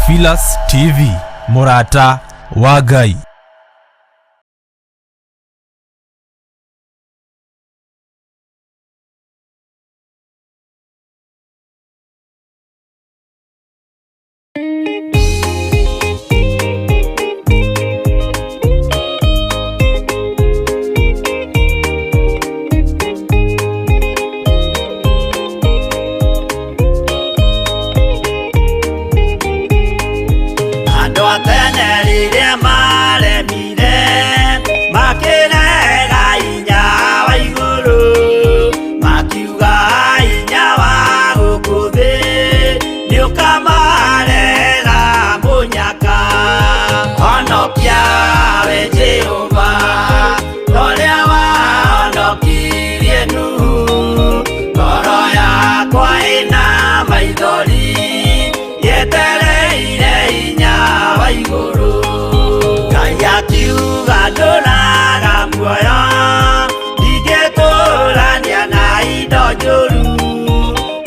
Theophilus TV, mũrata wa Ngai. Andũ a tene rĩrĩa maremire makĩrega hinya wa igũrũ, makiuga hinya wa gũkũ thĩ nĩũkamarega mũnyaka. Honokia we Jehova, torĩa wahonokirie Nuhu, ngoro yakwa ĩna maithori yetereire hinya wa igũrũ. Ngai akiuga ndũraga muoyo, ndingĩtũrania na indo njũru,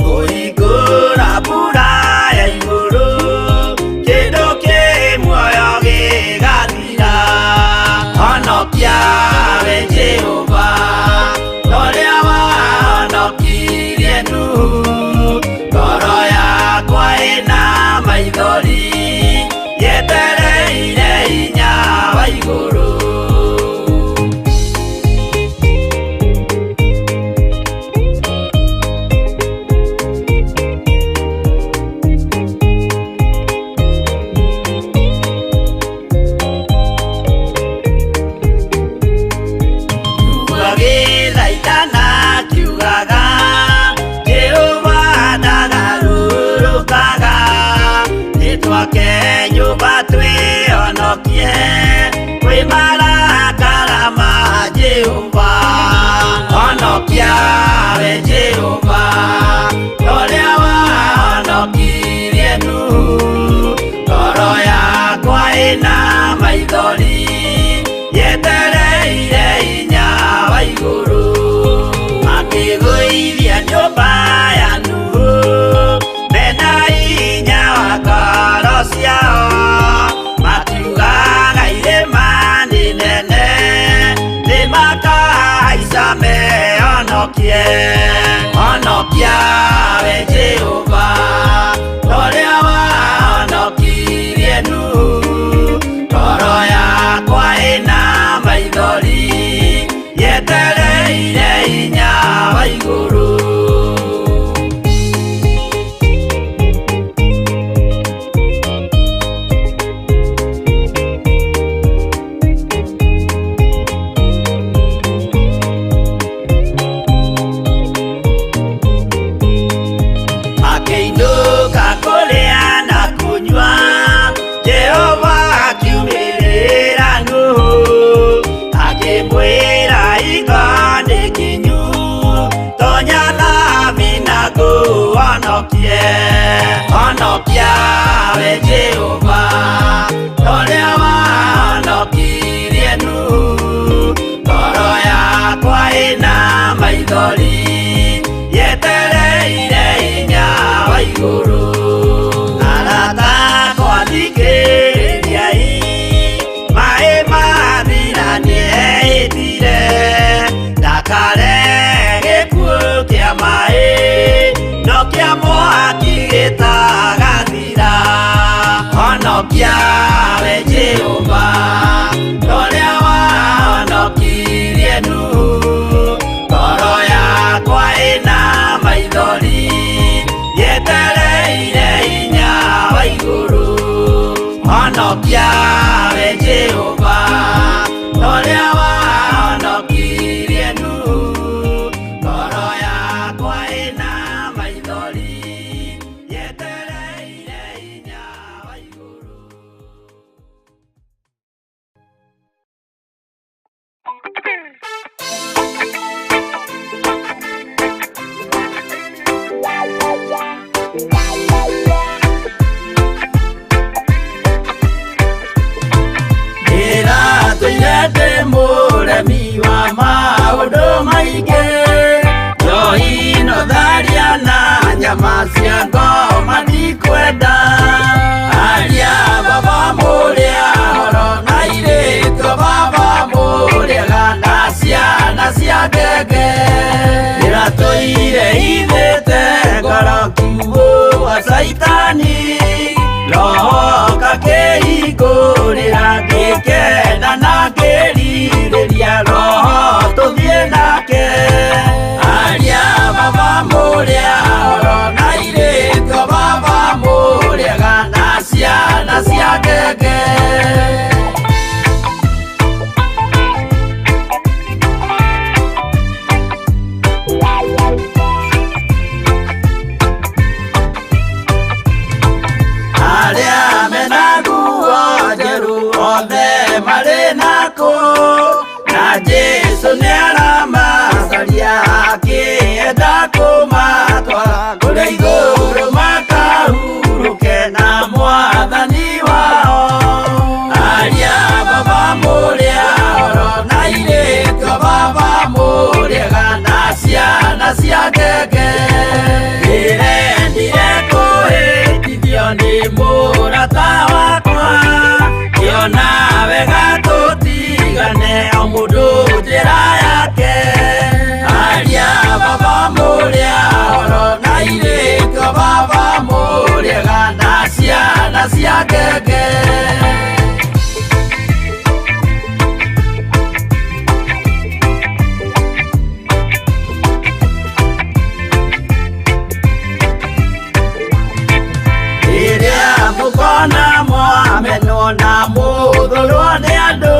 kũhingũra mbura ya igũrũ, kĩndũ kĩ muoyo gĩgathira. Honokia we Jehova, torĩa wahonokirie Nuhu, ngoro yakwa ĩna maithori yetereire hinya wa igũrũ. Agĩthaithana akiugaga, Jehova ndagarũrũkaga, nĩtwake nyũmba twĩhonokie kwĩ marakara ma Jehova. Honokia we Jehova, torĩa wahonokirie Nuhu, ngoro yakwa ĩna maithori yetereire hinya wa igũrũ. Makĩgũithia nyũmba ya Nuhu mena hinya wa ngoro ciao, makiugaga irĩma nĩ nene nĩmakahaica mehonokie. Honokia we Jehova, torĩa wahonokirie Nuhu, ngoro yakwa ĩna maithori yetereire hinya wa igũrũ. Makĩinũka kũrĩa na kũnyua, Jehova akiumĩrĩra Nuhu, akĩmwĩra hingo nĩ kinyu, tonya thabina ngũhonokie. Honokia we Jehova, torĩa wahonokirie Nuhu, ngoro yakwa ĩna maithori yetereire hinya wa igũrũ. Arata akwa thikĩrĩriai, maĩ mathira nĩehĩtire, ndakare gĩkuũ kĩa maĩ, no kĩa mwaki gĩtagathira. Honokia we Jehova, torĩa wahonokirie Nuhu, ngoro yakwa ĩna maithori yetereire hinya wa igũrũ. Honokia we Jehova, torĩa wahonokirie Nuhu, ngoro yakwa ĩna maithori yetereire hinya wa igũrũ. Ndĩratũire ndĩ mũremi wa maũndũ maingĩ, njohi no tharia na nyama cia ngoma ndikwenda. Aria caitani roho kakĩhingũrĩra ngĩkena na ngĩrirĩria roho tũthiĩ nake aria baba mũrĩa oro na irĩtwo baba mũrĩega na ciana cia ngenge. Arĩa mena nguo njerũ othe marĩ nako na Jesũ nĩaramacaria akĩenda kũmatwara kũrĩa igũrũ makahurũke na mwathani wao. Aria baba mũrĩa oro na irĩtwo baba mũrĩega na ciana cia ngenge. Ndĩrendire kũhĩtithio nĩ mũrata wakwa ngĩona wega tũtigane o mũndũ njĩra yake. Aria baba mũrĩa oro na irĩtwo baba mũrĩega na ciana cia ngenge. Rĩrĩa mũkona mwamenwo na mũthũrwo nĩ andũ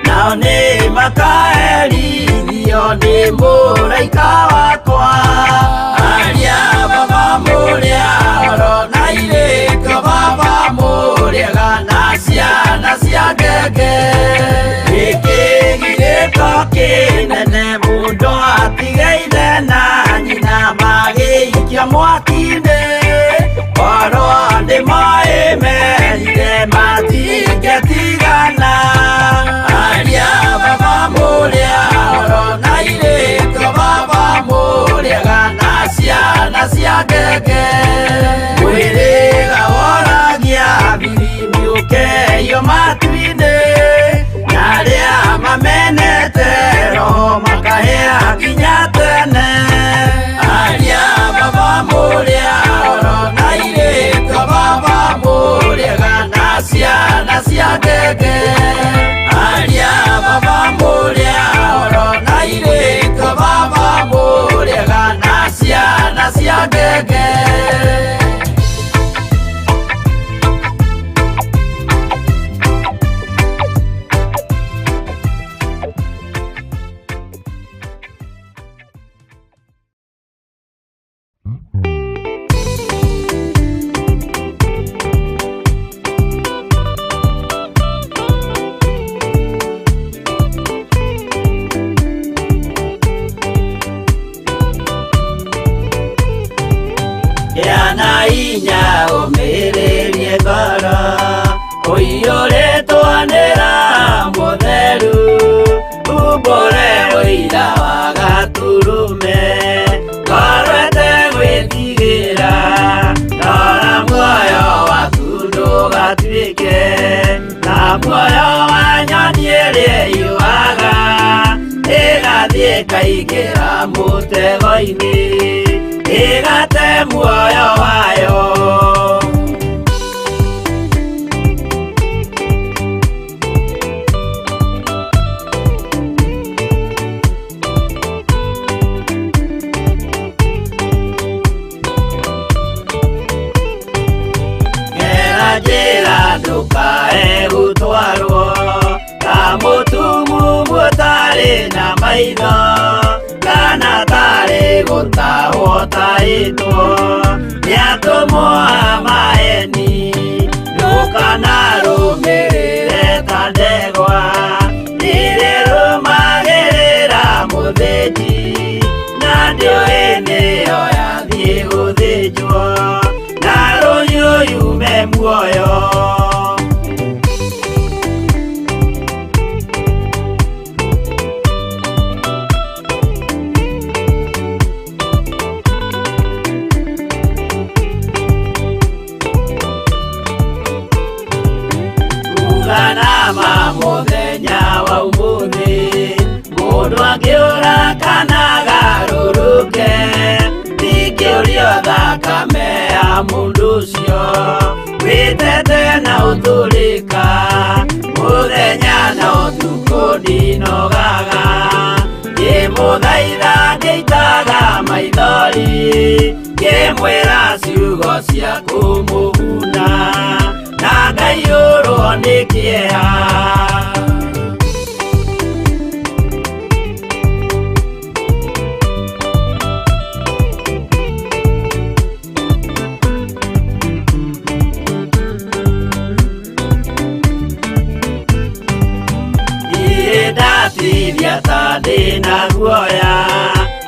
nao nĩ makaherithio nĩ mũraika wakwa. Aria baba mũrĩa oro na irĩtwo baba mũrĩega na ciana cia ngenge. Gĩkĩgirĩko kĩnene mũndũ atige ithe na nyina magĩikio mwaki-inĩ korwo nĩmoĩ merire matingĩtigana. Aria baba mũrĩa oro na irĩtwo baba mũrĩega na ciana cia ngenge. Mwĩrĩga woragia biribiri ũkeio matu-inĩ na arĩa mamenete roho makahĩa nginya tene. Aria baba mũrĩa oro na irĩtwo baba mũrĩega na ciana cia ngenge. Aria baba mũrĩa oro na irĩtwo baba mũrĩega na ciana cia ngenge. Gĩa na hinya ũmĩrĩrie ngoro ũiyũrĩtwo nĩ Roho Mũtheru umbũre ũira wa Gatũrũme ngoro ĩtegwĩtigĩra rora muoyo waku ndũgatuĩke ta muoyo wa nyoni ĩrĩa ĩyũaga ĩgathiĩ ĩkaingĩra mũtego-inĩ ĩgate muoyo wayo. Gera njĩra ndũkae gũtwarwo ta mũtumumu ũtarĩ na maitho kana tarĩ gũtahwo tahĩtwo nĩ atũmwo a maeni ndũkanarũmĩrĩre ta ndegwa ĩrĩrũmagĩrĩra mũthĩnji na ndĩũĩ nĩyo yathiĩ gũthĩnjwo na rũhiũ yume muoyo. Uganama mũthenya wa ũmũthĩ mũndũ angĩũra kana agarũrũke ndingĩũrio thakame ya mũndũ. Ndinogaga ngĩmũthaitha ngĩitaga maithori ngĩmwĩra ciugo cia kũmũguna na ngaiyũrwo nĩ kĩeha. Ndatithia ta ndĩna guoya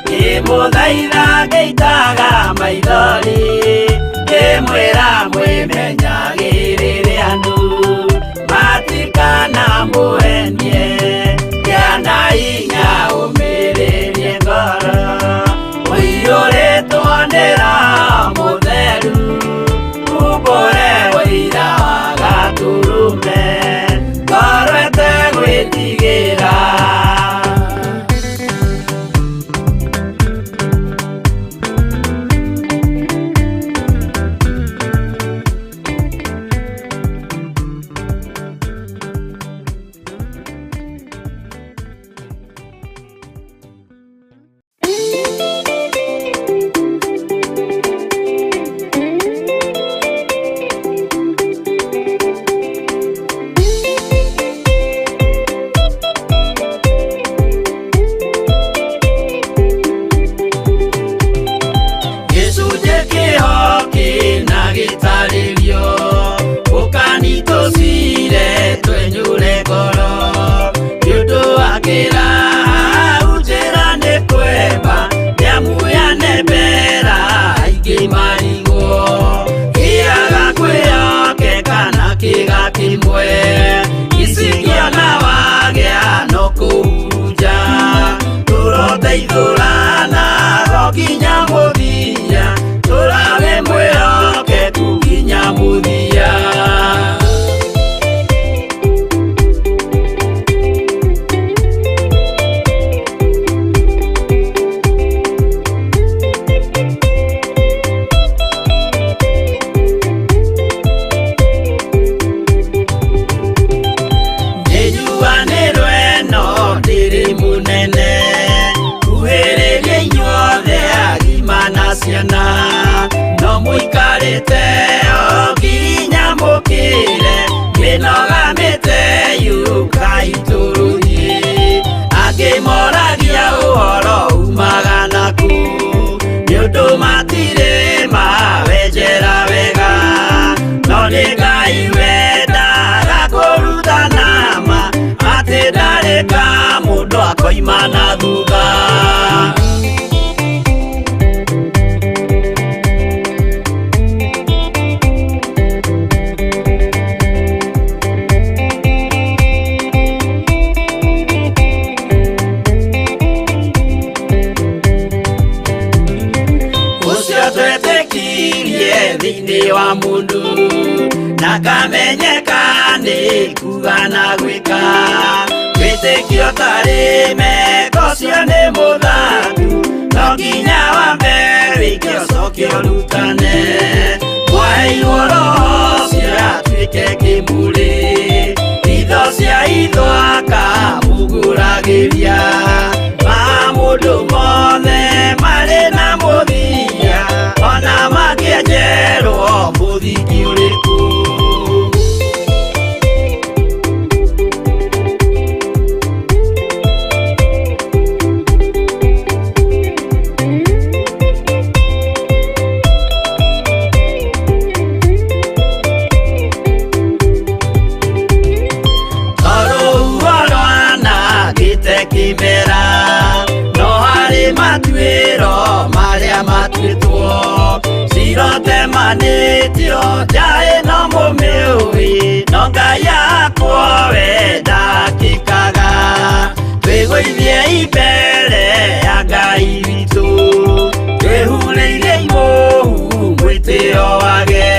ngĩmũthaitha ngĩitaga maithori ngĩmwĩra mwĩmenyagĩrĩre andũ matikanamũhenie kĩana inya ũmĩrĩrie ngoro ũiyũrĩtwo nĩ Roho Mũtheru umbũre ũira wa Gatũrũme ngoro ĩtegwĩtigĩra. Gĩcunjĩ kĩho kĩna gĩtarĩrio ũkanitũcire twenyũre ngoro nĩ ũndũ wa kĩraha njĩra nĩ kwemba nĩamuyane mbera aingĩ marigwo kĩaga kwĩhokeka na kĩga kĩmwe icikĩona wagĩa no kũhurunja tũroteithũrana nginya mũthia tũrawe mwĩhokeku nginya mũthia. Nĩnjuanĩrwo ĩno ndĩrĩ mũnene kuhĩrĩria inyuothe agima na ciana no mũikarĩte o nginya mũkĩre mĩnoga mĩte yũkai tũrũthiĩ angĩ moragia ũhoro umaga naku nĩ ũndũ matirĩ mawenjera wega no nĩ Ngai wendaga kũrutana ma atĩ ndarĩ ka mũndũ akoima na thutha. Ũcio twetĩkirie thĩinĩ wa mũndũ na kamenyeka nĩ kuga na gwĩka wĩtĩkio tarĩ meko ũcio nĩ mũthangu no nginya wambe wĩke ũcoke ũrutane mwaheirwo Roho ũcio atuĩke kĩmũrĩ itho cia itho akamũgũragĩria ma mũndũ mothe marĩ na mũthia ona mangĩenjerwo mũthingi ũrĩkũ. Tondũ rwanangĩte kĩmera no harĩ matuĩro marĩa matuĩtwo cirotemanĩtio nja ĩno mũmĩũĩ no Ngai akwo we ndakĩkaga twĩgũithie mbere ya Ngai witũ twĩhurĩire imũhu mwĩtĩo wage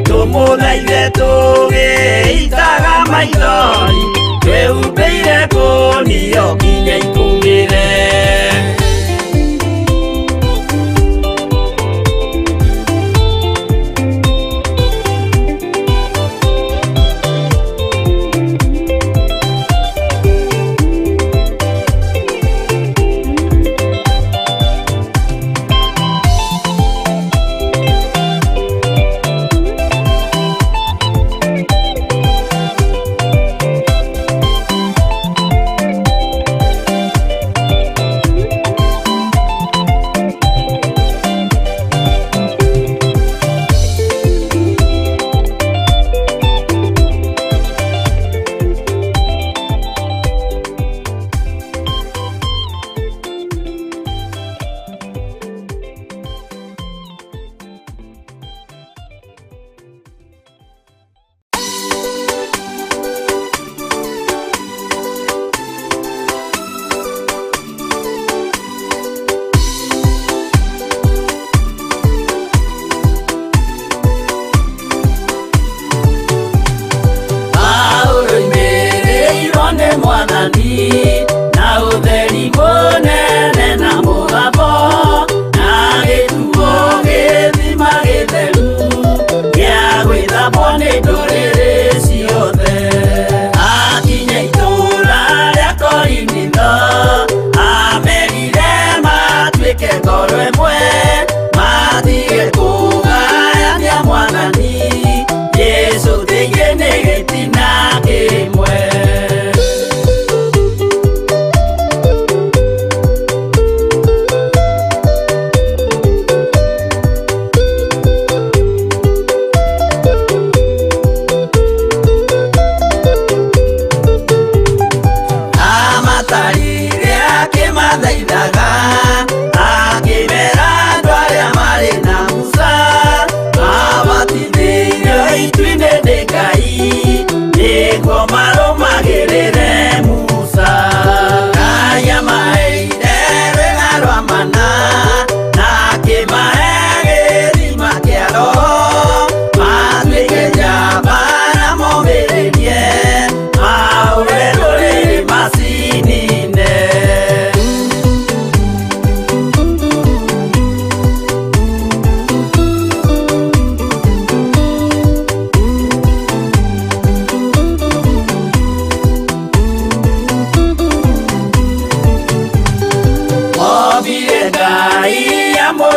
tũmũthaithe tũgĩitaga maithori twĩhumbĩire ngũnio nginya ikũmĩre.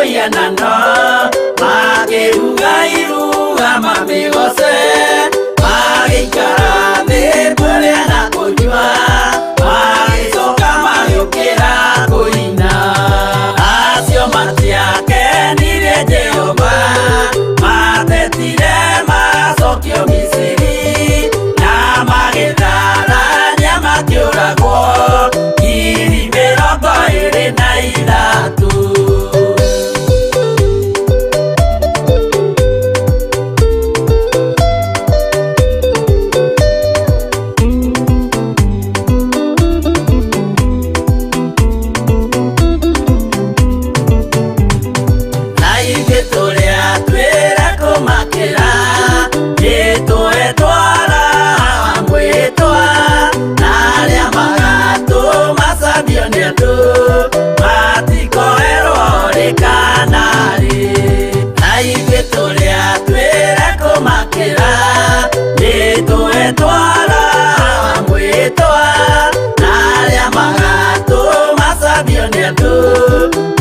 Mũhianano, makĩruga iruga mamĩgoce, magĩikara thĩ kũrĩa na kũnyua, magĩcoka magĩũkĩra kũina. Acio matiakenirie Jehova, matetire macokio Misiri, na magĩtharania makĩũragwo 23,000. Na ithuĩ tũrĩa twĩra kũmakĩra, nĩtũetwara mwĩtwa, na arĩa magatũmacambio nĩ andũ matikoerwo rĩ kana rĩ. Na ithuĩ tũrĩa twĩra kũmakĩra, nĩtũetwara mwĩtwa, na arĩa magatũmacambio nĩ andũ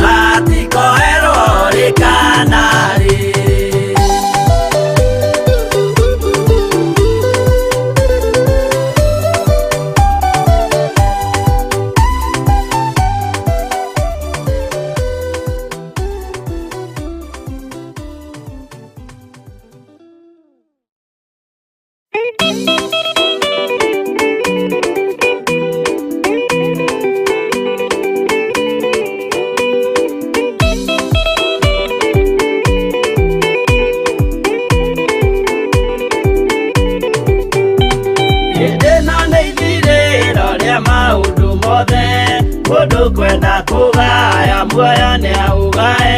matikoerwo rĩ kana rĩ. Hĩndĩ ĩno nĩ ithirĩro rĩa maũndũ mothe, mũndũ kwenda kũgaya muoyo nĩ aũgae,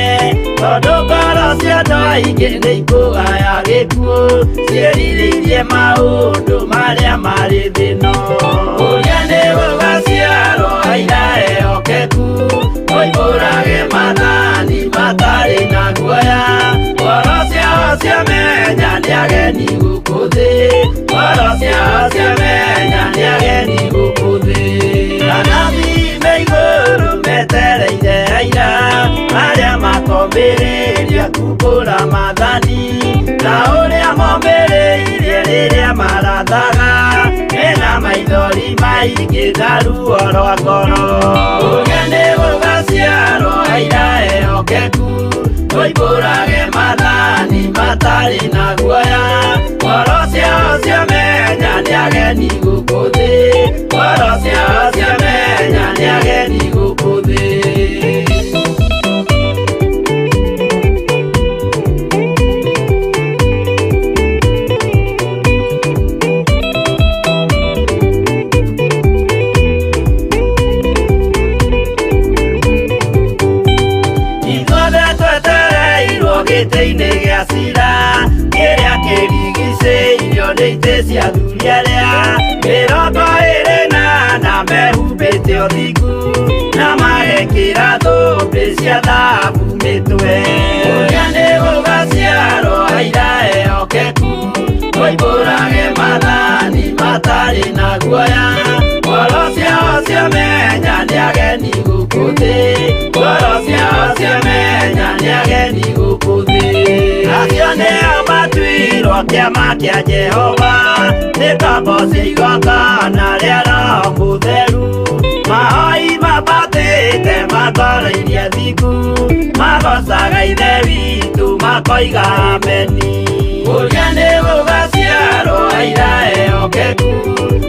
tondũ ngoro cia andũ aingĩ nĩ ikũgaya gĩkuũ, ciĩrirĩirie maũndũ marĩa marĩ thĩ ĩno. Ũrĩa nĩ gũgaciarwo aira ehokeku, moimbũrage maathani matarĩ na guoya, ngoro ciao ciamenya nĩ ageni gũkũ thĩ, ngoro ciao ciamenya nĩ ageni gũkũ thĩ. Anabii me igũrũ metereire aira arĩa makombĩrĩria kumbũra maathani, ta ũrĩa mombĩrĩirie rĩrĩa marathaga, mena maithori maingĩ na ruo rwa ngoro. Ũrĩa nĩ gũgaciarwo aira ehokeku, moimbũrage maathani matarĩ na guoya, ngoro ciao ciamenya nĩ ageni gũkũ thĩ, ngoro ciao ciamenya nĩ ageni gũkũ thĩ. Ithuothe twetereirwo gĩtĩ-inĩ gĩa cira, kĩrĩa kĩrigicĩirio nĩ itĩ cia athuri arĩa 24 mehumbĩte ũthingu, na magekĩra thũmbĩ cia thahabu mĩtwe. Ũrĩa nĩ gũgaciarwo aira ehokeku, moimbũrage maathani matarĩ na guoya, ngoro ciao ciamenya nĩ ageni gũkũ thĩ, ngoro ciao ciamenya nĩ ageni gũkũ thĩ. Acio nĩo matuirwo kĩama kĩa Jehova, nĩ ngombo cia igongona rĩa Roho Mũtheru, mahoi mambatĩte makoro iria thingu, magocaga Ithe witũ makoiga ameni. Ũrĩa nĩ gũgaciarwo aira ehokeku,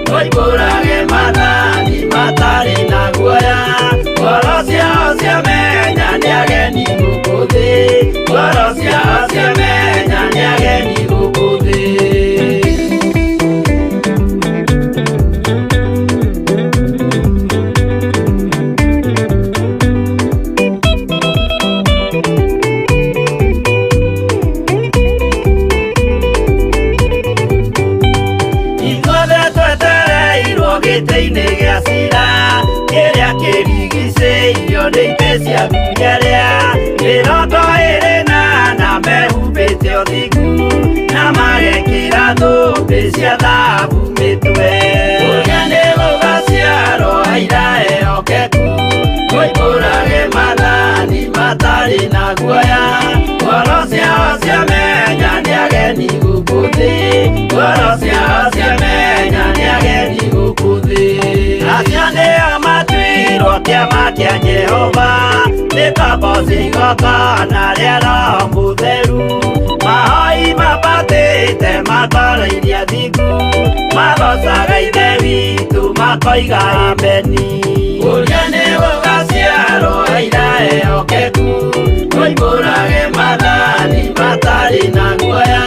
moimbũrage maathani matarĩ na guoya, ngoro ciao ciamenya nĩ ageni gũkũ thĩ, ngoro ciao ciamenya nĩ ageni gũkũ thĩ. Ithuothe twetereirwo gĩtĩ-inĩ gĩa cira, kĩrĩa kĩrigicĩirio nĩ itĩ cia matarĩ na guoya, ngoro ciao ciamenya nĩ ageni gũkũ thĩ, ngoro ciao ciamenya nĩ ageni gũkũ thĩ. Acio nĩo matuirwo kĩama kĩa Jehova, nĩ kaboci igongona rĩa Roho Mũtheru, mahoi mabatĩte makoroiria thingu, magocaga Ithe witũ makoiga ameni. Ũrĩa nĩ gũgaciarwo aira ehokeku, moimbũrage maathani matarĩ na guoya,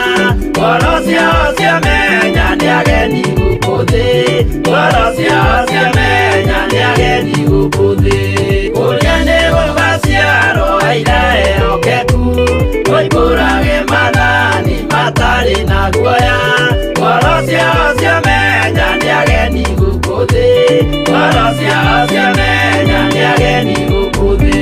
ngoro ciao ciamenya nĩ ageni gũkũ thĩ, ngoro ciao ciamenya nĩ ageni gũkũ thĩ. Ũrĩa nĩ gũgaciarwo aira ehokeku, moimbũrage maathani matarĩ na guoya, ngoro ciao ciamenya nĩ ageni gũkũ thĩ, ngoro ciao ciamenya nĩ ageni gũkũ thĩ.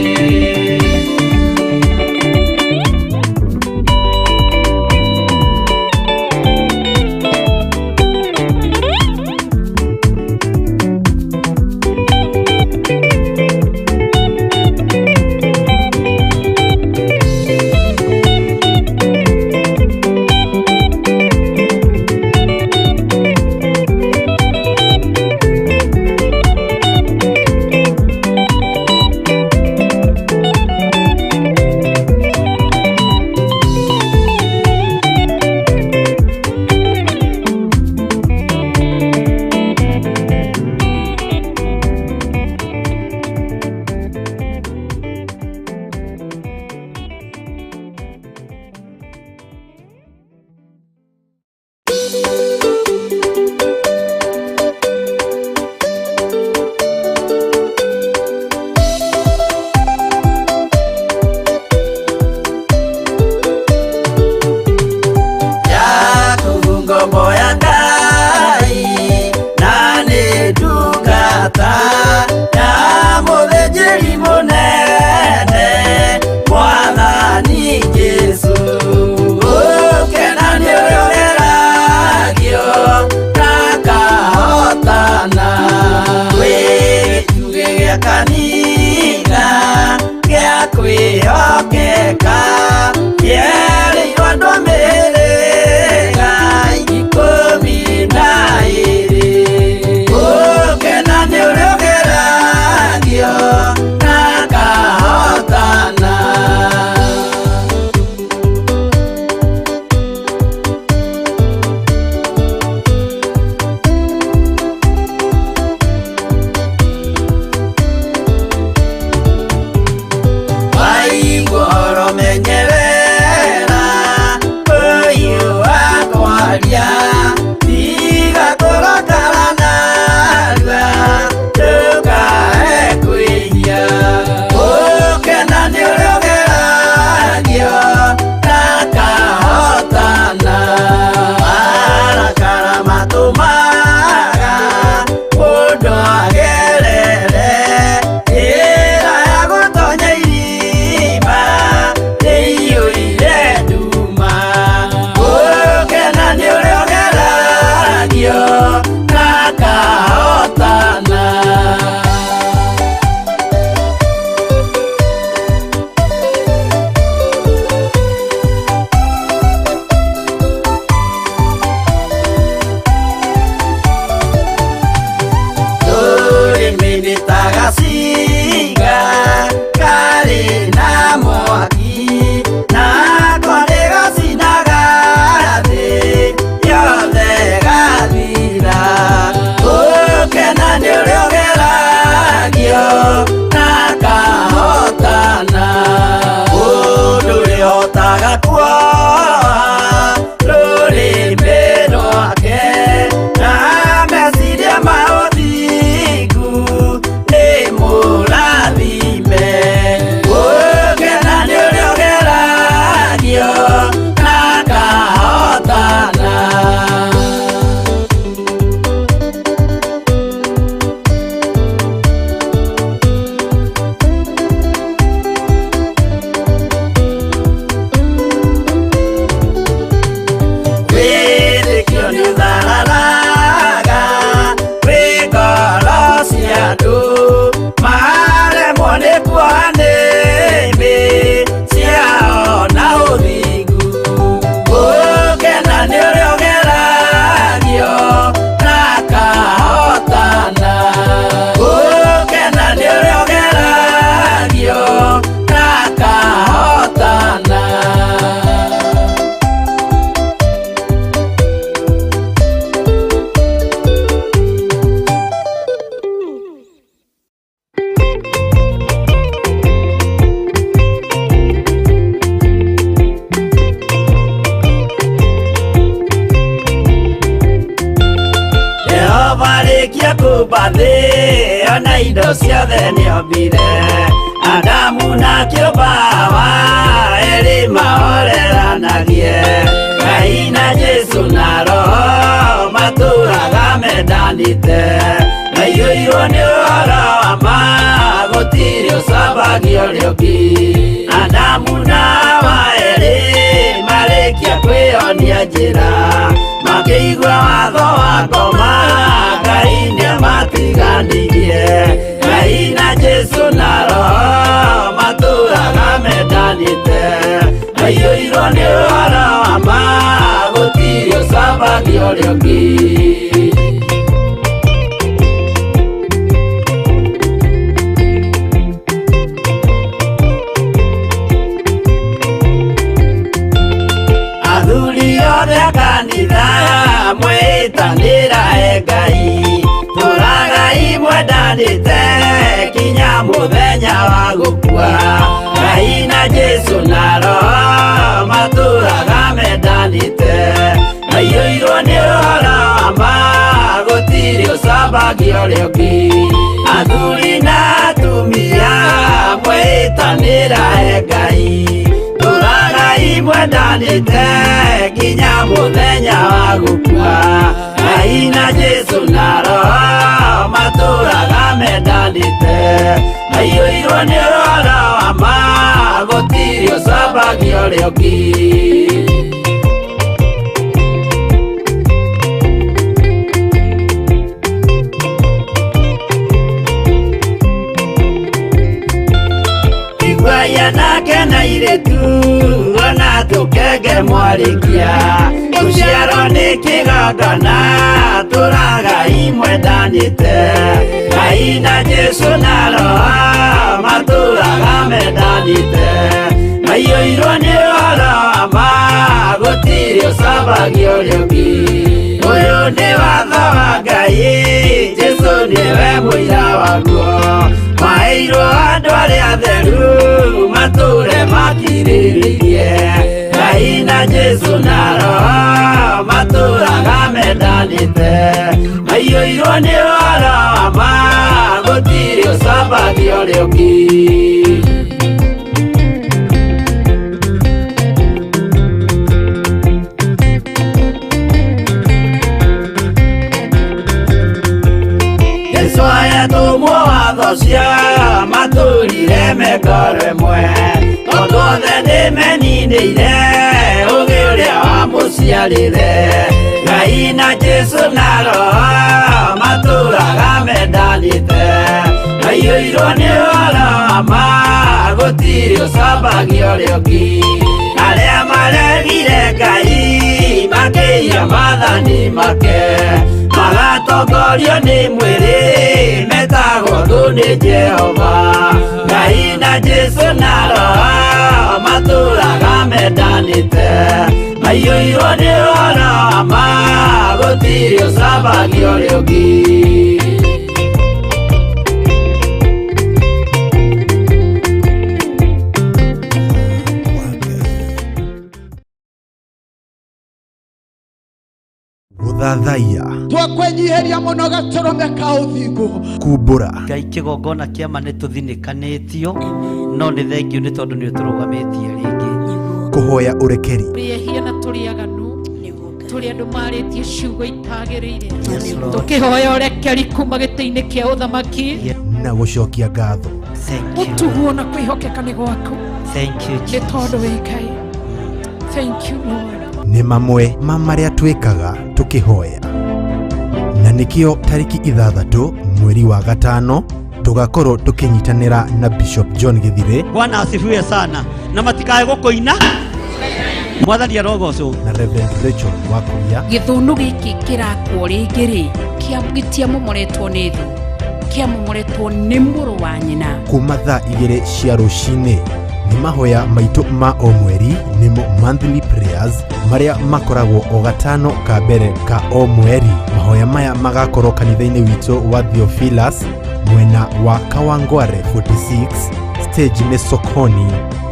Jakubu ngombo ya Ngai na nĩ ndungata ya mũthĩnjĩri mũnene Mwathani Jesũ. Ũkena nĩ ũrĩa ũgeragio ndakahotana, wĩ gĩtugĩ gĩa kanitha gĩa kwĩhokeka, kĩerĩirwo andũ a mĩhĩrĩga 12. Ũkena nĩ ũrĩa ũgeragio ndakahotana. Waigua ũhoro menyerera ũyũ wa kwaria, tiga kũrakara narua ndũkae kwĩhia. Ũkena nĩ ũrĩa ũgeragio ndakahotana, marakara matũmaga mũndũ agerere njĩra ya gũtonya irima rĩiyũire nduma. Ũkena nĩ ũrĩa ũgeragio ndakahotana. Rũrĩmĩ nĩ ta gacinga karĩ na mwaki, nako nĩ gacinaga thĩ yothe gathira. Ũkena nĩ ũrĩa ũgeragio ndakahotana, mũndũ ũrĩhotaga kuoha rũrĩmĩ rwake na meciria ma ũthingu nĩ mũrathime. Ũkena nĩ ũrĩa ũgeragio ndakahotana. Indo ciothe nĩombire Adamu na kĩũmba Hawa erĩ mahoreranagie. Ngai na Jesu na Roho matũraga mendanĩte, maiyũirwo nĩ ũhoro wa ma, gũtirĩ ũcambagia ũrĩa ũngĩ. Adamu na Hawa erĩ marĩkia kwĩyonia njĩra, makĩigua watho wa ngoma, Ngai nĩamatiganirie. Ngai na Jesu na Roho matũraga mendanĩte, maiyũirwo nĩ ũhoro wa ma, gũtirĩ ũcambagia ũrĩa ũngĩ. Athuri othe a kanitha mwĩtanĩra e Ngai, tũragai mwendanĩte kinya mũthenya wa gũkua. Ngai na Jesu na Roho matũraga mendanĩte, maiyũirwo nĩ ũhoro wa ma, gũtirĩ ũcambagia ũrĩa ũngĩ. Athuri na atumia mwĩtanĩra e Ngai, tũragai mwendanĩte kinya mũthenya wa gũkua. Ngai na Jesu na Roho matũraga mendanĩte, maiyũirwo nĩ ũhoro wa ma, gũtirĩ ũcambagia ũrĩa ũngĩ. Iguai anake na airĩtu ona tũkenge mwarĩkia gũciarwo nĩ kĩgongona, tũragai mwendanĩte. Ngai na Jesu na Roho matũraga mendanĩte, maiyũirwo nĩ ũhoro wa ma, gũtirĩ ũcambagia ũrĩa ũngĩ. Ũyũ nĩ watho wa Ngai, Jesu nĩwe mũira waguo, maheirwo andũ arĩa atheru matũre makirĩrĩirie. Ngai na Jesu na Roho matũraga mendanĩte, maiyũirwo nĩ ũhoro wa ma, gũtirĩ ũcambagia ũrĩa ũngĩ. Jesu ayatũmwo watho cia matũrire mengoro ĩmwe, tondũ othe nĩmeninĩire ũgĩ ũrĩa wamũciarire. Ngai na Jesu na Roho matũraga mendanĩte, maiyũirwo nĩ ũhoro wa ma, gũtirĩ ũcambagia ũrĩa ũngĩ. Arĩa maregire Ngai makĩiya maathani make, magatongorio nĩ mwĩrĩ, metagwo thũ nĩ Jehova. Ngai na Jesu na Roho matũraga mendanĩte, maiyũirwo nĩ ũhoro wa ma, gũtirĩ ũcambagia ũrĩa ũngĩ. Gũthathaiya, Twakwenyiheria mũno gatũrũme ka ũthingu. Kumbũra, Ngai, kĩgongona kĩama nĩ tũthinĩkanĩtio, no nĩ thengiũ nĩ tondũ nĩ ũtũrũgamĩtie rĩngĩ. Kũhoya ũrekeri, Tũrĩ ehia na tũrĩ aganu, tũrĩ andũ marĩtie ciugo itagĩrĩire, Yes, Lord. tũkĩhoya ũrekeri kuma gĩtĩ-inĩ kĩa ũthamaki. Na gũcokia ngatho. Thank you. Ũtuguo na kwĩhokeka nĩ gwaku. Thank you, Nĩ Jesus. tondũ wĩ Ngai. Thank you, Lord. Nĩ mamwe ma marĩa twĩkaga tũkĩhoya, na nĩkĩo tarĩki 6 mweri wa 5 tũgakorwo tũkĩnyitanĩra na Bishop John Gĩthire. Bwana asifiwe sana, na matikae gũkũina. Mwathani arogocwo. Na Reverend Rachel Wakuria. Gĩthũnũ gĩkĩ kĩrakwo rĩngĩ rĩ, gĩtiamomoretwo nĩ thũ, kĩamomoretwo nĩ mũrũ wa nyina. Kuma thaa 2 cia rũcinĩ nĩ mahoya maitũ ma o mweri, nĩmo monthly prayers, marĩa makoragwo o gatano ka mbere ka o mweri. Mahoya maya magakorwo kanitha-inĩ witũ wa Theophilus, mwena wa Kawangware 46, stage nĩ Sokoni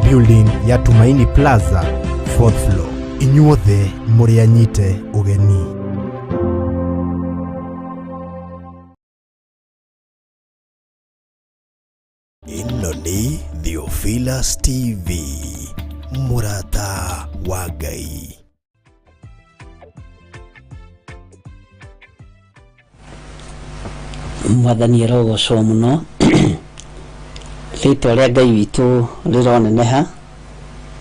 building ya Tumaini Plaza, fourth floor. Inyuothe mũrĩ anyite ũgeni. Silas TV, mũrata wa Ngai. Mwathani arogocwo mũno. Rĩtwa rĩa Ngai witũ rĩroneneha,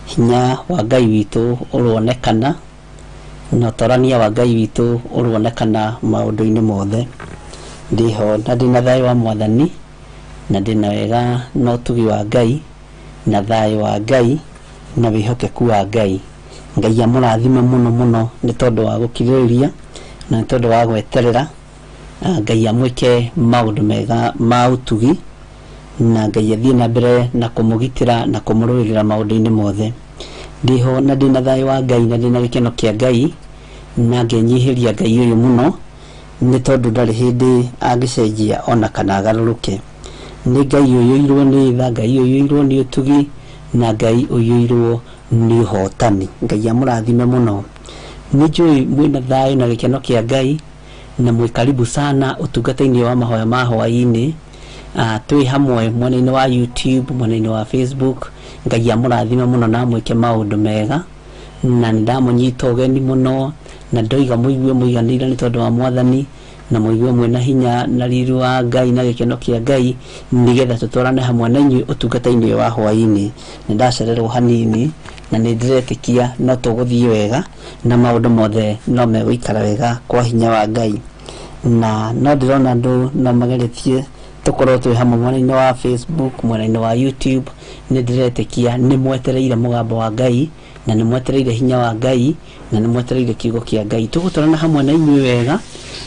hinya wa Ngai witũ ũronekana, na ũtorania wa Ngai witũ ũronekana maũndũ-inĩ mothe. Ndĩho na ndĩna thayũ wa Mwathani, na ndĩna wega na ũtugi wa Ngai, na thayũ wa Ngai, na wĩhokeku wa Ngai. Ngai amũrathime mũno mũno nĩ tondũ wa gũkirĩrĩria na nĩ tondũ wa gweterera. Ngai amwĩke maũndũ mega ma ũtugi, na Ngai athiĩ na mbere na kũmũgitĩra na kũmũrũĩrĩra maũndũ-inĩ mothe. Ndĩho na ndĩna thayũ wa Ngai na ndĩna gĩkeno kĩa Ngai, na ngenyihĩria Ngai ũyũ mũno nĩ tondũ ndarĩ hĩndĩ angĩcenjia ona kana agarũrũke. Nĩ Ngai ũiyũirwo nĩ tha, Ngai ũiyũirwo nĩ ũtugi, na Ngai ũiyũirwo nĩ ũhotani. Ngai amũrathime mũno. Nĩ njũĩ mwĩna thayũ na gĩkeno kĩa Ngai, na mwĩ karibu sana ũtungata-inĩ wa mahoya ma hwaĩ-inĩ. Twĩ hamwe mwena-inĩ wa YouTube, mwena-inĩ wa Facebook. Ngai amũrathime mũno na amwĩke maũndũ mega, na nĩndamũnyita ũgeni mũno, na ndoiga mũigue mũiganĩire nĩ tondũ wa Mwathani, na mũigue mwĩna hinya na riri wa Ngai na gĩkeno kĩa Ngai, nĩgetha tũtwarane hamwe na inyuĩ ũtungata-inĩ wa hwaĩ-inĩ. Nĩndacererwo hanini na nĩndĩretĩkia no tũgũthiĩ wega, na maũndũ mothe no megũikara wega kwa hinya wa Ngai. Na no ndĩrona andũ no mageretie tũkorwo twĩ hamwe mwena-inĩ wa Facebook, mwena-inĩ wa YouTube. Nĩndĩretĩkia nĩ mwetereire mũgambo wa Ngai, na nĩ mwetereire hinya wa Ngai, na nĩ mwetereire kiugo kĩa Ngai. Tũgũtwarana hamwe na inyuĩ wega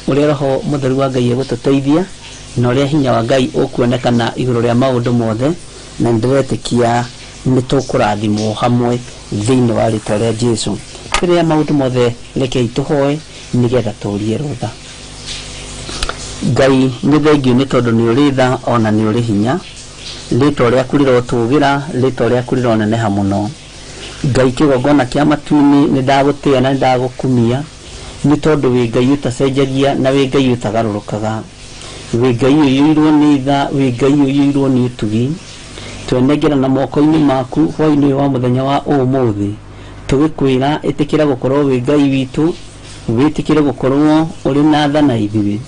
ũrĩa Roho Mũtheru wa Ngai egũtũteithia, na ũrĩa hinya wa Ngai ũkuonekana igũrũ rĩa maũndũ mothe, na nĩndĩretĩkia nĩ tũkũrathimwo hamwe thĩinĩ wa rĩtwa rĩa Jesu. Mbere ya maũndũ mothe, rekei tũhoe nĩgetha tũrie rũtha. Ngai nĩ thengiũ nĩ tondũ nĩ ũrĩ tha ona nĩ ũrĩ hinya. Rĩtwa rĩaku rĩrotũgĩra, rĩtwa rĩaku rĩroneneha mũno. Ngai kĩgongona kĩa matu-inĩ, nĩ ndagũtĩĩa na nĩ ndagũkumia, nĩ tondũ wĩ Ngai ũtacenjagia na wĩ Ngai ũtagarũrũkaga. Wĩ Ngai ũiyũirwo nĩ tha, wĩ Ngai ũiyũirwo nĩ ũtugi. Twenengera na moko-inĩ maku hwaĩ-inĩ ũyũ wa mũthenya wa ũmũthĩ, tũgĩkwĩra ĩtĩkĩra gũkorwo wĩ Ngai witũ, wĩtĩkĩre gũkorwo ũrĩ na tha na ithuĩ,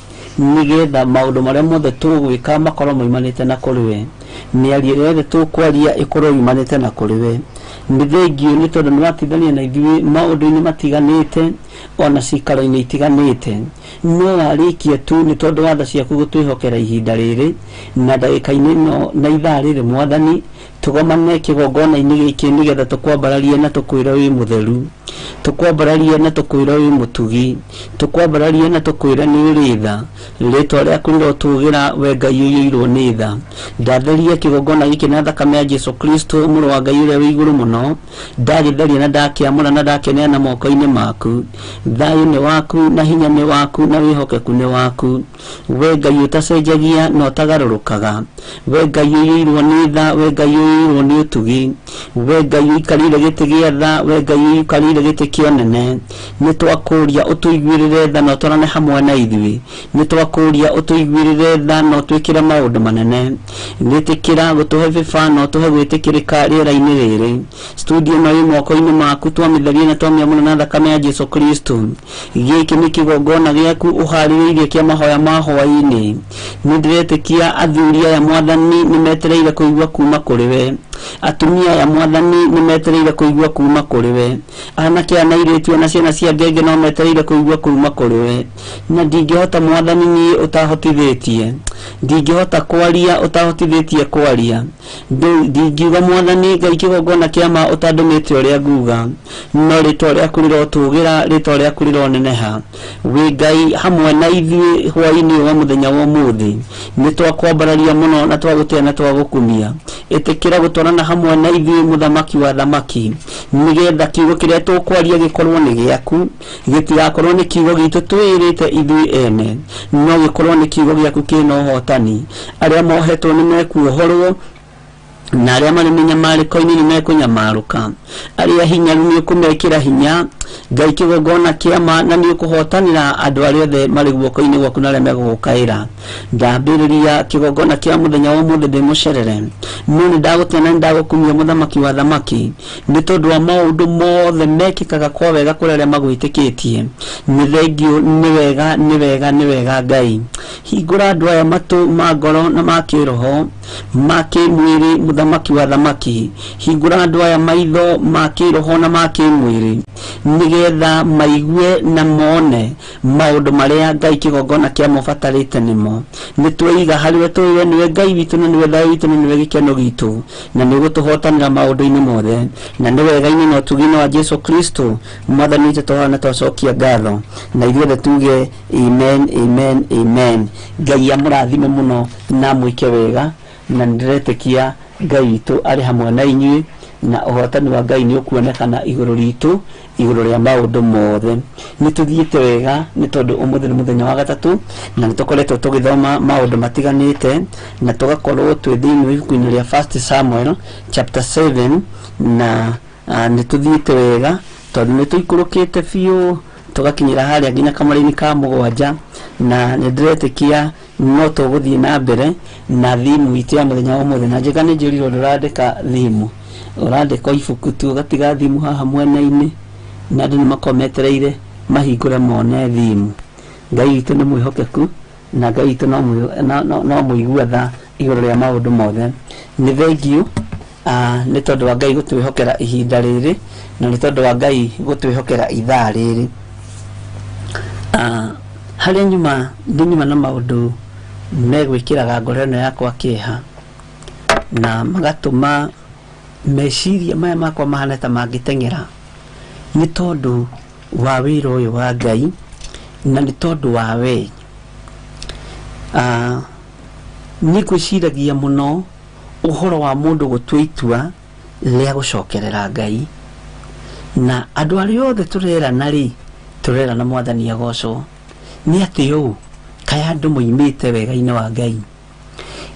nĩgetha maũndũ marĩa mothe tũgwĩka makorwo maumanĩte na kũrĩ we. Mĩario ĩrĩa yothe tũkwaria ĩkorwo yumanĩte na kũrĩ we. Nĩ thengiũ nĩ tondũ nĩ watindania na ithuĩ maũndũ-inĩ matiganĩte ona cikaro-inĩ itiganĩte, no warĩkia tu nĩ tondũ wa tha ciaku gũtwĩhokera ihinda rĩrĩ na ndagĩka-inĩ ĩno na ithaa rĩrĩ. Mwathani, tũgomane kĩgongona-inĩ gĩkĩ nĩgetha tũkwambararie na tũkwĩre wĩ mũtheru, tũkwambararie na tũkwĩre wĩ mũtugi, tũkwambararie na tũkwĩre nĩ ũrĩ tha. Rĩtwa rĩaku rĩrotũgĩra, we Ngai ũiyũirwo nĩ tha. Ndatheria kĩgongona gĩkĩ na thakame ya Jesu Kristo, mũrũ wa Ngai ũrĩa wĩ igũrũ mũno. Ndagĩtheria na ndakĩamũra na ndakĩneana moko-inĩ maku. Thayũ nĩ waku na hinya nĩ waku na wĩhokeku nĩ waku, we Ngai ũtacenjagia na ũtagarũrũkaga, we Ngai ũiyũirwo nĩ tha, we Ngai ũiyũirwo nĩ ũtugi, we Ngai ũikarĩire gĩtĩ gĩa tha, we Ngai ũikarĩire gĩtĩ kĩa ũnene. Nĩ twakũria ũtũiguĩrĩre tha na ũtwarane hamwe na ithuĩ. Nĩ twakũria ũtũiguĩrĩre tha na ũtwĩkĩre maũndũ manene. Wĩtĩkĩra gũtũhe bĩba na ũtũhe gwĩtĩkĩrĩka rĩera-inĩ rĩrĩ. Studio ĩno ĩ moko-inĩ maku, twamĩtheria na twamĩamũra na thakame ya Jesu Kristo. Gĩkĩ nĩ kĩgongona gĩaku ũharĩrĩirie kĩa mahoya ma hwaĩ-inĩ. Nĩ ndĩretĩkia athuri aya Mwathani nĩ metereire kũigua kuma kũrĩ we, atumia aya Mwathani nĩ metereire kũigua kuma kũrĩ we, anake aya na airĩtu na ciana cia ngenge no metereire kũigua kuma kũrĩ we. Na ndingĩhota Mwathani niĩ ũtahotithĩtie, ndingĩhota kwaria ũtahotithĩtie kwaria, ndingiuga Mwathani Ngai kĩgongona kĩa ma ũtandũmĩte ũrĩa nguga, no rĩtwa rĩaku rĩrotũgĩra, rĩtwa rĩaku rĩroneneha. Wĩ Ngai hamwe na ithuĩ hwaĩ-inĩ wa mũthenya wa ũmũthĩ. Nĩ twakwambararia mũno na twagũtĩa na twagũkumia. Ĩtĩkĩra gũtwarana hamwe na ithuĩ mũthamaki wa thamaki, nĩgetha kiugo kĩrĩa tũkwaria gĩkorwo nĩ gĩaku, gĩtigakorwo nĩ kiugo gitũ twĩrĩte ithuĩ ene, no gĩkorwo nĩ kiugo gĩaku kĩna ũhotani. Arĩa mohetwo nĩ mekuohorwo, na arĩa marĩ mĩnyamarĩko-inĩ nĩ mekũnyamarũka. Arĩa hinyaru nĩ ũkũmekĩra hinya, Ngai kĩgongona kĩama na nĩ ũkũhotanĩra andũ arĩa othe marĩ guoko-inĩ gwaku na arĩa megũgũkaĩra. Ndambĩrĩria kĩgongona kĩa mũthenya wa ũmũthĩ ndĩ mũcerere, no nĩ ndagũtĩa na nĩ ndagũkumia mũthamaki wa thamaki, nĩ tondũ wa maũndũ mothe mekĩkaga kwa wega kũrĩ arĩa magwĩtĩkĩtie. Nĩ thengiũ, nĩ wega, nĩ wega, nĩ wega Ngai. Hingũra andũ aya matũ ma ngoro na ma kĩroho, ma kĩmwĩrĩ, mũthamaki wa thamaki. Hingũra andũ aya maitho ma kĩroho na ma kĩmwĩrĩ, nĩgetha maigue na mone maũndũ marĩa Ngai kĩgongona kĩa mobatarĩte nĩmo. Nĩ tweiga harĩ we, tũĩ we nĩwe Ngai witũ na nĩwe thayũ witũ na nĩwe gĩkeno gitũ, na nĩ ũgũtũhotanĩra maũndũ-inĩ mothe, na nĩ wega-inĩ na ũtugi-inĩ wa Jesu Kristo mwathani witũ tũhana twacokia ngatho, na ithuothe tuge amen, amen, amen. Ngai amũrathime mũno na amwĩke wega, na nĩndĩretĩkia Ngai witũ arĩ hamwe na inyuĩ, na ũhotani wa Ngai nĩ ũkuonekana igũrũ ritũ, igũrũ rĩa maũndũ mothe. Nĩ tũthiĩte wega nĩ tondũ ũmũthĩ nĩ mũthenya wa gatatũ, na nĩ tũkoretwo tũgĩthoma maũndũ matiganĩte, na tũgakorwo twĩ thĩinĩ wa ibuku-inĩ rĩa First Samuel chapter 7, na nĩ tũthiĩte wega tondũ nĩ tũikũrũkĩte biũ tũgakinyĩra harĩa nginya kamũra-inĩ ka mũgwanja, na nĩ ndĩretĩkia no tũgũthiĩ na mbere na thimu itũ ya mũthenya wa ũmũthĩ. Na njĩka nĩ njĩrirwo ndũrandĩka thimu, ũrandĩka ibuku tu, ũgatiga thimu haha mwena-inĩ, na andũ nĩ makorwo metereire mahingũre mone thimu. Ngai witũ nĩ mwĩhokeku, na Ngai witũ no mũigua tha igũrũ rĩa maũndũ mothe. Nĩ thengiũ nĩ tondũ wa Ngai gũtwĩhokera ihinda rĩrĩ, na nĩ tondũ wa Ngai gũtwĩhokera ithaa rĩrĩ. Harĩa nyuma, ndĩ nyuma na maũndũ megwĩkĩraga ngoro ĩno yakwa kĩeha, na magatũma meciria maya makwa mahane ta mangĩteng'era, nĩ tondũ wa wĩra ũyũ wa Ngai, na nĩ tondũ wa we. Nĩ ngwĩciragia mũno ũhoro wa mũndũ gũtua itua rĩa gũcokerera Ngai, na andũ arĩa othe tũrerana rĩ, tũrerana mwathani agocwo, nĩ atĩ ũũ kaya andũ moimĩte wega-inĩ wa Ngai.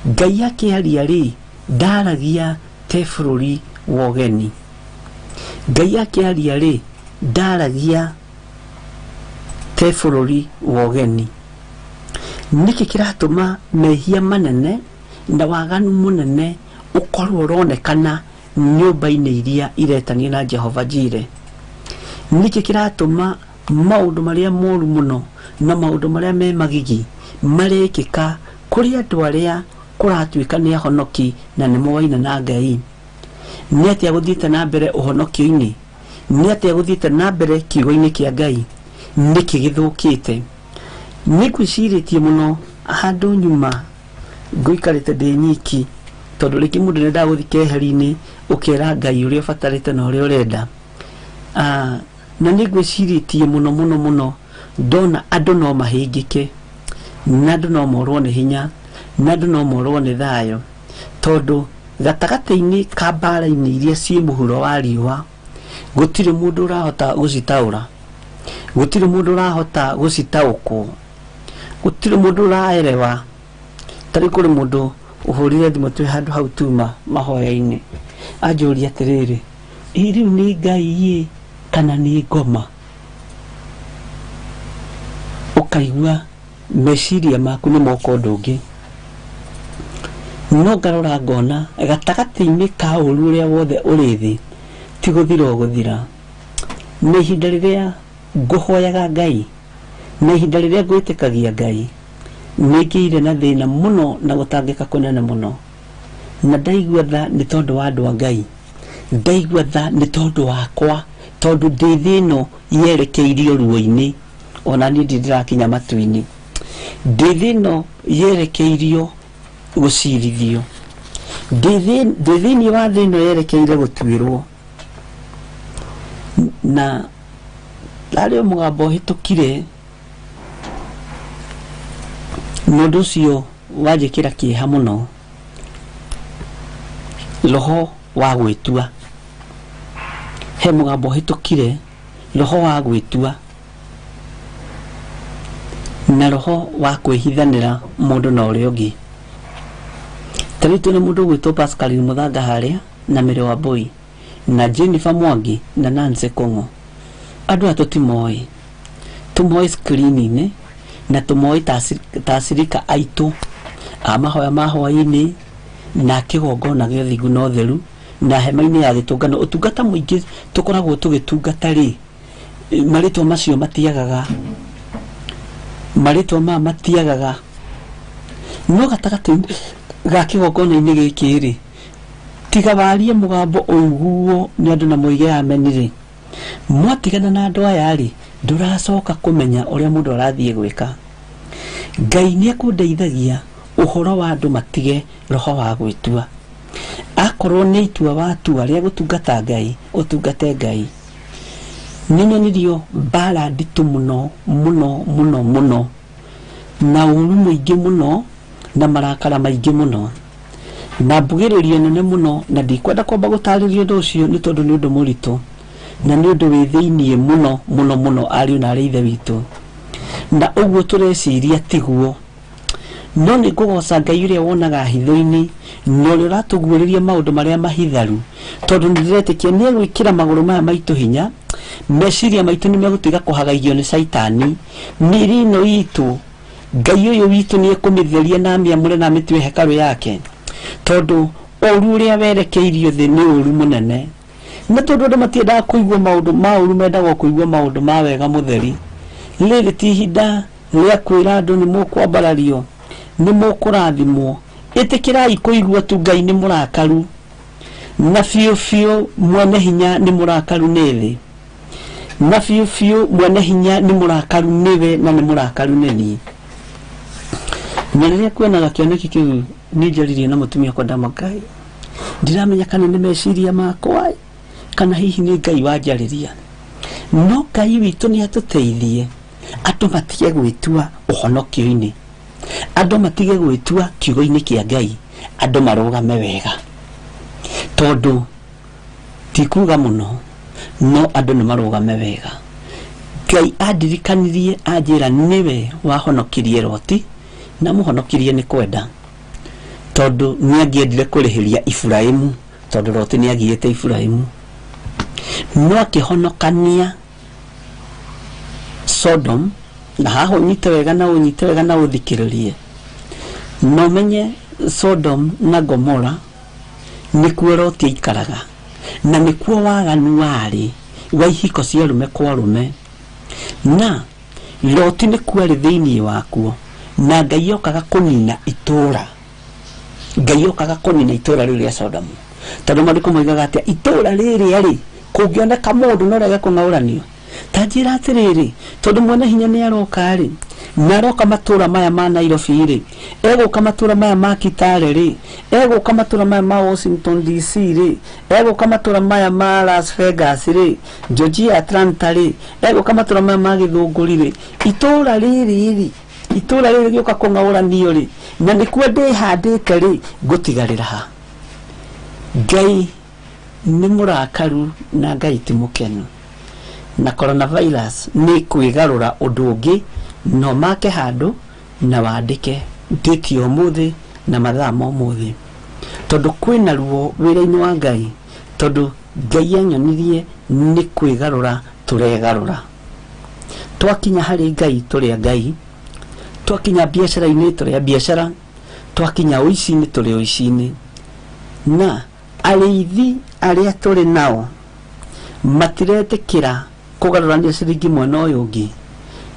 Ngai akĩaria rĩ, ndaragia te bũrũri wa ũgeni. Ngai akĩaria rĩ, ndaragia te bũrũri wa ũgeni. Nĩkĩ kĩratũma mehia manene na waganu mũnene ũkorwo ũronekana nyũmba-inĩ iria iretania na Jehova Jire? Nĩkĩ kĩratũma maũndũ marĩa moru mũno na maũndũ marĩa me magigi marekĩka kũrĩ andũ arĩa kũratuĩka nĩ ahonoki na nĩ moaina na Ngai? Nĩ atĩa gũthiĩte na mbere ũhonokio-inĩ? Nĩ atĩa gũthiĩte na mbere kiugo-inĩ kĩa Ngai? Nĩkĩ gĩthũkĩte? Nĩ ngwĩcirĩtie mũno handũ nyuma ngũikarĩte ndĩ nyiki, tondũ rĩngĩ mũndũ nĩ endaga gũthiĩ keheri-inĩ ũkera Ngai ũrĩa ũbatarĩte na ũrĩa ũrenda. Na nĩ ngwĩcirĩtie mũno mũno mũno ndona andũ no mahĩngĩke, na andũ no morwo nĩ hinya, na andũ no morwo nĩ thayũ, tondũ gatagatĩ-inĩ ka mbara-inĩ iria ciĩ mũhuro wa riũa gũtirĩ mũndũ ũrahota gũcitaũra, gũtirĩ mũndũ ũrahota gũcitaũkwo, gũtirĩ mũndũ ũraerewa. Tarĩ kũrĩ mũndũ ũhũrire thimũ twĩ handũ hau tuma mahoya-inĩ, anjũria atĩrĩrĩ, ĩ rĩu nĩ Ngai ĩ kana nĩ ngoma? Ũkaigua meciria maku nĩ moka ũndũ ũngĩ. No ngarora ngona gatagatĩ-inĩ ka ũru ũrĩa wothe ũrĩ thĩ ti gũthira ũgũthira. Na ihinda rĩrĩa ngũhoyaga Ngai, na ihinda rĩrĩa ngwĩtĩkagia Ngai, nĩ ngĩire na thĩna mũno na gũtangĩka kũnene mũno. Na ndaigua tha nĩ tondũ wa andũ a Ngai, ndaigua tha nĩ tondũ wakwa, tondũ ndĩ thĩ ĩno yerekeirio ruo-inĩ, ona niĩ ndirĩ ndĩrakinya matu-inĩ. Ndĩ thĩ ĩno yerekeirio gũcirithio, ndĩ thĩinĩ wa thĩ ĩno yerekeire gũtuĩrwo. Na harĩ o mũgambo ũhĩtũkire, na ũndũ ũcio wanjĩkĩra kĩeha mũno, roho wa gwĩtua. He mũgambo ũhĩtũkire, roho wa gwĩtua na roho wa kwĩhithanĩra mũndũ na ũrĩa ũngĩ. Ta rĩu twĩna mũndũ ũgwĩtwo Pascaline Mũthanga harĩa, na Mary Wambui, na Jennifer Mwangi, na Nancy Kong'o. Andũ aya tũtimoĩ, tũmoĩ screen-inĩ na tũmoĩ ta acirika aitũ a mahoya ma hwaĩ-inĩ na kĩgongona gĩa ũthingu na ũtheru na hema-inĩ ya gĩtũngano. Ũtungata mũingĩ tũkoragwo tũgĩtungata rĩ, marĩtwa macio matiagaga, marĩtwa maya matiagaga. No gatagatĩ ga kĩgongona-inĩ gĩkĩ rĩ, tiga warie mũgambo ũiguo nĩ andũ na moige ameni rĩ, mwatigana na andũ aya rĩ, ndũracoka kũmenya ũrĩa mũndũ arathiĩ gwĩka. Ngai nĩ ekũndeithagia ũhoro wa andũ matige roho wa gwĩtua. Akorwo nĩ itua watua rĩa gũtungata Ngai, ũtungate Ngai. Nĩ nyonirio mbara nditũ mũno mũno mũno mũno na ũru mũingĩ mũno na marakara maingĩ mũno na mbugĩrĩrio nene mũno, na ndikwenda kwamba gũtarĩria ũndũ ũcio nĩ tondũ nĩ ũndũ mũritũ na nĩ ũndũ wĩ thĩiniĩ mũno mũno mũno, ariũ na arĩ ithe witũ, na ũguo tũreciria tiguo. No nĩ ngũgoca Ngai ũrĩa wonaga hitho-inĩ na ũrĩa ũratũguũrĩria maũndũ marĩa mahitharu, tondũ nĩ ndĩretĩkia nĩ egwĩkĩra magũrũ maya maitũ hinya, meciria maitũ nĩ megũtiga kũhagaigio nĩ caitani, mĩĩrĩ ĩno itũ Ngai ũyũ witũ nĩ ekũmĩtheria na amĩamũre na amĩtue hekarũ yake, tondũ ũru ũrĩa werekeirio thĩ nĩ ũru mũnene. Na tondũ andũ matiendaga kũigua maũndũ ma ũru, mendaga kũigua maũndũ ma wega mũtheri. Rĩrĩ ti ihinda rĩa kwĩra andũ nĩ mũkwambarario, nĩ mũkũrathimwo. Ĩtĩkĩrai kũigua tu Ngai nĩ mũrakaru, na biũ biũ mwene hinya nĩ mũrakaru nĩ thĩ, na biũ biũ mwene hinya nĩ mũrakaru nĩwe na nĩ mũrakaru nĩ niĩ. Na rĩrĩa kuonaga kĩoneki kĩu nĩ njaririe na mũtumia wakwa ndamũkai, ndiramenya kana nĩ meciria makwa kana hihi nĩ Ngai wanjarĩria. No Ngai witũ nĩ atũteithie andũ matige gwĩtua ũhonokio-inĩ, andũ matige gwĩtua kiugo-inĩ kĩa Ngai, andũ marũgame wega, tondũ ti kuga mũno, no andũ nĩ marũgame wega. Ngai andirikanirie anjĩra nĩwe wahonokirie Loti, na mũhonokirie nĩ kwenda, tondũ nĩ angĩendire kũrĩhĩria Iburahĩmu, tondũ Loti nĩ agiĩte Iburahĩmu, no akĩhonokania Sodom. Na haha ũnyite wega na ũnyite wega na ũthikĩrĩrie, no menye Sodom na Gomora nĩkuo Loti aikaraga, na nĩkuo waganu warĩ wa ihiko cia arũme kwa arũme, na Loti nĩkuo arĩ thĩiniĩ wakuo, na Ngai okaga kũnina itũũra, Ngai okaga kũnina itũũra rĩu rĩa Sodom, tondũ maandĩko moigaga atĩa, itũũra rĩrĩa rĩ kũngĩoneka mũndũ no rĩage kũng'aũranio. Ta njĩra atĩrĩrĩ, tondũ mwene hinya nĩ aroka rĩ, na aroka matũũra maya ma Nairobi rĩ, egũka matũũra maya ma Kitale rĩ, egũka matũũra maya ma Washington DC rĩ, egũka matũũra maya ma Las Vegas rĩ, Georgia Atlanta rĩ, egũka matũũra maya ma Gĩthũngũri rĩ, itũũra rĩrĩ rĩ, itũũra rĩrĩ rĩgĩũka kũng'aũranio rĩ, na nĩkuo ndĩhandĩte rĩ, ngũtigarĩra ha? Ngai nĩ mũrakaru na Ngai ti mũkenu, na coronavirus nĩ kwĩgarũra ũndũ ũngĩ. No make handũ na wandĩke date ya ũmũthĩ na mathaa ma ũmũthĩ, tondũ kwĩna ruo wĩra-inĩ wa Ngai, tondũ Ngai anyonirie nĩ kwĩgarũra tũregarũra. Twakinya harĩ Ngai tũrĩ a Ngai, twakinya biacara-inĩ tũrĩ a biacara, twakinya ũici-inĩ tũrĩ ũici-inĩ. Na arĩithi arĩa tũrĩ nao matiretĩkĩra kũgarũrania ciringi mwena ũyũ ũngĩ,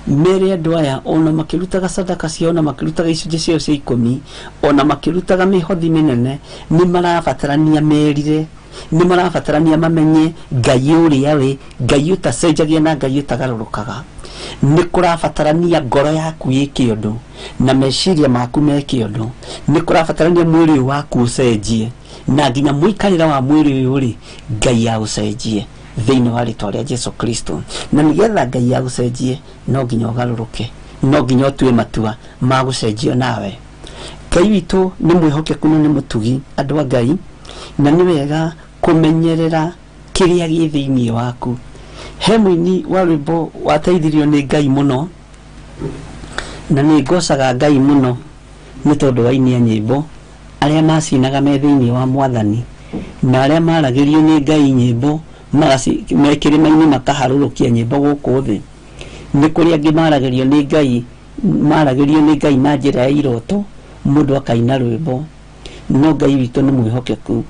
mere andũ aya ona makĩrutaga sadaka ciao, ona makĩrutaga icunjĩ ciao cia ikũmi, ona makĩrutaga mĩhothi mĩnene, nĩ marabatarania merire, nĩ marabatarania mamenye Ngai ũrĩa wĩ Ngai ũtacenjagia na Ngai ũtagarũrũkaga. Nĩ kũrabatarania ngoro yaku ĩke ũndũ na meciria maku meke ũndũ, nĩ kũrabatarania mwĩrĩ ũyũ waku ũcenjie, na nginya mũikarĩre wa mwĩrĩ ũyũ rĩ, Ngai aũcenjie thĩinĩ wa rĩtwa rĩa Jesu Kristo. Na nĩgetha Ngai agũcenjie no nginya ũgarũrũke, no nginya ũtue matua ma gũcenjio nawe. Ngai witũ nĩ mwĩhokeku na nĩ mũtugi, andũ a Ngai, na nĩ wega kũmenyerera kĩrĩa gĩ thĩinĩ waku. He mũini wa rwĩmbo wateithirio nĩ Ngai mũno, na nĩ ngocaga Ngai mũno nĩ tondũ wa aini a nyĩmbo arĩa macinaga me thĩinĩ wa Mwathani, na arĩa maragĩrio nĩ Ngai nyĩmbo me kĩrĩma-inĩ makaharũrũkia nyĩmbo gũkũ thĩ. Nĩ kũrĩ angĩ maragĩrio nĩ Ngai, maragĩrio nĩ Ngai na njĩra ya iroto, mũndũ akaina rwĩmbo. No Ngai witũ nĩ mwĩhokeku.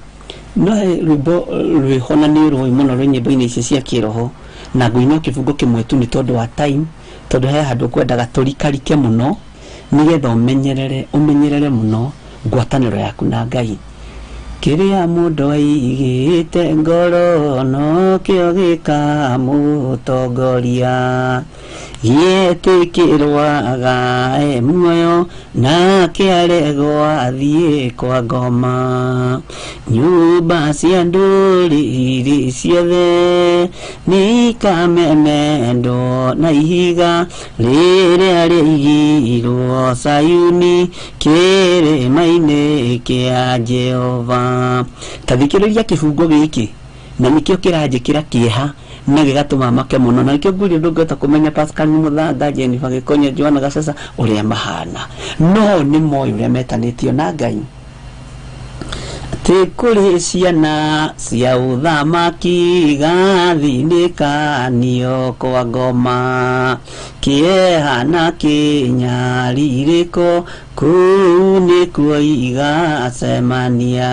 No he rwĩmbo rwĩho na nĩ rũĩ mũno rwĩ nyĩmbo-inĩ ici cia kĩroho, na ngũina kĩbungo kĩmwe tu nĩ tondũ wa time, tondũ he handũ ngwendaga tũrikarike mũno nĩgetha ũmenyerere mũno ngwatanĩro yaku na Ngai. Kĩrĩa mũndũ aigĩte ngoro nokĩo gĩkamũtongoria, gĩetĩkĩrwaga e muoyo nake aregwo athiĩ kwa ngoma. Nyũmba cia ndũrĩrĩ ciothe nĩikamemendwo na ihiga rĩrĩa rĩigirwo Sayuni kĩrĩma-inĩ kĩa Jehova. Ta thikĩrĩria kĩbungo gĩkĩ, na nĩkĩo kĩranjĩkĩra kĩeha na gĩgatũma make mũno, na nĩkĩo ngwĩrire ndũngĩhota kũmenya Pascal Mũthanga, Jennifer Gĩkonyo, Joanna Gacesa ũrĩa mahana, no nĩ moĩ ũrĩa metanĩtio na Ngai. Atĩ kũrĩ ciana cia ũthamaki gathinĩkanio kwa ngoma, kĩeha na kĩnyarirĩko kũu nĩkuo igacemania.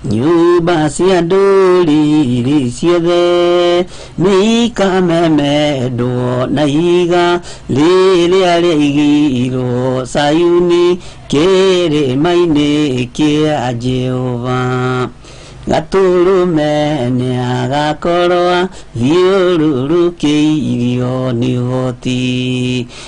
Nyũmba cia ndũrĩrĩ ciothe nĩikamemendwo na ihiga rĩrĩa rĩaigirwo Sayuni kĩrĩma-inĩ kĩa Jehova. Gatũrũme nĩagakorwo thiũrũrũkĩirio nĩ ũhoti,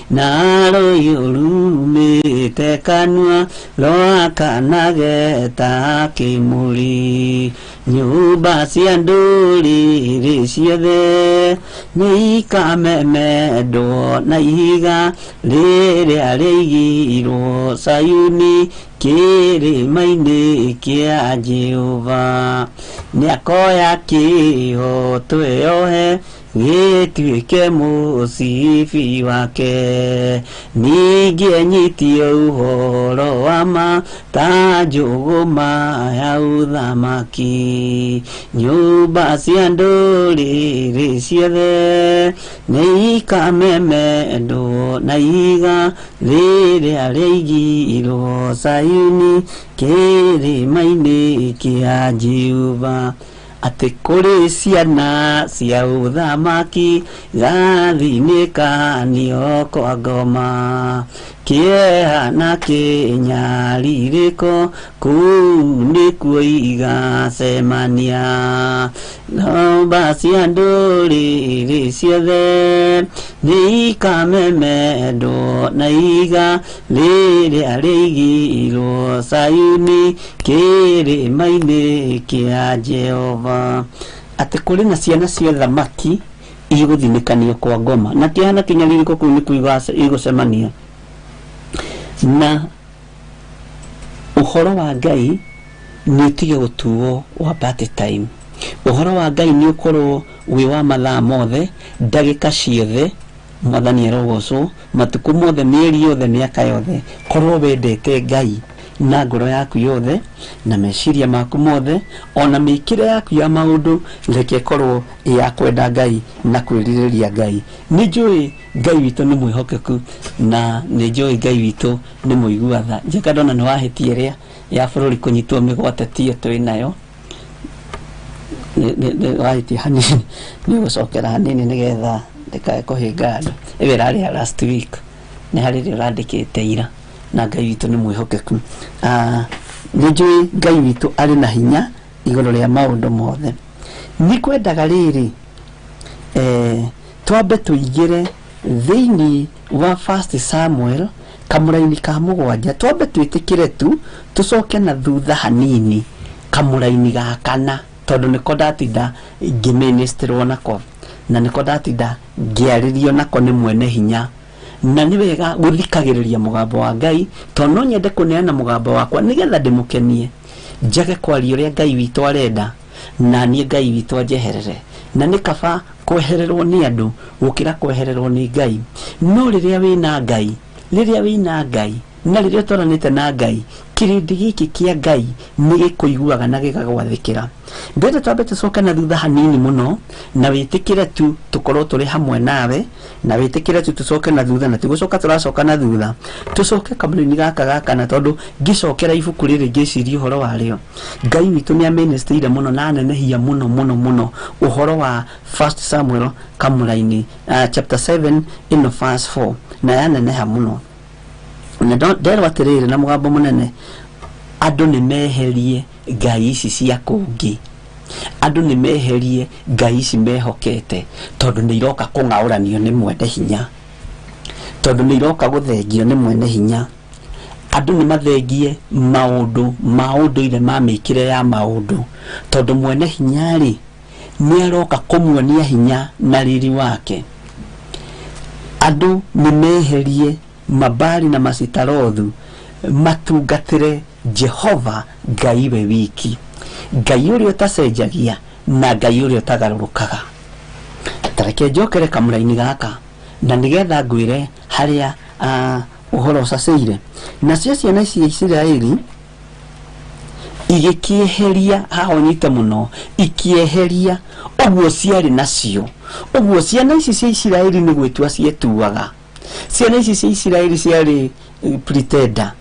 na rũhiũ rumĩte kanua rwakanage ta kĩmũrĩ. Nyũmba cia ndũrĩrĩ ciothe nĩikamemendwo na ihiga rĩrĩa rĩaigirwo Sayuni kĩrĩma-inĩ kĩa Jehova. Nĩakoya kĩhoto eyohe gĩtuĩke mũcibi wake, ningĩ anyitie ũhoro wa ma ta njũgũma ya ũthamaki. Nyũmba cia ndũrĩrĩ ciothe nĩikamemendwo na ihiga rĩrĩa rĩaigirwo Sayuni kĩrĩma-inĩ kĩa Jehova. Atĩ kũrĩ ciana cia ũthamaki gathinĩkanio kwa ngoma, kĩeha na kĩnyarirĩko kũu nĩkuo igacemania. Nyũmba cia ndũrĩrĩ ciothe nĩikamemendwo na ihiga rĩrĩa rĩaigirwo Sayuni kĩrĩma-inĩ kĩa Jehova. Atĩ kũrĩ na ciana cia thamaki igũthinĩkanio kwa ngoma, na kĩeha na kĩnyarirĩko kũu nĩkuo igũcemania. Na ũhoro wa Ngai nĩ ũtige gũtuo wa party time. Ũhoro wa Ngai nĩ ũkorwo wĩ wa mathaa mothe, ndagĩka ciothe, Mwathani arogocwo, matukũ mothe, mĩeri yothe, mĩaka yothe. Korwo wendete Ngai na ngoro yaku yothe na meciria maku mothe, ona mĩkĩre yaku ya maũndũ, reke ĩkorwo ya kwenda Ngai na kwĩrirĩria Ngai. Nĩ njũĩ Ngai witũ nĩ mwĩhokeku, na nĩ njũĩ Ngai witũ nĩ mũigua tha. Njeka ndona nĩ wahĩtia ĩrĩa ya bũrũri kũnyitwo mĩgwate tiyo twĩ nayo, wahĩtia hanini, nĩ ũgũcokera hanini nĩgetha ndĩkae kũhĩnga andũ. Ĩyo ĩrarĩ ya last week, nĩ harĩ ĩrĩa ũrandĩkĩte ira, na Ngai witũ nĩ mwĩhokeku. Nĩ njũĩ Ngai witũ arĩ na hinya igũrũ rĩa maũndũ mothe. Nĩ kwendaga rĩrĩ twambe tũingĩre thĩinĩ wa First Samuel kamũraini ka 7, twambe twĩtĩkĩre tu tũcoke na thutha hanini kamũraini ga 4, tondũ nĩko ndatinda ngĩministerwo nako, na nĩko ndatinda ngĩarĩrio nako nĩ mwene hinya. Na nĩ wega gũthikagĩrĩria mũgambo wa Ngai, tondũ no nyende kũneana mũgambo wakwa nĩgetha ndĩmũkenie, njage kwaria ũrĩa Ngai witũ arenda, na niĩ Ngai witũ anjeherere. Na nĩ kaba kwehererwo nĩ andũ gũkĩra kwehererwo nĩ Ngai. No rĩrĩa wĩna Ngai, rĩrĩa wĩna Ngai na rĩrĩa ũtwaranĩte na Ngai, Kĩrĩndĩ gĩkĩ kĩa Ngai nĩ gĩkũiguaga na gĩgagwathĩkĩra. Ndĩrenda twambe tũcoke na thutha hanini mũno, na wĩtĩkĩre tu tũkorwo tũrĩ hamwe nawe, na wĩtĩkĩre tu tũcoke na thutha, na tigũcoka tũracoka na thutha, tũcoke kamũrĩinĩ gaka gakana, tondũ ngĩcokera ibuku rĩrĩ ngĩciria ũhoro warĩo, Ngai witũ nĩ amĩnĩstĩire mũno na anenehia mũno mũno mũno ũhoro wa 1 Samuel kamũraini chapter 7 ĩno verse 4, na yaneneha mũno. Na nderwo atĩrĩrĩ na mũgambo mũnene, andũ nĩ meherie ngai ici cia kũngĩ, andũ nĩ meherie ngai ici mehokete, tondũ nĩ iroka kũng'aũranio nĩ mwene hinya, tondũ nĩ iroka gũthengio nĩ mwene hinya. Andũ nĩ mathengie maũndũ ma ũndũire ma mĩkĩre ya maũndũ, tondũ mwene hinya rĩ nĩ aroka kũmuonia hinya na riri wake. Andũ nĩ meherie mabali na masitarothu, matungatĩre Jehova Ngai we wiki, Ngai ũrĩa ũtacenjagia na Ngai ũrĩa ũtagarũrũkaga. Tareke njokere kamũraini gaka na nĩgetha ngwĩre harĩa ũhoro ũcacĩire. Nacio ciana cia Isiraeli igĩkĩeheria, haha ũnyite mũno, ikĩeheria ũguo ciarĩ nacio. Ũguo ciana ici cia Isiraeli nĩ gwĩtua cietuaga. Ciana ici cia Isiraeli ciarĩ pretender.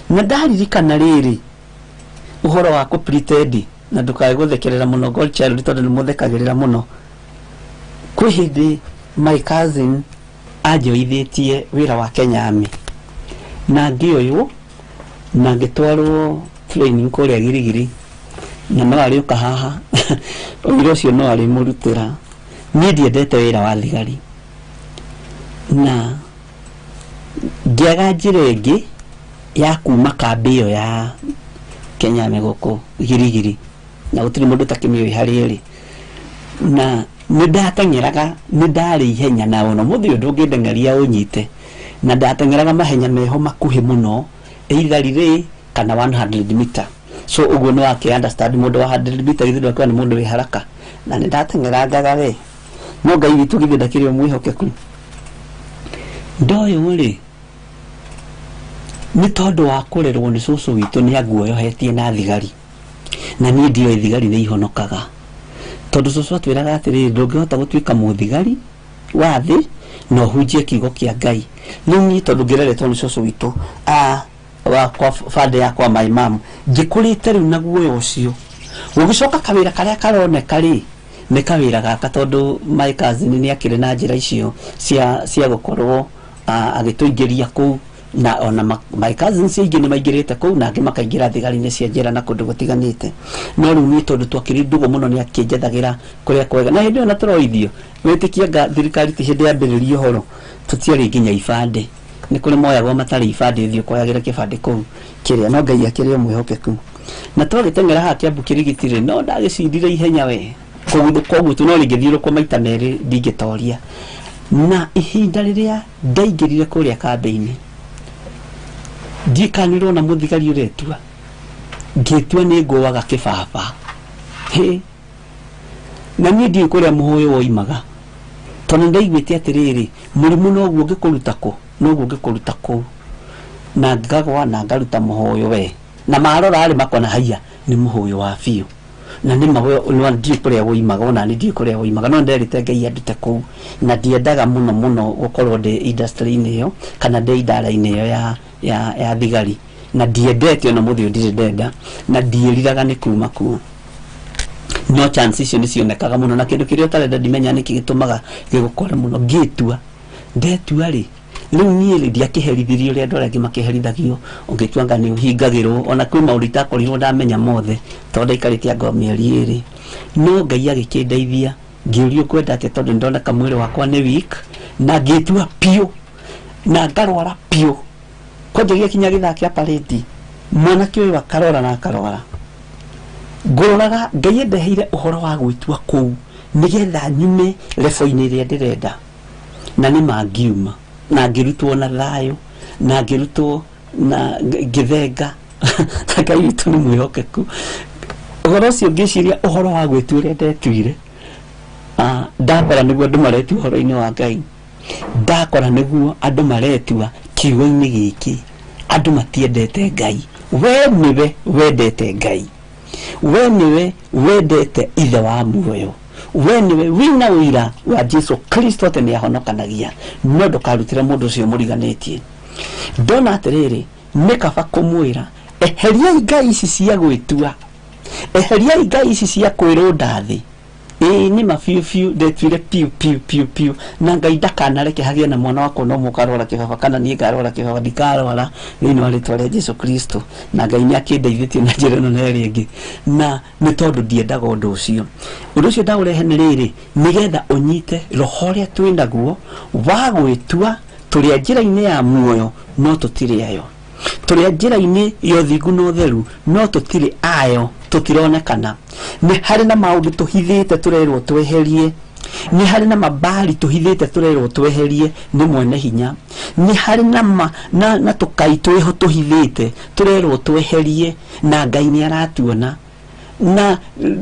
Na ndaririkana rĩrĩ ũhoro wa kũ pretend, na ndũkae gũthekerera mũno God child, tondũ nĩ mũthekagĩrĩra mũno. Kwĩ hĩndĩ my cousin anjoithĩtie wĩra wa Kenya Army, na ngĩoywo na ngĩtwarwo training kũrĩa Girigiri, na no arĩũka haha ũira ũcio no arĩmũrutĩra. Niĩ ndiendete wĩra wa thigari, na ngĩaga njĩra ĩngĩ ya kuma kambĩ ĩyo ya Kenya Army gũkũ Girigiri, na gũtirĩ mũndũ ũtakĩmĩũĩ harĩa ĩrĩ. Na nĩ ndateng'eraga, nĩ ndarĩ ihenya, na ona mũthĩ ũyũ ndũngĩndeng'eria ũnyite, na ndateng'eraga mahenya meho makuhĩ mũno, either relay kana 100 meter. So ũguo nĩ wake understand mũndũ wa 100 meter githĩ ndwakiuga nĩ mũndũ wĩ haraka. Na nĩ ndateng'erangaga we, no Ngai witũ githĩ ndakĩrĩ o mwĩhokeku. Ndoywo rĩ nĩ tondũ wa kũrerwo nĩ cũcũ witũ nĩ anguoyohetie na thigari, na niĩ ndioĩ thigari nĩ ihonokaga, tondũ cũcũ atwĩraga atĩrĩrĩ, ndũngĩhota gũtuĩka mũthigari wa thĩ na ũhunjie kiugo kĩa Ngai. Rĩu niĩ tondũ ngĩreretwo nĩ cũcũ witũ wakwa bande yakwa my mom, ngĩkũrĩte rĩu na guoya ũcio. Gũgĩcoka kawĩra karĩa karoneka rĩ nĩ kawĩra gaka, tondũ my cousin nĩ akĩrĩ na njĩra icio cia gũkorwo agĩtũingĩria kũu, na ona my cousins aingĩ nĩ maingĩrĩte kũu, na angĩ makaingĩra thigari-inĩ cia njera na kũndũ gũtiganĩte. No rĩu niĩ tondũ twakĩrĩ ndũgũ mũno nĩ akĩnjethagĩra kũrĩa kwega, na hĩndĩ ĩyo na tũroithio wĩtĩkie nga thirikari ti hĩndĩ yambĩrĩria ũhoro, tũtiarĩ nginya ibandĩ, nĩ kũrĩ moyagwo matarĩ ibandĩ, ũthiĩ ũkoyagĩra kĩbandĩ kũu kĩrĩa, no Ngai akĩrĩ o mwĩhokeku. Na twagĩteng'era haha Kĩambu kĩrigiti-rĩ, no ndagĩcindire ihenya we, koguo tu no rĩngĩthiũrũkwo maita merĩ ndingĩtoria. Na ihinda rĩrĩa ndaingĩrire kũrĩa kambĩ-inĩ, ndikanĩrwo na mũthigari ũretua, ngĩtua nĩ ngũaga kĩbaba. Hĩ, na niĩ ndiũĩ kũrĩa mũhũyũ woimaga, tondũ ndaiguĩte atĩrĩrĩ, mũrimũ noguo ũngĩkũruta kũ, noguo ũngĩkũruta kũu, na ngagwa na ngaruta mũhũyũ we, na marora rĩ makona haiya nĩ mũhũyũ wa biũ, na nĩ ma ndiũĩ kũrĩa woimaga, ona nĩ ndiũĩ kũrĩa woimaga, no nderĩte Ngai andute kũu, na ndiendaga mũno mũno gũkorwo ndĩ industry-inĩ ĩyo kana ndĩ idara-inĩ ĩyo ya thigari, na ndiendete ona mũthĩ ũyũ ndirĩ ndenda, na ndiĩriraga nĩ kuma kuo. No chance icio nĩ cionekaga mũno, na kĩndũ kĩrĩa ũtarenda ndimenya nĩkĩ gĩtũmaga gĩgũkore mũno. Ngĩtua, ndetua rĩ, rĩu niĩ rĩ ndiakĩherithirio ũrĩa andũ arĩa angĩ makĩherithagio, ũngĩtua anga nĩ ũhingagĩrwo, ona kwĩ maũndũ itakorirwo ndamenya mothe, tondũ ndaikarĩte anga mĩeri ĩrĩ. No Ngai agĩkĩndeithia, ngĩũrio ngwenda atĩa, tondũ nĩndoneka mwĩrĩ wakwa nĩ weak, na ngĩtua biũ, na ngarwara biũ. Kwanja gĩakinya gĩthaa kĩa parade, mwanake ũyũ akarora na akarora. Ngũroraga Ngai endeheire ũhoro wa gwĩtua kũu nĩgetha nyume lebo-inĩ ĩrĩa ndĩrenda, na nĩ mangiuma, na ngĩrutwo na thayũ, na ngĩrutwo na ngĩthenga. Ngai witũ nĩ mwĩhokeku. Ũhoro ũcio ngĩciria ũhoro wa gwĩtua ũrĩa ndetuire, ndakora nĩguo andũ maretua ũhoro-inĩ wa Ngai, ndakora nĩguo andũ maretua kiugo-inĩ gĩkĩ, andũ matiendete Ngai. We niwe wendete Ngai, we niwe wendete ithe wa muoyo, we niwe wina wira wa Jesu Kristo atĩ nĩahonokanagia, no ndũkarutĩre mũndũ ũcio mũriganĩtie. Ndona atĩrĩrĩ, nĩ kaba kũmwĩra eheriai ngai ici cia gwĩtua, eheriai ngai ici cia kwĩrũnda thĩ. Ĩĩ nĩ ma biũ biũ ndetuire piu piu piu piu, na Ngai ndakanareke hagĩe na mwana wakwa no mũkarwara kĩbaba kana niĩ ngarwara kĩbaba, ndikarwara thĩinĩ wa rĩtwa rĩa Jesu Kristo. Na Ngai nĩ akĩndeithĩtie na njĩra ĩno na ĩrĩa ĩngĩ, na nĩ tondũ ndiendaga ũndũ ũcio. Ũndũ ũcio ndaũrehe nĩ rĩrĩ, nĩgetha ũnyite roho ũrĩa twĩ naguo wa gwĩtua tũrĩ a njĩra-inĩ ya muoyo no tũtirĩ ayo, tũrĩ a njĩra-inĩ ya ũthingu na ũtheru no tũtirĩ ayo, tũtironekana. Nĩ harĩ na maũndũ tũhithĩte tũrerwo tweherie, nĩ harĩ na mabari tũhithĩte tũrerwo tweherie nĩ mwene hinya, nĩ harĩ na tũkai twĩho tũhithĩte tũrerwo tweherie, na Ngai nĩ aratuona. Na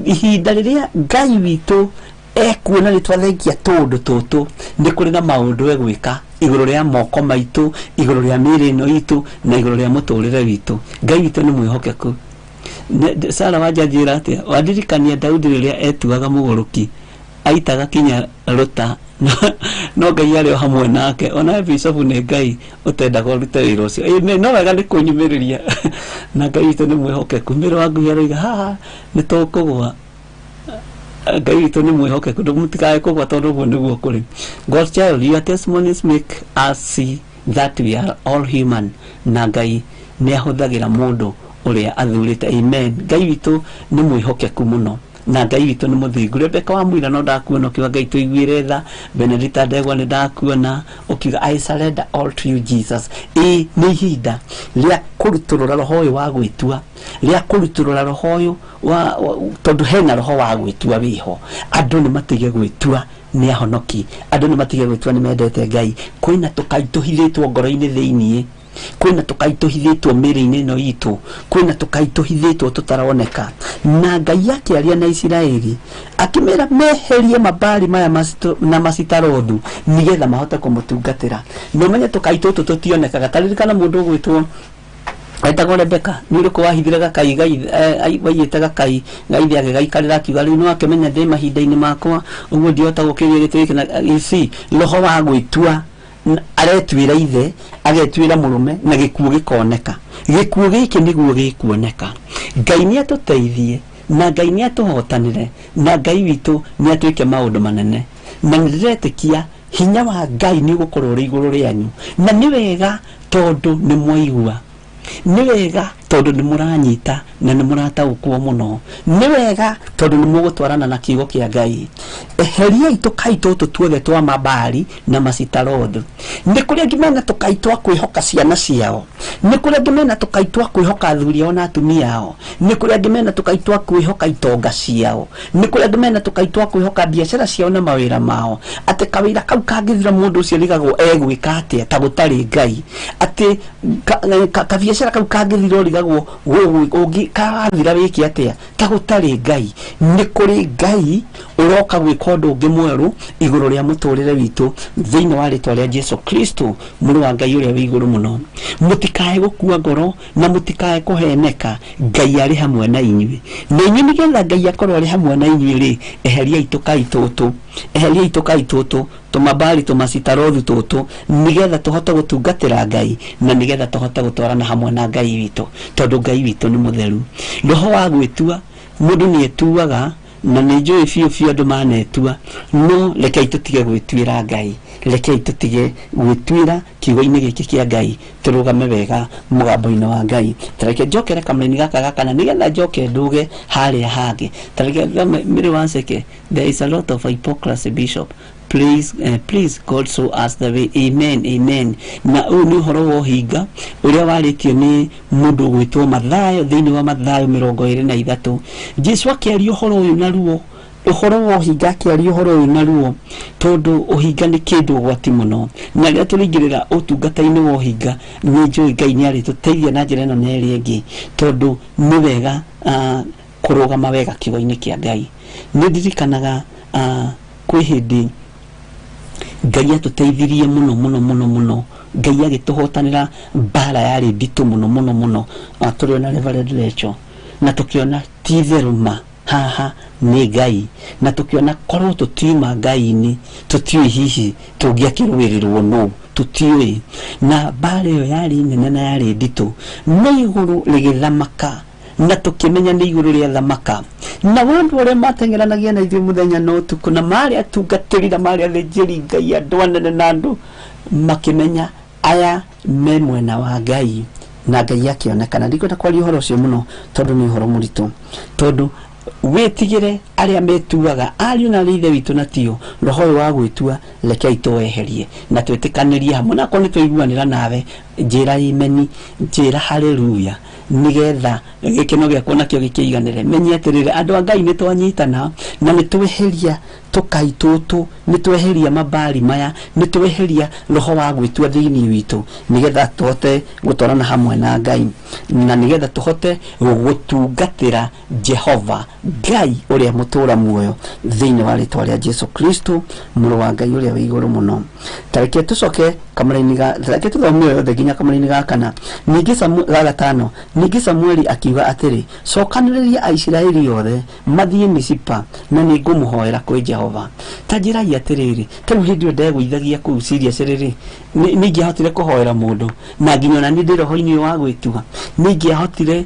ihinda rĩrĩa Ngai witũ ekuona nĩ twathengia tũũndũ tũtũ, nĩ kũrĩ na maũndũ egwĩka igũrũ rĩa moko maitũ, igũrũ rĩa mĩĩrĩ ĩno itũ, na igũrũ rĩa mũtũrĩre witũ. Ngai witũ nĩ mwĩhokeku. Sara wanjanjĩra atĩa, wandirikania Daudi rĩrĩa etuaga mũgũrũki, aitaga kinya rũta, no Ngai arĩ o hamwe nake. Ona bishop nĩ Ngai ũtendaga ũrute wĩra ũcio, no wega nĩ kũnyumĩrĩria. Na Ngai witũ nĩ mwĩhokeku. Mĩrũ wa Ngai aroiga haha nĩ tũkũgwa, Ngai witũ nĩ mwĩhokeku, mũtikae kũgwa tondũ ũguo nĩguo kũrĩ. God child, your testimonies make us see that we are all human, na Ngai nĩ ahũthagĩra mũndũ ũrĩa athurĩte. Amen. Ngai witũ nĩ mwĩhokeku mũno, na Ngai witũ nĩ mũthingu. Rebeka wa Mwira no ndakuona ũkiuga Ngai tũiguĩre tha, Benedicta Ndegwa nĩ ndakuona ũkiuga I surrender all to you Jesus. Ĩĩ nĩ ihinda rĩa kũrutũrũra roho ũyũ wa gwĩtua, rĩa kũrutũrũra roho ũyũ wa tondũ hena roho wa gwĩtua wĩho. Andũ nĩ matige gwĩtua nĩ ahonoki, andũ nĩ matige gwĩtua nĩ mendete Ngai. Kwĩna tũkai tũhithĩtwo ngoro-inĩ thĩiniĩ, kwĩna tũkai tũhithĩtwo mĩĩrĩ-inĩ ĩno itũ, kwĩna tũkai tũhithĩtwo tũtaroneka. Na Ngai akĩaria na Isiraeli akĩmera meherie mabari maya na macitarothu nĩgetha mahote kũmũtungatĩra. Na ũmenye tũkai tũtũ tũtionekaga. Ta ririkana mũndũ ũgwĩtwo etagwo Rebeka, nĩ ũrĩkũ wahithire gakai waiyĩte gakai gaithe agĩgaikarĩra akiuga rĩu no akĩmenya ndĩ mahinda-inĩ makwa ũguo ndihota gũkĩria gĩtĩ gĩkĩ. Na ici roho wa gwĩtua, aretuĩra ithe, agetuĩra mũrũme, na gĩkuũ gĩkoneka. Gĩkuũ gĩkĩ nĩguo gĩkuoneka. Ngai nĩ atũteithie, na Ngai nĩ atũhotanĩre, na Ngai witũ nĩ atwĩke maũndũ manene. Na nĩ ndĩretĩkia hinya wa Ngai nĩ ũgũkorwo ũrĩ igũrũ rĩanyu. Na nĩ wega tondũ nĩ mwaigua, nĩ wega tondũ nĩ mũranyita na nĩ mũrataũkwo mũno, nĩ wega tondũ nĩ mũgũtwarana na kiugo kĩa Ngai. Eheriai tũkai tũtũ tuothe twa mabari na macitarothu. Nĩ kũrĩ angĩ mena tũkai twa kwĩhoka ciana ciao, nĩ kũrĩ angĩ mena tũkai twa kwĩhoka athuri ao na atumia ao, nĩ kũrĩ angĩ mena tũkai twa kwĩhoka itonga ciao, nĩ kũrĩ angĩ mena tũkai twa kwĩhoka biacara ciao na mawĩra mao. Atĩ kawĩra kau kangĩthira mũndũ ũcio arigagwo egwĩka atĩa ta gũtarĩ Ngai. Atĩ kabiacara kau kangĩthira ũrigagwo kathira wĩke atĩa ta gũtarĩ Ngai. Nĩ kũrĩ Ngai ũroka gwĩka ũndũ ũngĩ mwerũ igũrũ rĩa mũtũrĩre witũ thĩinĩ wa rĩtwa rĩa Jesu Kristo mũrũ wa Ngai ũrĩa wĩ igũrũ mũno. Mũtikae gũkua ngoro na mũtikae kũheneka, Ngai arĩ hamwe na inyuĩ. Na inyuĩ nĩgetha Ngai akorwo arĩ hamwe na inyuĩ rĩ, eheriai tũkai tũtũ, eheriai tũkai tũtũ, tũmabari tũmacitarothu tũtũ, nĩgetha tũhote gũtungatĩra Ngai na nĩgetha tũhote gũtwarana hamwe na Ngai witũ, tondũ Ngai witũ nĩ mũtheru. Roho wa gwĩtua, mũndũ nĩ etuaga, na nĩ njũĩ biũ biũ andũ manetua, no rekei tũtige gwĩtuĩra Ngai, rekei tũtige gwĩtuĩra kiugo-inĩ gĩkĩ kĩa Ngai, tũrũgame wega mũgambo-inĩ wa Ngai. Tareke njokere kamũraini gaka gakana nĩgetha njoke nduge harĩa hangĩ. Tareke Mary Wanceke, there is a lot of hypocrisy, Bishop. Please, please God show us the way. Amen, amen. Na ũyũ nĩ ũhoro wa ũhinga ũrĩa warĩtio nĩ mũndũ ũgwĩtwo Mathayo thĩinĩ wa Mathayo 23. Jesu akĩaria ũhoro ũyũ na ruo, ũhoro wa ũhinga akĩaria ũhoro ũyũ na ruo, tondũ ũhinga nĩ kĩndũ ũgwati mũno. Na rĩrĩa tũrĩingĩrĩra ũtungata-inĩ wa ũhinga, nĩ njũĩ Ngai nĩ arĩtũteithia na njĩra ĩno na ĩrĩa ĩngĩ, tondũ nĩ wega kũrũgama wega kiugo-inĩ kĩa Ngai. Nĩ ndirikanaga kwĩ hĩndĩ Ngai atũteithirie mũno mũno mũno mũno Ngai agĩtũhotanĩra mbara yarĩ nditũ mũno mũno mũno tũrĩ ona Reverend Rachel na tũkĩona ti itherũ ma haha nĩ Ngai na tũkĩona korwo tũtiuma Ngai-inĩ tũtiũĩ hihi tũngĩakĩrũĩrĩrwo nũ tũtiũĩ na mbara ĩyo yarĩ nene na yarĩ nditũ no igũrũ rĩgĩthamaka na tũkĩmenya nĩ igũrũ rĩa thamaka na andũ arĩa mateng'eranagia na ithuĩ mũthenya na ũtukũ na marĩ atungatĩri na marĩ athĩnjĩri Ngai andũ anene na andũ makĩmenya aya me mwena wa Ngai na Ngai akĩonekana. Ndikwenda kwaria ũhoro ũcio mũno tondũ nĩ ũhoro mũritũ tondũ wĩtigĩre arĩa metuaga ariũ na arĩa ithe witũ na tio roho ũyũ wa gwĩtua rekei tũweherie na twĩtĩkanĩrie hamwe na akorwo nĩ twaiguanĩra nawe njĩra imeni njĩra haleluya nigetha gĩkeno gĩakwa nakĩo gĩkĩiganĩre. Menye atĩrĩrĩ andũ a Ngai nĩ twanyitana na nĩ tweheria tũkai tũtũ nĩ tweheria mabari maya nĩ tweheria roho wa gwĩtua thĩinĩ witũ nigetha tũhote gũtwarana hamwe na Ngai na nigetha tũhote gũtungatĩra Jehova Ngai ũrĩa mũtũra muoyo thĩinĩ wa rĩtwa rĩa Jesu Kristo mũrũ wa Ngai ũrĩa wĩ igũrũ mũno. Tareke tũcoke kamũra-inĩ ga tareke tũthome yothe nginya kamũra-inĩ ga kana ningĩ ga gatano. Ningĩ Samueli akiuga atĩrĩ, cokanĩrĩria Aisiraeli othe mathiĩ Misipa na nĩ ngũmũhoera kwĩ Jehova. Ta njĩrai atĩrĩrĩ, ta rĩu hĩndĩ ĩyo ndegũithagia kũu Sirius rĩrĩ nĩ ingĩahotire kũhoera mũndũ na nginya ona niĩ ndĩ roho-inĩ wa gwĩtua nĩ ingĩahotire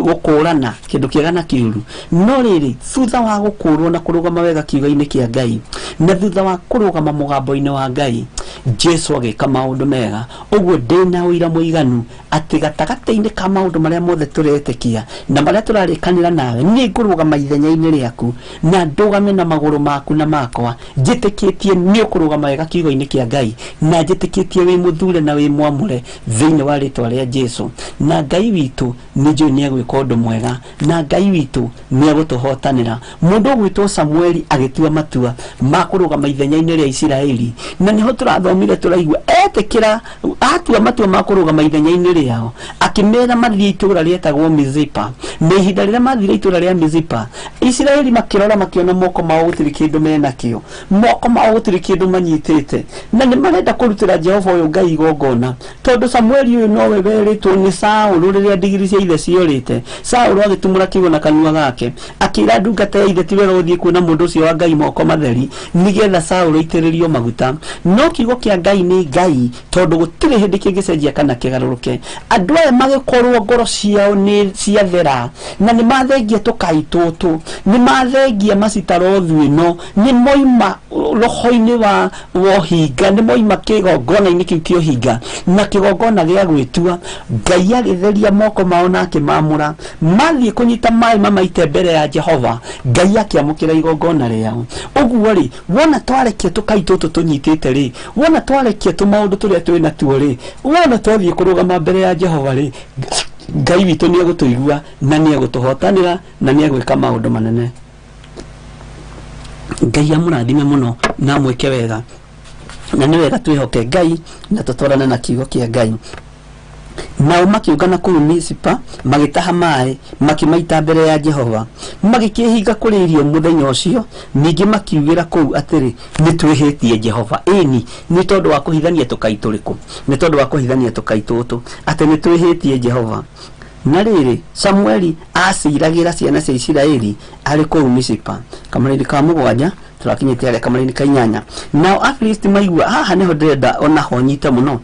gũkũrana kĩndũ kĩega na kĩũru. No rĩrĩ thutha wa gũkũrwo na kũrũgama wega kiugo-inĩ kĩa Ngai na thutha wa kũrũgama mũgambo-inĩ wa Ngai Jesu agĩka maũndũ mega. Ũguo ndĩna ũira mũiganu atĩ gatagatĩ-inĩ ka maũndũ marĩa mothe tũretĩkia na marĩa tũrarĩkanĩra nawe nĩ ngũrũgama ithenya-inĩ rĩaku na ndũgame na magũrũ maku na makwa njĩtĩkĩtie nĩ ũkũrũgama wega kiugo-inĩ kĩa Ngai na njĩtĩkĩtie wĩ mũthure na wĩ mwamũre thĩinĩ wa rĩtwa rĩa Jesu. Na Ngai witũ nĩ njũĩ nĩ egwĩka ũndũ mwega na Ngai witũ nĩ egũtũhotanĩra. Mũndũ ũgwĩtwo Samueli agĩtua matua ma kũrũgama ithenya-inĩ rĩa Isiraeli na nĩho tũrathomire tũraigua etĩkĩra atua matua ma kũrũgama ithenya-inĩ rĩao akĩmera mathiĩ itũũra rĩetagwo Mizipa. Na ihinda rĩrĩa mathire itũũra rĩa Mizipa Isiraeli makĩrora makĩona moko mao gũtirĩ kĩndũ menakĩo, moko mao gũtirĩ kĩndũ manyitĩte na nĩ marenda kũrutĩra Jehova ũyũ Ngai igongona tondũ Samueli ũyũ nowe werĩtwo nĩ Saũlũ rĩrĩa ndigiri cia ithe ciorĩte. Saũlũ agĩtumũra kiugo na kanua gake akĩra ndungata ya ithe ti wega gũthiĩ kuona mũndũ ũcio wa Ngai moko matheri nĩgetha Saũlũ aitĩrĩrio maguta. No kiugo kĩa Ngai nĩ Ngai tondũ gũtirĩ hĩndĩ kĩngĩcenjia kana kĩgarũrũke. Andũ aya magĩkorwo ngoro ciao nĩ ciathera na nĩ mathengia tũkai tũtũ nĩ mathengia macitarothu ĩno nĩ moima roho-inĩ wa ũhinga nĩ moima kĩgongona-inĩ kĩu kĩa ũhinga na kĩgongona gĩa gwĩtua. Ngai agĩtheria moko mao na akĩmamũra mathiĩ kũnyita maĩ mamaite mbere ya Jehova Ngai akĩamũkĩra igongona rĩao. Ũguo rĩ wona twarekia tũkai tũtũ tũnyitĩte rĩ wona twarekia tũmaũndũ tũrĩa twĩ natuo rĩ wona twathiĩ kũrũgama mbere ya Jehova rĩ Ngai witũ nĩ egũtũigua na nĩ egũtũhotanĩra na nĩ egwĩka maũndũ manene. Ngai amũrathime mũno na amwĩke wega na nĩ wega twĩhoke Ngai na tũtwarane na kiugo kĩa Ngai. Nao makĩũngana kũu Misipa magĩtaha maĩ makĩmaita mbere ya Jehova magĩkĩhinga kũrĩa irio mũthenya ũcio. Ningĩ makiugĩra kũu atĩrĩ, nĩ twĩhĩtie Jehova. Ĩni nĩ tondũ wa kũhithania tũkai tũrĩkũ? Nĩ tondũ wa kũhithania tũkai tũtũ atĩ nĩ twĩhĩtie Jehova. Na rĩrĩ Samueli aciragĩra ciana cia Isiraeli arĩ kũu Misipa. Kamũra-inĩ ka mũgwanja tũrakinyĩte harĩa kamũra-inĩ ka inyanya. Nao Afilisti maigua, haha nĩho ndĩrenda onaho nyite mũno.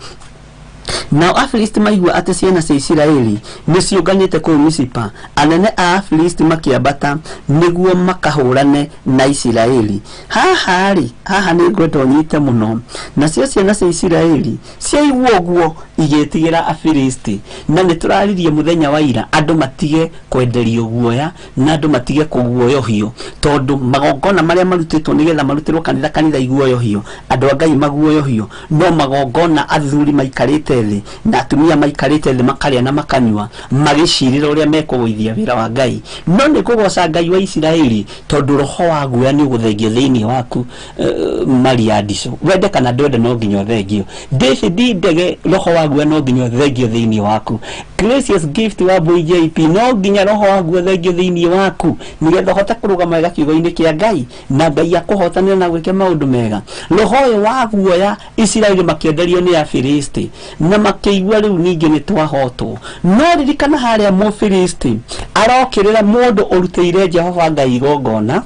Nao Afilisti maigua atĩ ciana cia Isiraeli nĩ ciũnganĩte kũu Misipa, anene a Afilisti makĩambata nĩguo makahũrane na Isiraeli. Haha rĩ, haha nĩ ngwenda ũnyite mũno. Nacio ciana cia Isiraeli ciaigua ũguo igĩtigĩra Afilisti. Na nĩ tũraririe mũthenya wa ira andũ matige kwenderio guoya na andũ matige kũguoyohio tondũ magongona marĩa marutĩtwo nĩgetha marutĩrwo kanitha kanitha iguoyohio andũ a Ngai maguoyohio no magongona athuri maikarĩte thĩ na atumia maikarĩte thĩ makarĩa na makanyua magĩcirĩra ũrĩa mekũgũithia wĩra wa Ngai. No nĩ kũgoca Ngai wa Isiraeli tondũ roho wa guoya nĩ ũgũthengio thĩinĩ waku. Maria Ndico wende kana ndwende no nginya ũthengio. David Ndege roho wa guoya no nginya ũthengio thĩinĩ waku. Gracious gift wa BJP no nginya roho wa guoya ũthengio thĩinĩ waku nĩgetha ũhote kũrũgama wega kiugo-inĩ kĩa Ngai na Ngai akũhotanĩre na gwĩke maũndũ mega. Roho ũyũ wa guoya Isiraeli makĩenderio nĩ Afilisti na makĩigua rĩu ningĩ nĩ twahotwo. No ririkana harĩa Mũfilisti arokĩrĩra mũndũ ũrutĩire Jehova Ngai igongona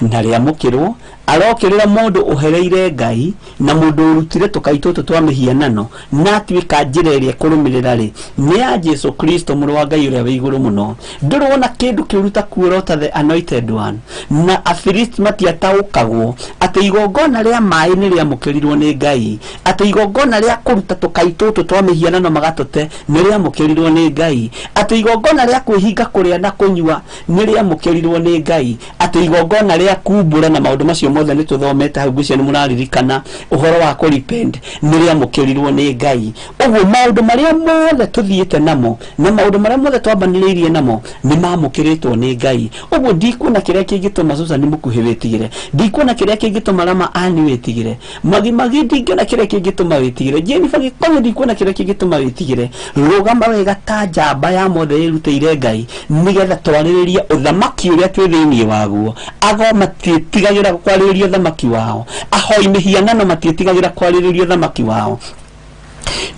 na rĩamũkĩrwo, arokĩrĩra mũndũ ũhereire Ngai na mũndũ ũrutire tũkai tũtũ twa mĩhianano na atuĩka njĩra ĩrĩa ĩkũrũmĩrĩra rĩ nĩ ya Jesu Kristo mũrũ wa Ngai ũrĩa wĩ igũrũ mũno. Ndũrona kĩndũ kĩũru ta kuorota the anointed one. Na Afilisti matiataũkagwo atĩ igongona rĩa maĩ nĩ rĩamũkĩrirwo nĩ Ngai, atĩ igongona rĩa kũruta tũkai tũtũ twa mĩhianano magatũte nĩ rĩamũkĩrirwo nĩ Ngai, atĩ igongona rĩa kwĩhinga kũrĩa na kũnyua nĩ rĩamũkĩrirwo nĩ Ngai, atĩ igongona rĩa kumbũra na maũndũ macio mothe nĩ tũthomete hau ngwĩciria nĩ mũraririkana ũhoro wa kũrepent nĩ rĩamũkĩrirwo nĩ Ngai. Ũguo maũndũ marĩa mothe tũthiĩte namo na maũndũ marĩa mothe twambanĩrĩirie namo nĩ mamũkĩrĩtwo nĩ Ngai. Ũguo ndikuona kĩrĩa kĩngĩtũma Susan Mũkuhĩ wĩtigĩre, ndikuona kĩrĩa kĩngĩtũma Rama Ani wĩtigĩre, Magi ndingĩona kĩrĩa kĩngĩtũma wĩtigĩre, Jennifer Gĩkonyo ndikuona kĩrĩa kĩngĩtũma wĩtigĩre. Rũgama wega ta njamba ya mothe ĩrutĩire Ngai nĩgetha twarĩrĩrie ũthamaki ũrĩa twĩ thĩinĩ waguo. Ago matiĩtigagĩra kwarĩrĩria ũthamaki wao, ahoi mĩhianano matiĩtigagĩra kwarĩrĩria ũthamaki wao,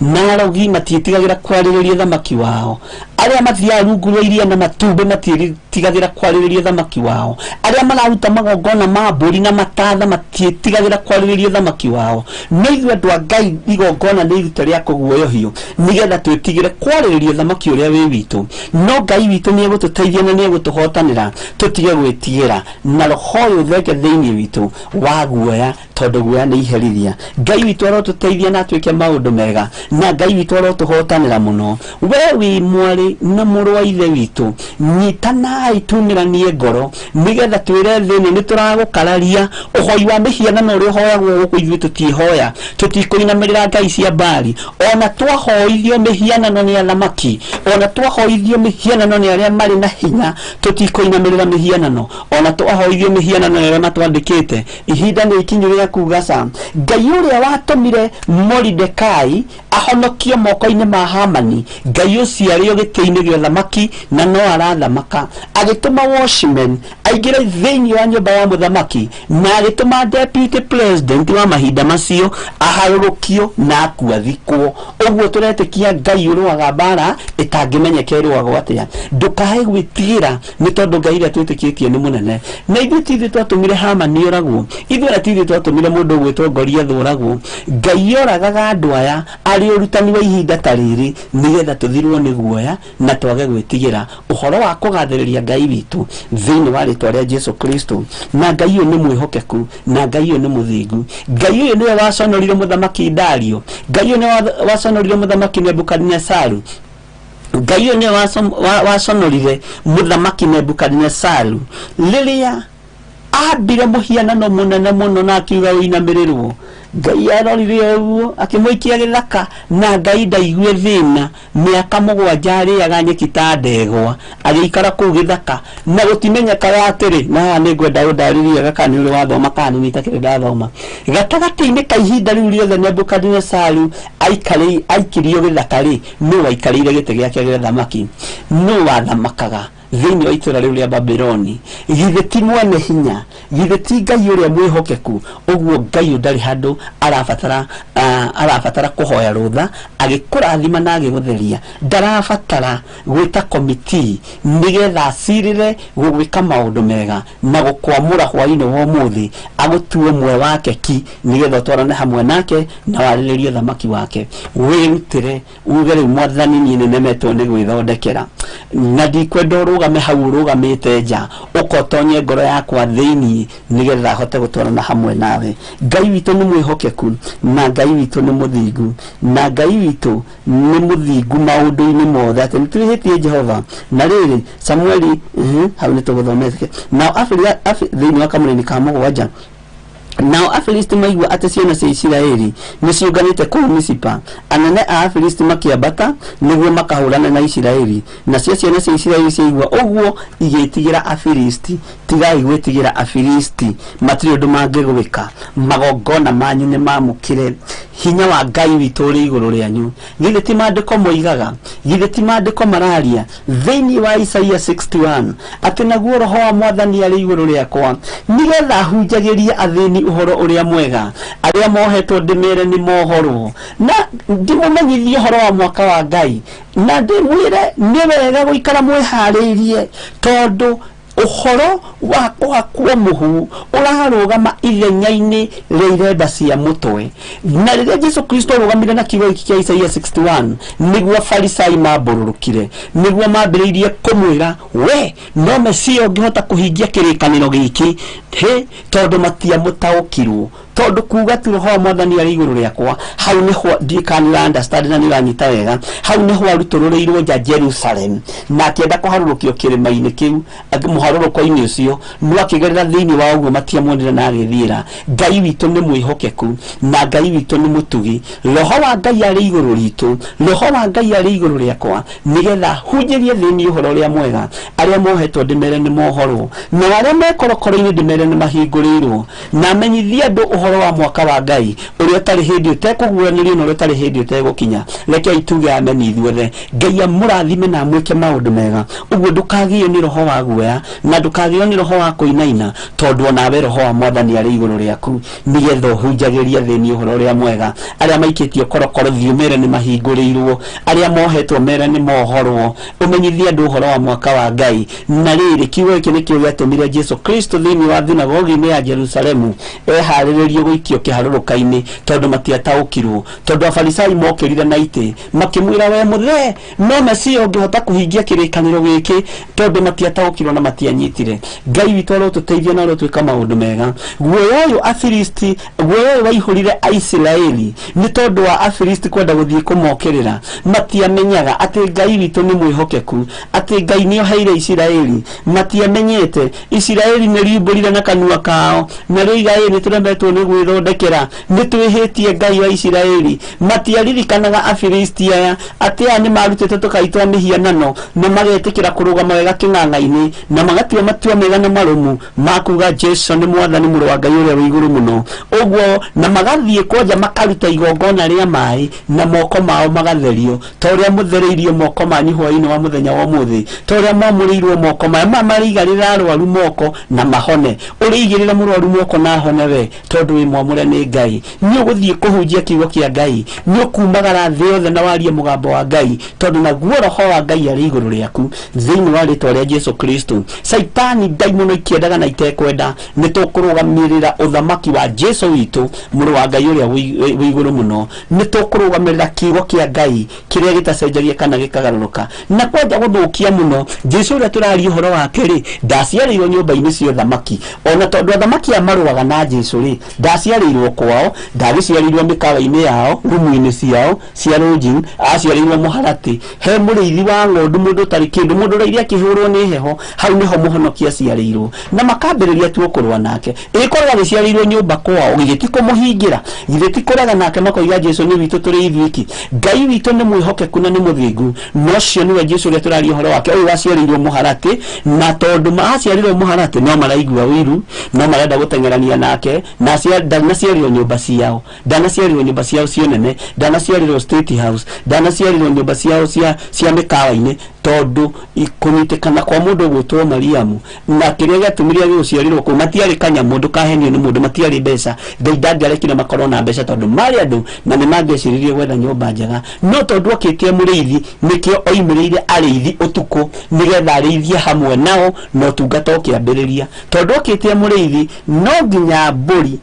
na arogi matiĩtigagĩra kwarĩrĩria ũthamaki wao, arĩa mathiaga rungu rwa iria na matumbĩ matiĩtigagĩra kwarĩrĩria ũthamaki wao, arĩa mararuta magongona ma mbũri na matatha matiĩtigagĩra kwarĩrĩria ũthamaki wao. No ithuĩ andũ a Ngai igongona nĩ iruta rĩa kũguoyohio nĩgetha twĩtigĩre kwarĩrĩria ũthamaki ũrĩa wĩ witũ. No Ngai witũ nĩ egũtũteithia na nĩ egũtũhotanĩra tũtige gwĩtigĩra, na roho ũyũ ũthenge thĩinĩ witũ wa guoya, tondũ guoya nĩ iherithia. Ngai witũ arotũteithia na atuĩke maũndũ mega, na Ngai witũ arotũhotanĩra mũno. We wĩ mwarĩ na mũrũ wa ithe witũ, nyitanai tumĩranie ngoro nĩgetha twĩre thĩ ĩno nĩ tũragũkararia ũhoi wa mĩhianano ũrĩa ũhoyagwo gũkũ ithuĩ tũtiĩhoya, tũtikũinamĩrĩra ngai cia Baali. Ona twahoithio mĩhianano nĩ athamaki, ona twahoithio mĩhianano nĩ arĩa marĩ na hinya, tũtikũinamĩrĩra mĩhianano. Ona twahoithio mĩhianano nĩ arĩa matwandĩkĩte. Ihinda nĩ ikinyu rĩa kuga ca. Ngai ũrĩa watũmire Moridekai ahonokio moko-inĩ ma Hamani, Ngai ũcio arĩ o gĩtĩ-inĩ gĩa ũthamaki na no arathamaka, agĩtũma watchman aingĩre thĩinĩ wa nyũmba ya mũthamaki, na agĩtũma deputy president wa mahinda macio aharũrũkio na akua thikwo. Ũguo tũretĩkia Ngai ũrũaga mbara ĩtangĩmenyeka ĩrũagwo atĩa. Ndũkae gwĩtigĩra nĩ tondũ Ngai ũrĩa twĩtĩkĩtie nĩ mũnene. Na ithuĩ ti ithuĩ twatũmire Hamani oragwo, ithuĩ ona ti ithuĩ twatũmire mũndũ ũgwĩtwo Goliath oragwo. Ngai oragaga andũ aya arĩ ũrutani wa ihinda ta rĩrĩ nĩgetha tũthirwo nĩ guoya na twage gwĩtigĩra ũhoro wa kũgathĩrĩria Ngai witũ thĩinĩ wa rĩtwa rĩa Jesu Kristo. Na Ngai ũyũ nĩ mwĩhokeku, na Ngai ũyũ nĩ mũthingu. Ngai ũyũ nĩwe waconorire mũthamaki Dario, Ngai ũyũ nĩwe waconorire mũthamaki Nebukadinesaru, Ngai ũyũ nĩwe waconorire mũthamaki Nebukadinesaru rĩrĩa ambire mũhianano mũnene mũno na akiuga ũinamĩrĩrwo. Ngai arorire ũguo akĩmũikia gĩthaka, na Ngai ndaigue thĩna. Mĩaka 7 arĩaga nyeki ta ndegwa, agĩikara kũu gĩthaka na gũtimenyekaga atĩrĩ. Na haha nĩ ngwenda ũndarĩrie wega kana nĩ ũrĩ wathoma kana nĩ itakĩrĩ ndathoma. Gatagatĩ-inĩ ka ihinda rĩu rĩothe Nebukadinesaru aikirio gĩthaka rĩ, nũ waikarĩire gĩtĩ gĩake gĩa ũthamaki? Nũ wathamakaga thĩinĩ wa itũũra rĩu rĩa Babuloni? Githĩ ti mwene hinya? Githĩ ti Ngai ũrĩa mwĩhokeku? Ũguo Ngai ũyũ ndarĩ handũ arabatara kũhoya rũtha, agĩkũrathima na agĩgũtheria. Ndarabatara gwĩta komiti nĩgetha acirĩre gũgwĩka maũndũ mega na gũkwamũra hwaĩ-inĩ wa ũmũthĩ, agũtue ũmwe wake ki nĩgetha ũtwarane hamwe nake na warĩrĩrie ũthamaki wake. Wĩrutĩre uge rĩu Mwathani niĩ nĩnemetwo nĩ gwĩthondekera, na ndikwenda ũrũgame hau ũrũgamĩte nja, ũkotonye ngoro yakwa thĩinĩ nĩgetha hote gũtwarana hamwe nawe. Ngai witũ nĩ mwĩhokeku, na Ngai witũ nĩ mũthingu, na Ngai witũ nĩ mũthingu maũndũ-inĩ mothe, atĩ nĩtwĩhĩtie Jehova. Na rĩrĩ Samueli, hau nĩtũgũthomete nao thĩinĩ wa kamũrĩni ka 7. Nao Afilisti maigua atĩ ciana cia Isiraeli nĩciũnganĩte kũu Misipa. Anene a Afilisti makĩambata nĩguo makahũrane na Isiraeli. Nacio ciana cia Isiraeli ciaigua ũguo igĩĩtigĩra Afilisti. Tigai gwĩtigĩra Afilisti, matirĩ ũndũ mangĩgwĩka. Magongona manyu nĩ mamũkĩre. Hinya wa Ngai witũ ũrĩ igũrũ rĩanyu. Githĩ ti maandĩko moigaga, githĩ ti maandĩko mararia thĩinĩ wa Isaia 61 atĩ naguo roho wa mwathani arĩ igũrũ rĩakwa, nĩgetha hunjagĩrie athĩni ũhoro ũrĩa mwega, arĩa mohetwo ndĩmere nĩ mohorwo, na ndĩmũmenyithie ũhoro wa mwaka wa Ngai, na ndĩmwĩre nĩ wega gũikara mwĩharĩirie, tondũ ũhoro wa kũhakwo mũhu ũrarũgama ithenya-inĩ rĩa irenda cia mũtwe. Na rĩrĩa Jesu Kristo arũgamire na kiugo gĩkĩ kĩa Isaia 61, nĩguo Farisai mambũrũrũkire, nĩguo mambĩrĩirie kũmwĩra we no Mesia ũngĩhota kũhingia kĩrĩkanĩro gĩkĩ, he tondũ matiamũtaũkirwo. Tondũ kuga tu roho wa mwathani arĩ igũrũ rĩakwa, hau nĩho ndikanĩra understand na nĩũranyita wega, hau nĩho arutũrũrĩirwo nja Jerusalem, na akĩenda kũharũrũkio kĩrĩma-inĩ kĩu, mũharũrũko-inĩ ũcio, no akĩgerera thĩinĩ wa ũguo matiamuonire na agĩthiĩra. Ngai witũ nĩ mwĩhokeku na Ngai witũ nĩ mũtugi. Roho wa Ngai arĩ igũrũ ritũ, roho wa Ngai arĩ igũrũ rĩakwa, nĩgetha hunjĩrie thĩinĩ ũhoro ũrĩa mwega, arĩa mohetwo ndĩmere nĩ mohorwo, na arĩa me korokoro-inĩ ndĩmere nĩ mahingũrĩirwo, na menyithie andũ ũhoro wa mwaka wa Ngai ũrĩa ũtarĩ hĩndĩ ũtekũguũranĩrio na ũrĩa ũtarĩ hĩndĩ ũtegũkinya. Rekei tuge ameni ithuothe. Ngai amũrathime na amwĩke maũndũ mega. Ũguo ndũkagĩo nĩ roho wa guoya na ndũkagĩo nĩ roho wa kũinaina, tondũ onawe roho wa mwathani arĩ igũrũ rĩaku, nĩgetha ũhunjagĩrie thĩinĩ ũhoro ũrĩa mwega. Arĩa maikĩtio korokoro thiĩ ũmere nĩ mahingũrĩirwo, arĩa mohetwo mere nĩ mohorwo, ũmenyithie andũ ũhoro wa mwaka wa Ngai. Na rĩrĩ, kiugo gĩkĩ nĩkĩo gĩatũmire Jesu Kristo thĩinĩ wa thunagogi-inĩ ya Jerusalemu eharĩrĩrio gũikio kĩharũrũka-inĩ, tondũ matiataũkirwo, tondũ Afarisai mokĩrire na itĩ makĩmwĩra we mũthee no Mesia ũngĩhota kũhingia kĩrĩkanĩro gĩkĩ, tondũ matiataũkirwo na matianyitire. Ngai witũ arotũteithia na arotwĩka maũndũ mega. Guoya ũyũ Afilisti, guoya ũyũ waihũrire Aisiraeli nĩ tondũ wa Afilisti kwenda gũthiĩ kũmokĩrĩra. Matiamenyaga atĩ Ngai witũ nĩ mwĩhokeku, atĩ Ngai nĩ oheire Isiraeli. Matiamenyete Isiraeli nĩ riumbũrire na kanua kao, na rĩoiga ĩ nĩ tũremetwo nĩ gwĩthondekera, nĩ twĩhĩtie Ngai wa Isiraeli. Matiaririkanaga Afilisti aya atĩ aya nĩ marutĩte tũkai twa mĩhianano na magetĩkĩra kũrũgama wega kĩng'ang'a-inĩ, na magatua matua mega na marũmu makuga Jesu nĩ mwathani mũrũ wa Ngai ũrĩa wĩ igũrũ mũno. Ũguo na magathiĩ kwanja makaruta igongona rĩa maĩ na moko mao magatherio, ta ũrĩa mũthereirio moko manyu hwaĩ-inĩ wa mũthenya wa ũmũthĩ, ta ũrĩa mwamũrĩirwo moko maya marĩigagĩrĩra arwaru moko na mahone. Ũrĩigĩrĩra mũrwaru moko na ahone we, tondũ wĩ mwamũre nĩ Ngai. Nĩ ũgũthiĩ kũhunjia kiugo kĩa Ngai, nĩ ũkumagara thĩ yothe na warie mũgambo wa Ngai, tondũ naguo roho wa Ngai arĩ igũrũ rĩaku thĩinĩ wa rĩtwa rĩa Jesu Kristo. Saitani ndaimono ikĩendaga na itekwenda, nĩ tũkũrũgamĩrĩra ũthamaki wa Jesu witũ mũrũ wa Ngai ũrĩa wĩ igũrũ mũno. Nĩ tũkũrũgamĩrĩra kiugo kĩa Ngai kĩrĩa gĩtacenjagia kana gĩkagarũrũka. Na kwenda gũthũkia mũno, Jesu ũrĩa tũraria ũhoro wake rĩ, ndaciarĩirwo nyũmba-inĩ cia ũthamaki. Ona tondũ athamaki aya marũaga na Jesu rĩ, ndaciarĩirwo kwao, ndagĩciarĩirwo mĩkawa-inĩ yao, rumu-inĩ ciao cia lodging, aciarĩirwo mũharatĩ, he mũrĩithi wa ng'ondu, mũndũ ũtarĩ kĩndũ, mũndũ ũraire akĩhũrwo nĩ heho, hau nĩho mũhonokia aciarĩirwo. Na makambĩrĩria tu kũrũa nake. Ĩkorwo agĩciarĩirwo nyũmba kwao, githĩ ti kũmũhingĩra, githĩ ti kũrega nake, makoiga Jesu nĩ witũ tũrĩ ithuiki. Ngai witũ nĩ mwĩhokeku na nĩ mũthingu, na ũcio nĩwe Jesu ũrĩa tũraria ũhoro wake, ũyũ waciarĩirwo mũharatĩ. Na tondũ aciarĩirwo mũharatĩ, no maraigua ũiru, no marenda gũteng'erania nake, na ndanaciarĩrwo nyũmba ciao, ndanaciarĩrwo nyũmba ciao cio nene, ndanaciarĩrwo State House, ndanaciarĩrwo nyũmba ciao cia mĩkawa-inĩ, tondũ kũnyitĩkana kwa mũndũ ũgwĩtwo Mariamu na kĩrĩa gĩatũmire agĩgũciarĩrwo kũu, matiarĩ kanyamũ, ndũkahenio nĩ mũndũ, matiarĩ mbeca. Ngai ndangĩarekire makorwo na mbeca tondũ marĩ andũ na nĩ mangĩeciririe gwetha nyũmba njega, no tondũ okĩte mũrĩithi, nĩkĩo oimĩrĩire arĩithi ũtukũ nĩgetha arĩithie hamwe nao na ũtungata ũkĩambĩrĩria. Tondũ okĩte mũrĩithi, no nginya mbũri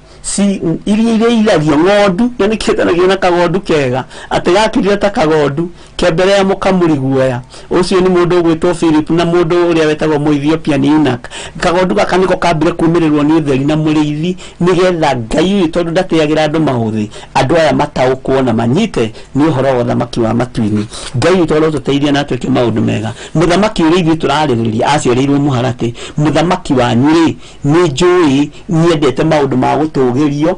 iria irĩithagio ng'ondu, na nĩkĩetanagio na kagondu kega, atĩ gakirire ta kagondu ke mbere ya mũkamuri guoya. Ũcio nĩ mũndũ ũgwĩtwo Philip na mũndũ ũrĩa wetagwo Mũethiopia nĩ eunuch. Kagondu gaka nĩko kambire kumĩrĩrwo nĩ ũtheri na mũrĩithi, nĩgetha Ngai ũyũ tondũ ndateagĩra andũ maũthĩ, andũ aya mataũkwo na manyite nĩ ũhoro wa ũthamaki wa matu-inĩ. Ngai witũ arotũteithia na atwĩke maũndũ mega. Mũthamaki ũrĩa ithuĩ tũrarĩrĩria aciarĩirwo mũharatĩ, mũthamaki wanyu rĩ, nĩ njũĩ nĩendete maũndũ ma gũtũgĩrio,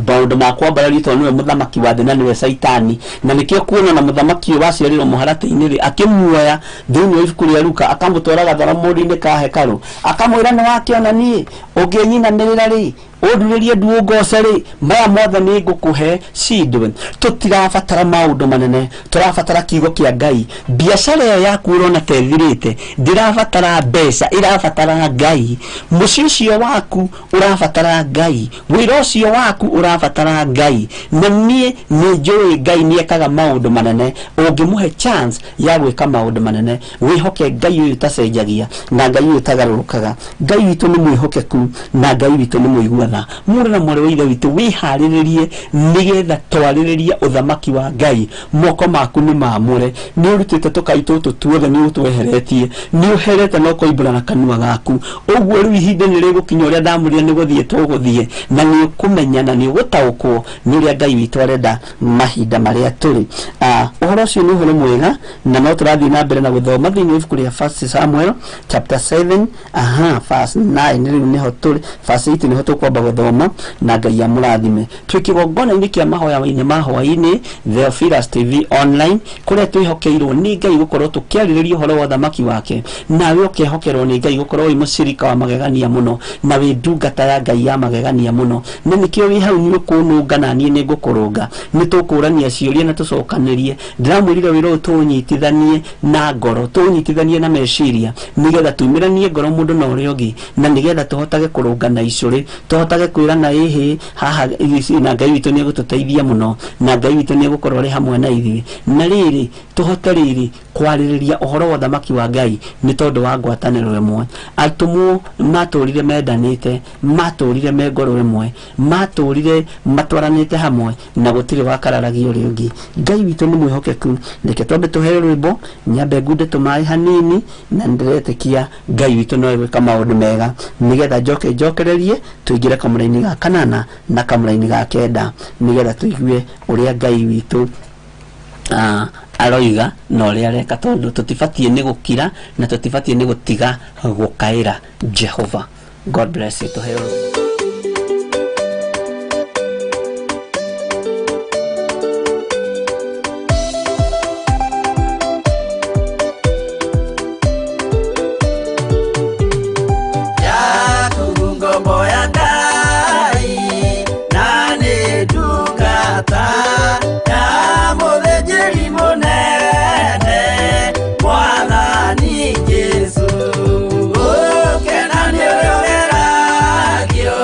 maũndũ ma kwambarario, tondũ nĩwe mũthamaki wa thĩ na nĩwe Saitani. Na nĩkĩo kuona na mũthamaki ũyũ waciarĩrwo mũharatĩ-inĩ rĩ, akĩmuoya thĩinĩ wa ibuku rĩa Luka, akamũtwara gatharamũri-inĩ ka hekarũ, akamwĩra nĩ wakĩona niĩ Ũngĩnyinamĩrĩra rĩ, ũndurĩrie ndu ũngoce rĩ, maya mothe nĩ ngũkũhe cindwe. Tũtirabatara maũndũ manene, tũrabatara kiugo kĩa Ngai. Biacara ĩyo yaku ũrona ta ĩthirĩte, ndĩrabatara mbeca, ĩrabatara Ngai. Mũciĩ ũcio waku ũrabatara Ngai, wĩra ũcio waku ũrabatara Ngai. Na niĩ nĩ njũĩ Ngai nĩ ekaga maũndũ manene. Ũngĩmũhe chance ya gwĩka maũndũ manene, wĩhoke Ngai ũyũ ũtacenjagia na Ngai ũyũ ũtagarũrũkaga. Ngai witũ nĩ mwĩhokeku na Ngai witũ nĩ mũigua tha. Mũrũ na mwarĩ wa Ithe witũ, wĩharĩrĩrie nĩgetha twarĩrĩrie ũthamaki wa Ngai. Moko maku nĩ maamũre, nĩ ũrutĩte tũkai tũtũ tuothe, nĩ ũtweheretie, nĩ ũherete na ũkoimbũra na kanua gaku. Ũguo rĩu ihinda nĩ rĩgũkinya ũrĩa ndamũrire nĩ gũthiĩ tũgũthiĩ, na nĩ ũkũmenya na nĩ ũgũtaũkwo nĩ ũrĩa Ngai witũ arenda mahinda marĩa tũrĩ. Ũhoro ũcio nĩ ũhoro mwega, na no tũrathiĩ na mbere na gũthoma thĩinĩ wa ibuku rĩa First Samuel chapter 7, aha, verse 9 rĩu nĩho tũrĩ, verse 8 nĩho tũkwamba gũthoma, na Ngai amũrathime. Twĩ kĩgongona-inĩ kĩa mahoya-inĩ ma hwaĩ-inĩ, Theophilus TV online, kũrĩa twĩhokeirwo nĩ Ngai gũkorwo tũkĩarĩrĩria ũhoro wa ũthamaki wake, nawe ũkehokerwo nĩ Ngai gũkorwo wĩ mũcirika wa magegania mũno, na wĩ ndungata ya Ngai ya magegania mũno. Na nĩkĩo wĩ hau nĩ ũkũnũnga na niĩ nĩ ngũkũrũnga. Nĩ tũkũrania ciũria na tũcokanĩrie. Ndĩramwĩrire wĩra ũyũ tũũnyitithanie na ngoro, tũũnyitithanie na meciria, nĩgetha tumĩranie ngoro mũndũ na ũrĩa ũngĩ, na nĩgetha tũhotage kũrũngana icũrĩ, tũhotage kwĩrana ĩhĩ haha, na Ngai witũ nĩ egũtũteithia mũno, na Ngai witũ nĩ egũkorwo arĩ hamwe na ithuĩ. Na rĩrĩ tũhote rĩrĩ kwarĩrĩria ũhoro wa ũthamaki wa Ngai nĩ tondũ wa ngwatanĩro ĩmwe. Atũmwo matũrire mendanĩte, matũrire me ngoro ĩmwe, matũrire matwaranĩte hamwe, na gũtirĩ wakararagia ũrĩa ũngĩ. Ngai witũ nĩ mwĩhokeku. Reke twambe tũheo rwĩmbo, nyambe ngunde tũmaĩ hanini, na nĩndĩretĩkia Ngai witũ no egwĩka maũndũ mega, nĩgetha njoke njokererie tũingĩre kamũra-inĩ ga kanana na kamũra-inĩ ga kenda, nĩgetha tũigue ũrĩa Ngai witũ aroiga na ũrĩa areka, tondũ tũtibatiĩ nĩ gũkira na tũtibatiĩ nĩ gũtiga gũkaĩra Jehova. God bless you. Tũheo rwĩmbo. Yaku ngombo ya Ngai, na nĩ ndungata ya mũthĩnjĩri mũnene, Mwathani Jesũ. Ũkena nĩ ũrĩa ũgeragio,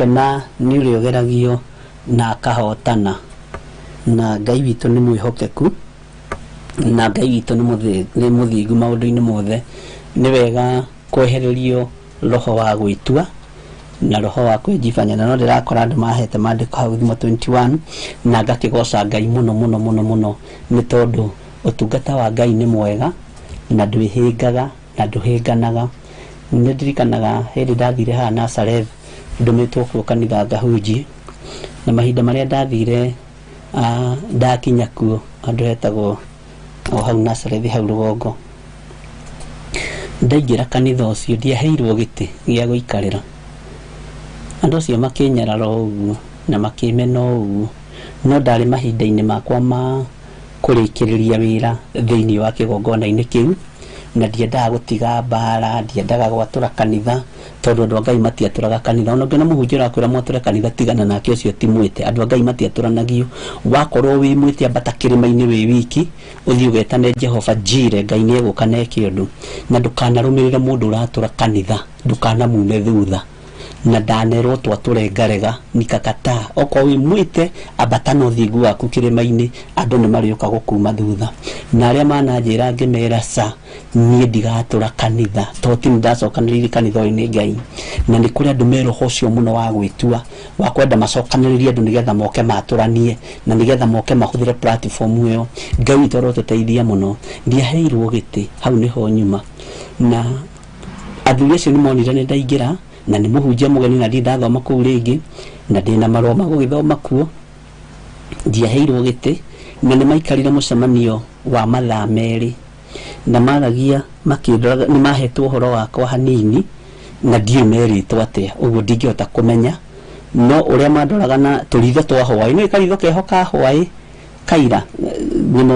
Gũkena nĩ ũrĩa ũgeragio na akahotana, na Ngai witũ nĩ mwĩhokeku, na Ngai witũ nĩ mũthingu maũndũ-inĩ mothe. Nĩ wega kwehererio roho wa gwĩtua na roho wa kwĩjibanya, na no ndĩrakora andũ mahete maandĩko hau Thimo 21, na ngakĩgoca Ngai mũno mũno mũno mũno, nĩ tondũ ũtungata wa Ngai nĩ mwega na ndwĩhĩngaga na ndũhĩnganaga. Nĩ ndirikanaga hĩndĩ ndathire haha Nazareth ndũmĩtwo kuo kanitha ngahunjie, na mahinda marĩa ndathire ndakinya kuo handũ hetagwo o hau Nazareth hau rũgongo, ndaingĩra kanitha ũcio ndiaheirwo gĩtĩ gĩa gũikarĩra. Andũ acio makĩnyarara o ũguo na makĩmena o ũguo, no ndarĩ mahinda-inĩ makwa ma kũrĩkĩrĩria wĩra thĩinĩ wa kĩgongona-inĩ kĩu, na ndiendaga gũtiga mbara, ndiendaga gwatũra kanitha, tondũ andũ a Ngai matiatũraga kanitha. Ona ũngĩona mũhunjia ũrakwĩra mwatũre kanitha, tigana nake, ũcio ti mwĩte. Andũ a Ngai matiatũranagio. Wakorwo wĩ mwĩte, ambata kĩrĩma-inĩ wĩ wiki, ũthiĩ ũgetane Jehova Jire, Ngai nĩ egũka na eke ũndũ. Na ndũkanarũmĩrĩre mũndũ ũratũra kanitha, ndũkanamume thutha. Na ndanerwo twatũre ngarega nikakataa. Okorwo wĩ mwĩte, ambata na ũthingu waku kĩrĩma-inĩ, andũ nĩ marĩũka gũkuma thutha. Na arĩa mananjĩra ngĩmera ca, niĩ ndigatũra kanitha, tondũ ti ndacokanĩrĩirie kanitha ũyũ nĩ Ngai. Na nĩ kũrĩ andũ me roho ũcio mũno wa gwĩtua, wa kwenda macokanĩrĩrie andũ nĩgetha moke matũranie, na nĩgetha moke mahũthĩre platform ĩyo. Ngai witũ arotũteithia mũno. Ndiaheirwo gĩtĩ, hau nĩho nyuma. Na athuri acio nĩ monire nĩ ndaingĩra, na nĩ mũhunjia mũgeni na ndirĩ ndathoma kũu rĩngĩ, na ndĩna marũa ma gũgĩthoma kuo. Ndiaheirwo gĩtĩ, na nĩ maikarire mũcemanio wa mathaa merĩ, na maragia makĩndoraga, nĩ mahetwo ũhoro wakwa hanini, na ndiũĩ merĩtwo atĩa, ũguo ndingĩhota kũmenya. No ũrĩa mandoraga na tũritho twa hwaĩ, nĩ karitho keho ka hwaĩ kaira,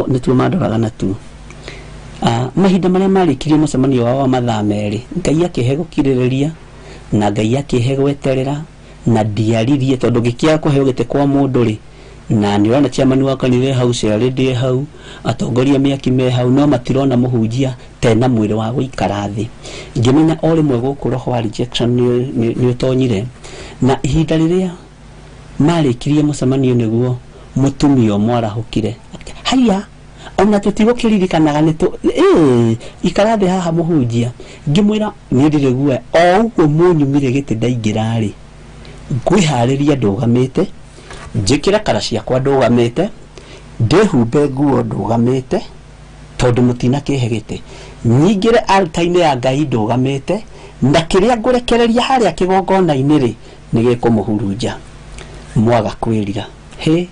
nĩtuo mandoraga natuo. Mahinda marĩa marĩkirie mũcemanio wao wa mathaa merĩ, Ngai akĩhe gũkirĩrĩria, na Ngai akĩhe gweterera, na ndiaririe, tondũ ngĩkĩaga kũheo gĩtĩ kwa mũndũ rĩ, na nĩ ũrona chairman wa kanitha hau, chairlady hau, atongoria mĩaki me hau, no matirona mũhunjia tena mwĩrĩ wa gũikara thĩ. Ngĩmenya o rĩmwe gũkũ roho wa rejection nĩ ũtonyire. Na ihinda rĩrĩa marĩkirie mũcemanio nĩguo mũtumia ũmwe arahũkire, haiya, ona tũtigũkĩririkanaga nĩ tũ ikara thĩ haha mũhunjia. Ngĩmwĩra niĩ ndirĩ guoya, o ũguo mũnyumire gĩtĩ ndaingĩra rĩ, ngwĩharĩria ndũgamĩte, njĩkĩre kara ciakwa ndũgamĩte, ndĩhumbe nguo ndũgamĩte, tondũ mũtinakĩhe gĩtĩ, nyingĩre altar-inĩ ya Ngai ndũgamĩte, na kĩrĩa ngũrekereria harĩa kĩgongona-inĩ rĩ, nĩ gĩkũmũhurunja mwaga kwĩrira. Hĩ,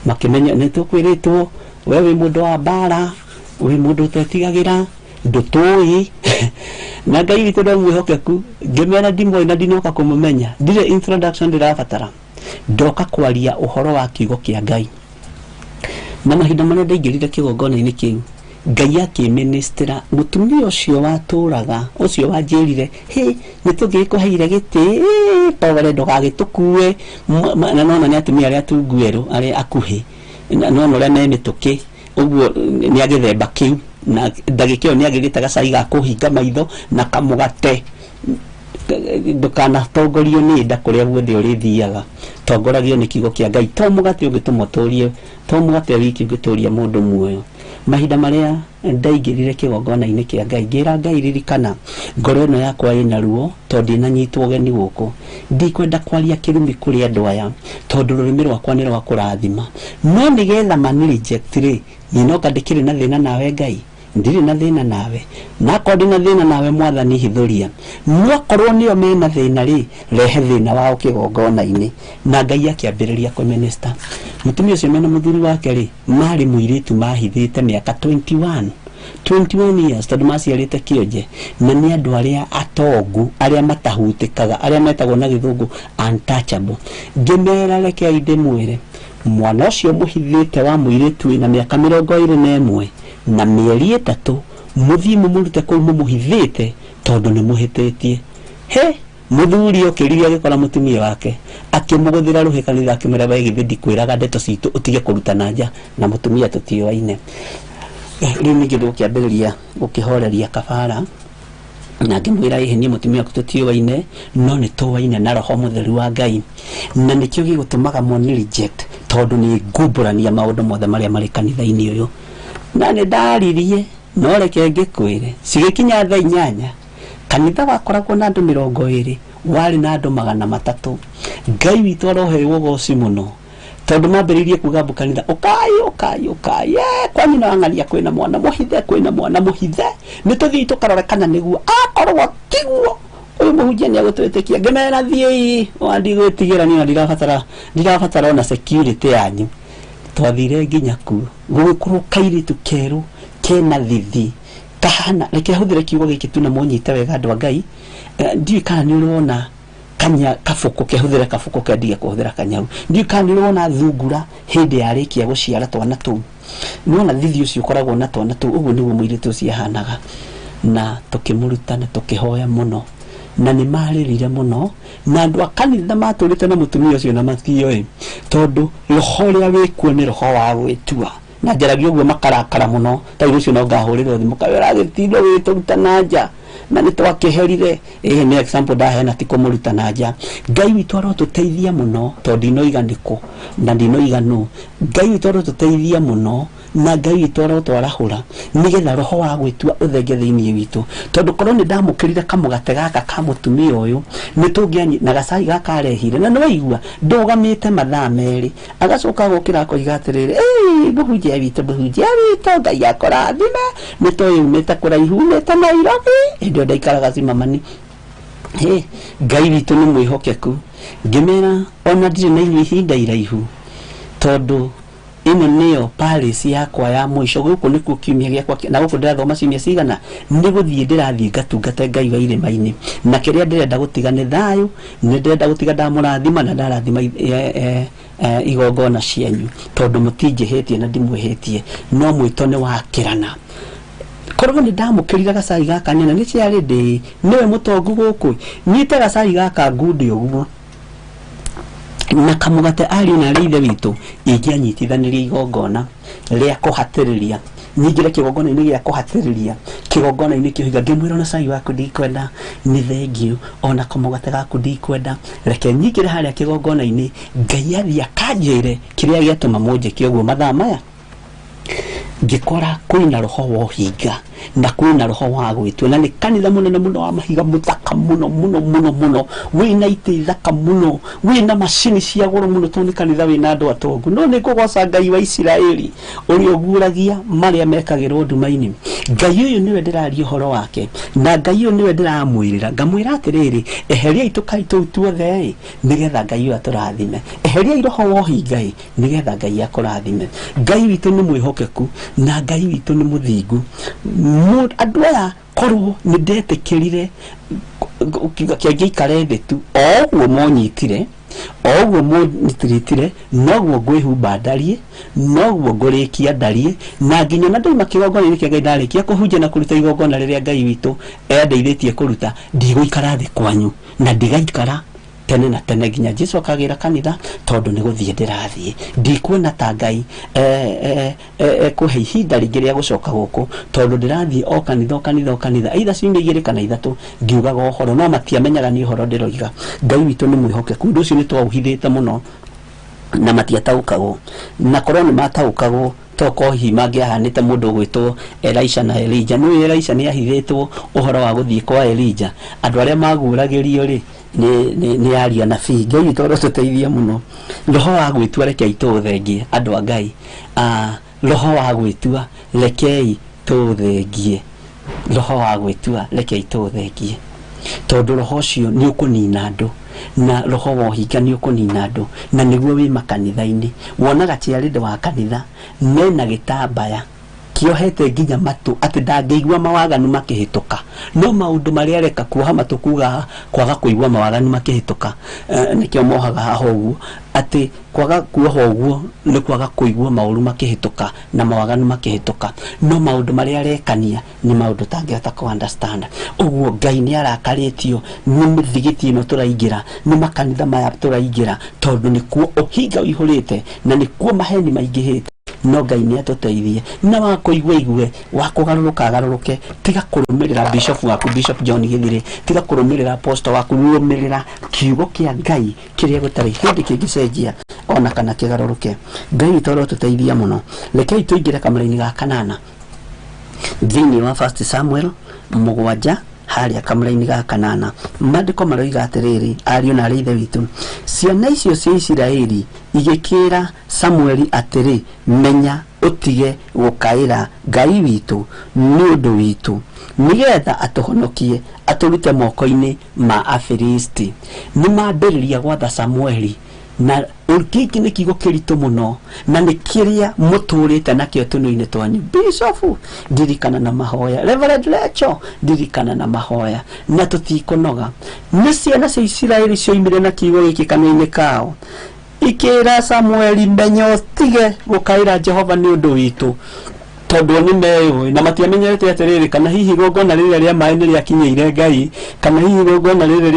makĩmenya nĩ tũkwĩrĩtwo we wĩ mũndũ wa mbara, wĩ mũndũ ũtetigagĩra, ndũtũĩ. Na Ngai witũ nĩ mwĩhokeku. Ngĩmera ndimũĩ na ndinoka kũmũmenya, ndirĩ introduction ndĩrabatara, ndoka kwaria ũhoro wa kiugo kĩa Ngai. Na mahinda marĩa ndaingĩrire kĩgongona-inĩ kĩu, Ngai akĩministera mũtumia ũcio watũraga, ũcio wanjĩrire, hĩ, nĩ tũgĩkũheire gĩtĩ, pore ndũgagĩtũkue. Na nona nĩ atumia arĩa atungu erũ, arĩa akuhĩ, na nona ũrĩa me mĩtũkĩ, ũguo nĩ agĩthemba kĩu, na ndagĩka ĩyo nĩ agĩrĩte gacai ga kũhinga maitho na kamũgate. Ndũkanatongorio nĩ nda kũrĩa guothe ũrĩthiaga, tongoragio nĩ kiugo kĩa Ngai. To mũgate ũngĩtũma ũtũrie, to mũgate wiki ũngĩtũria mũndũ muoyo. Mahinda marĩa ndaingĩrire kĩgongona-inĩ kĩa Ngai, ngĩra Ngai, ririkana ngoro ĩno yakwa ĩna ruo, tondũ ndinanyitwo ũgeni gũkũ, ndikwenda kwaria kĩrumi kũrĩ andũ aya, tondũ rũrĩmĩ rwakwa nĩ rwa kũrathima. No nĩgetha mani reject rĩ, niĩ noka ndĩkĩrĩ na thĩna nawe Ngai, ndirĩ na thĩna nawe, na akorwo ndĩ na thĩna nawe Mwathani hithũria, no akorwo nĩo mena thĩna rĩ, rehe thĩna wao kĩgongona-inĩ. Na Ngai akĩambĩrĩria kũminister. Mũtumia ũcio mena mũthuri wake rĩ, marĩ mũirĩtu mahithĩte mĩaka 21 years, tondũ maciarĩte kĩonje, na nĩ andũ arĩa atongu, arĩa matahutĩkaga, arĩa metagwo na gĩthũngũ untouchable. Ngĩmera rekei ndĩmwĩre, mwana ũcio mũhithĩte wa mũirĩtu wĩna mĩaka 21 na mĩeri 3, mũthiĩ mũmũrute kũu mũmũhithĩte, tondũ nĩ mũhĩtĩtie. He, mũthuri okĩrire agĩkora mũtumia wake, akĩmũgũthĩra rũhĩ kanitha, akĩmwĩra we githĩ ndikwĩraga ndeto citũ ũtige kũrutana nja, na mũtumia tũtiũaine. Rĩu ningĩ ndũkĩambĩrĩria gũkĩhoreria kabara. Na ngĩmwĩra ĩhĩ niĩ mũtumia waku tũtiũaine no nĩ tũaine na roho mũtheru wa Ngai, na nĩkĩo gĩgũtũmaga moni reject tondũ nĩ ngumbũrania maũndũ mothe marĩa marĩ kanitha-inĩ ũyũ. Na nĩ ndaririe, no reke ngĩkwĩre, cigĩkinya thaa 8 kanitha wakoragwo na andũ 20 warĩ na andũ 300. Ngai witũ aroheirwo ũgoci mũno tondũ mambĩrĩirie kuga mbu kanitha ũkai ũkai ũkai, kwa nyina wa ng'ania kwĩna mwana mũhithe, kwĩna mwana mũhithe, nĩ tũthiĩ tũkarore kana nĩguo, akorwo tiguo ũyũ mũhunjia nĩ egũtwĩtĩkia. Ngĩmera thiĩi, ona ndigwĩtigĩra niĩ, ona ndirabatara ona security yanyu. Twathire nginya kuo gũgĩkorwo kairĩtu kerũ kena thithi kahana, reke hũthĩre kiugo gĩkĩ tu na mũnyite wega andũ a Ngai. Ndiũĩ kana nĩ ũrona kanya kabuku kehũthĩre kabuku kendige kũhũthĩra kanyau, ndiũĩ kana nĩ ũrona thungura hĩndĩ yarĩkia gũciara twana tũu, nĩwona thithi ũcio ũkoragwo na twana tũu, ũguo nĩguo mũirĩtu ũcio ahanaga. Na tũkĩmũruta na tũkĩhoya mũno na nĩ marĩrire mũno, na andũ a kanitha matũrĩte na mũtumia ũcio na matioĩ, tondũ roho ũrĩa wĩkuo nĩ roho wa gwĩtua. Na njaragia ũguo makarakara mũno, ta rũciũ no ngahũrĩrwo thimũ kaĩ ũragĩtinda ũgĩtũruta na nja na nĩ twakĩherire. Ĩĩ nĩ example ndaheana, ti kũmũruta na nja. Ngai witũ arotũteithia mũno tondũ ndinoiga nĩkũ na ndinoiga nũ. Ngai witũ arotũteithia mũno na Ngai witũ arotwarahũra nĩgetha roho wa gwĩtua ũthenge thĩinĩ witũ, tondũ korwo nĩ ndamũkĩrire kamũgate gaka ka mũtumia ũyũ nĩ tũngĩanyi na gacai gaka arehire, na nĩwaigua ndũgamĩte mathaa 2 agacoka agokĩra akoiga atĩrĩrĩ, ĩĩ mũhunjia witũ, mũhunjia witũ, Ngai akũrathime, nĩ tũĩ umĩte kũraihu, umĩte Nairobi, hĩndĩ ĩyo ndaikaraga Simamani. Hĩ, Ngai witũ nĩ mwĩhokeku. Ngĩmera ona ndirĩ na inyuĩ ihinda iraihu tondũ ĩno nĩyo palace yakwa ya mũico, gũkũ nĩkuo kiumia gĩakwa, na gũkũ ndĩrathoma ciumia cigana, nĩ gũthiĩ ndĩrathiĩ ngatungate Ngai wa irĩma-inĩ, na kĩrĩa ndĩrenda gũtiga nĩ thayũ, nĩ ndĩrenda gũtiga ndamũrathima na ndarathima igongona cianyu, tondũ mũtinjĩhĩtie na ndimwĩhĩtie, no mwĩto nĩ wakĩrana. Korwo nĩ ndamũkĩrire gacai gaka nĩna nĩ ciarĩ ndĩ nĩwe mũtongu gũkũ, nyite gacai gaka ngunde ũguo na kamũgate ariũ na arĩa ithe witũ, ingĩanyitithanirie igongona rĩa kũhatĩrĩria, nyingĩre kĩgongona-inĩ gĩa kũhatĩrĩria, kĩgongona-inĩ kĩohiga, ngĩmwĩra ona cai waku ndikwenda, nĩ thengiũ, ona kamũgate gaku ndikwenda, reke nyingĩre harĩa kĩgongona-inĩ, Ngai athiĩ akanjĩre kĩrĩa gĩatũma mũnjĩke ũguo mathaa maya. Ngĩkora kwĩna roho wa ũhinga na kwĩna roho wa gwĩtua, na nĩ kanitha mũnene mũno wa mahiga mũthaka mũno mũno mũno mũno, wĩna itĩ thaka mũno, wĩna macini cia goro mũno, tondũ nĩ kanitha wĩna andũ atongu. No nĩ ngũgoca Ngai wa Isiraeli ũrĩa ũguũragia marĩa mekagĩrwo nduma-inĩ. Ngai ũyũ nĩwe ndĩraria ũhoro wake, na Ngai ũyũ nĩwe ndĩramwĩrĩra, ngamwĩra atĩrĩrĩ, eheriai tũkai tũu tuothe ĩ, nĩgetha Ngai ũyũ atũrathime, eheriai roho wa ũhinga ĩ, nĩgetha Ngai akũrathime. Ngai witũ nĩ mwĩhokeku na Ngai witũ nĩ mũthingu. Andũ aya korwo nĩ ndetĩkĩrire kĩngĩikare thĩ tu o ũguo monyitire, o ũguo monyitirĩtire, noguo ngwĩhumba ndariĩ, noguo ngũrĩkia ndariĩ, na nginya na ndauma kĩgongona-inĩ kĩa Ngai ndarĩkia kũhunjia na kũruta igongona rĩrĩa Ngai witũ endeithĩtie kũruta, ndigũikara thĩ kwanyu na ndigaikara tene na tene nginya Jesu akagĩra kanitha, tondũ nĩ gũthiĩ ndĩrathiĩ. Ndikuona ta Ngai ekũhe ihinda rĩngĩ rĩa gũcoka gũkũ, tondũ ndĩrathiĩ o kanitha o kanitha o kanitha, either ciumia 2 kana 3 ngiugaga ũhoro, no matiamenyaga nĩ ũhoro ndĩroiga. Ngai witũ nĩ mwĩhokeku, ũndũ ũcio nĩ twaũhithĩte mũno na matiataũkagwo, na korwo nĩ mataũkagwo toko hihi mangĩahanĩte mũndũ ũgwĩtwo Elisha na Elijah. Nĩũĩ Elisha nĩ ahithĩtwo ũhoro wa gũthiĩ kwa Elijah, andũ arĩa maguũragĩrio rĩ nĩ aria nabii. Ngai witũ arotũteithia mũno. Roho wa gwĩtua rekei tũũthengie andũ a Ngai, roho wa gwĩtua rekei tũũthengie, roho wa gwĩtua rekei tũũthengie, tondũ roho ũcio nĩ ũkũnina andũ, na roho wa ũhinga nĩ ũkũnina andũ, na nĩguo wĩ makanitha-inĩ. Wonaga chairlady wa kanitha mena gĩtambaya kĩohete nginya matũ atĩ ndangĩigua mawaganu makĩhĩtũka, no maũndũ marĩa areka kuoha matũ kuga kwaga kũigua mawaganu makĩhĩtũka, nĩkĩo mohaga haha ũguo, atĩ kwaga kuoha ũguo nĩ kwaga kũigua maũru makĩhĩtũka na mawaganu makĩhĩtũka, no maũndũ marĩa arekania nĩ maũndũ tangĩhota kũ understand. Ũguo Ngai nĩ arakarĩtio nĩ mĩthigiti ĩno tũraingĩra, nĩ makanitha maya tũraingĩra, tondũ nĩkuo ũhinga ũihũrĩte na nĩkuo maheni maingĩhĩte. No Ngai nĩ atũteithie na wa kũigua igue wa kũgarũrũka agarũrũke. Tiga kũrũmĩrĩra bishop waku, Bishop John Githire, tiga kũrũmĩrĩra apostle waku, rũmĩrĩra kiugo kĩa Ngai kĩrĩa gũtarĩ hĩndĩ kĩngĩcenjia ona kana kĩgarũrũke. Ngai witũ arotũteithia mũno. Rekei tũingĩre kamũra-inĩ ga kanana thĩinĩ wa 1 Samuel 7 harĩa kamũra-inĩ ga kanana. Maandĩko maroiga atĩrĩrĩ, ariũ na arĩ ithe witũ, ciana icio cia Isiraeli igĩkĩra Samueli atĩrĩ, menya ũtige gũkaĩra Ngai witũ nĩ ũndũ witũ, nĩgetha atũhonokie atũrute moko-inĩ ma Afilisti. Nĩ mambĩrĩria gwatha Samueli, na gĩkĩ nĩ kiugo kĩritũ mũno na nĩ kĩrĩa mũtũrĩte nakĩo tũnua-inĩ twanyu. Bishop, ndirikana na mahoya. Reverend Lecho, ndirikana na mahoya. Na tũtikũnoga. Nĩ ciana cia Isiraeli cioimire na kiugo gĩkĩ kanua-inĩ kao, ikĩra Samueli, menya ũtige gũkaĩra Jehova nĩ ũndũ witũ, tondũ nĩ meyũĩ na matiamenyerete atĩrĩrĩ, kana hihi igongona rĩrĩa rĩa maĩ nĩ rĩakinyĩire Ngai, kana hihi igongona rĩrĩ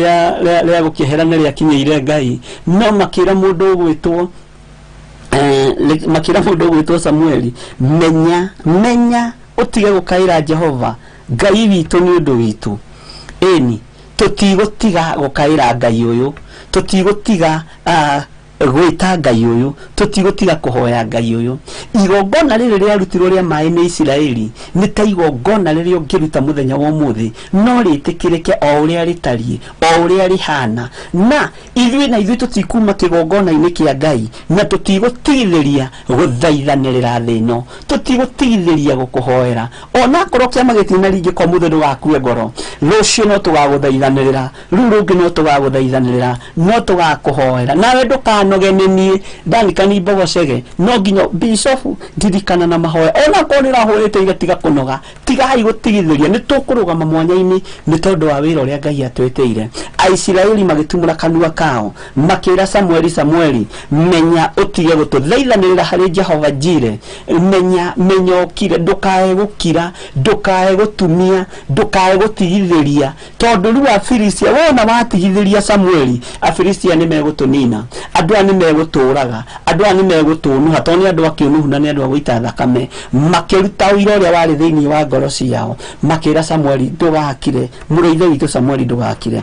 rĩa gũkĩehera nĩ rĩakinyĩire Ngai. No makĩra mũndũ ũgwĩtwo makĩra mũndũ ũgwĩtwo Samueli, menya menya ũtige gũkaĩra Jehova Ngai witũ nĩ ũndũ witũ. Ĩni tũtigũtiga gũkaĩra Ngai ũyũ, tũtigũtiga gwĩta Ngai ũyũ, tũtigũtiga kũhoya Ngai ũyũ. Igongona rĩrĩ rĩarutirwo rĩa maĩ nĩ Isiraeli nĩ ta igongona rĩrĩa ũngĩruta mũthenya wa ũmũthĩ, no rĩtĩkĩrĩke o ũrĩa rĩtariĩ, o ũrĩa rĩhana. Na ithuĩ na ithuĩ tũtikuma kĩgongona-inĩ kĩa Ngai, na tũtigũtigithĩria gũthaithanĩrĩra thĩ ĩno, tũtigũtigithĩria gũkũhoera. Onakorwo kĩama gĩtinaringĩka ũmũthĩ, ndũgakue ngoro, rũciũ no tũgagũthaithanĩrĩra, rũu rũngĩ no tũgagũthaithanĩrĩra, no tũgakũhoera. Nawe ndũkanoge nĩ niĩ Danikani Mbogocege, no nginya Bishop ndirikana na mahoya. Onakorwo nĩ ũrahũrĩte ira, tiga kũnoga, tigai gũtigithĩria, nĩ tũkũrũgama mwanya-inĩ nĩ tondũ wa wĩra ũrĩa Ngai atwĩtĩire. Aisiraeli magĩtumũra kanua kao makĩra Samueli, Samueli, menya ũtige gũtũthaithanĩrĩra harĩ Jehova Jire, menya menya ũkire, ndũkae gũkira, ndũkae gũtumia, ndũkae gũtigithĩria, tondũ rĩu Afilistia wona watigithĩria Samueli, Afilistia nĩ megũtũnina, andũ aya nĩ megũtũraga, andũ aya nĩ megũtũnuha, tondũ nĩ andũ akĩũnuhu na nĩ andũ a gũita thakame. Makĩruta ũira ũrĩa warĩ thĩinĩ wa ngoro ciao, makĩra Samueli, ndũgakire, mũrũ ithe witũ Samueli, ndũgakire,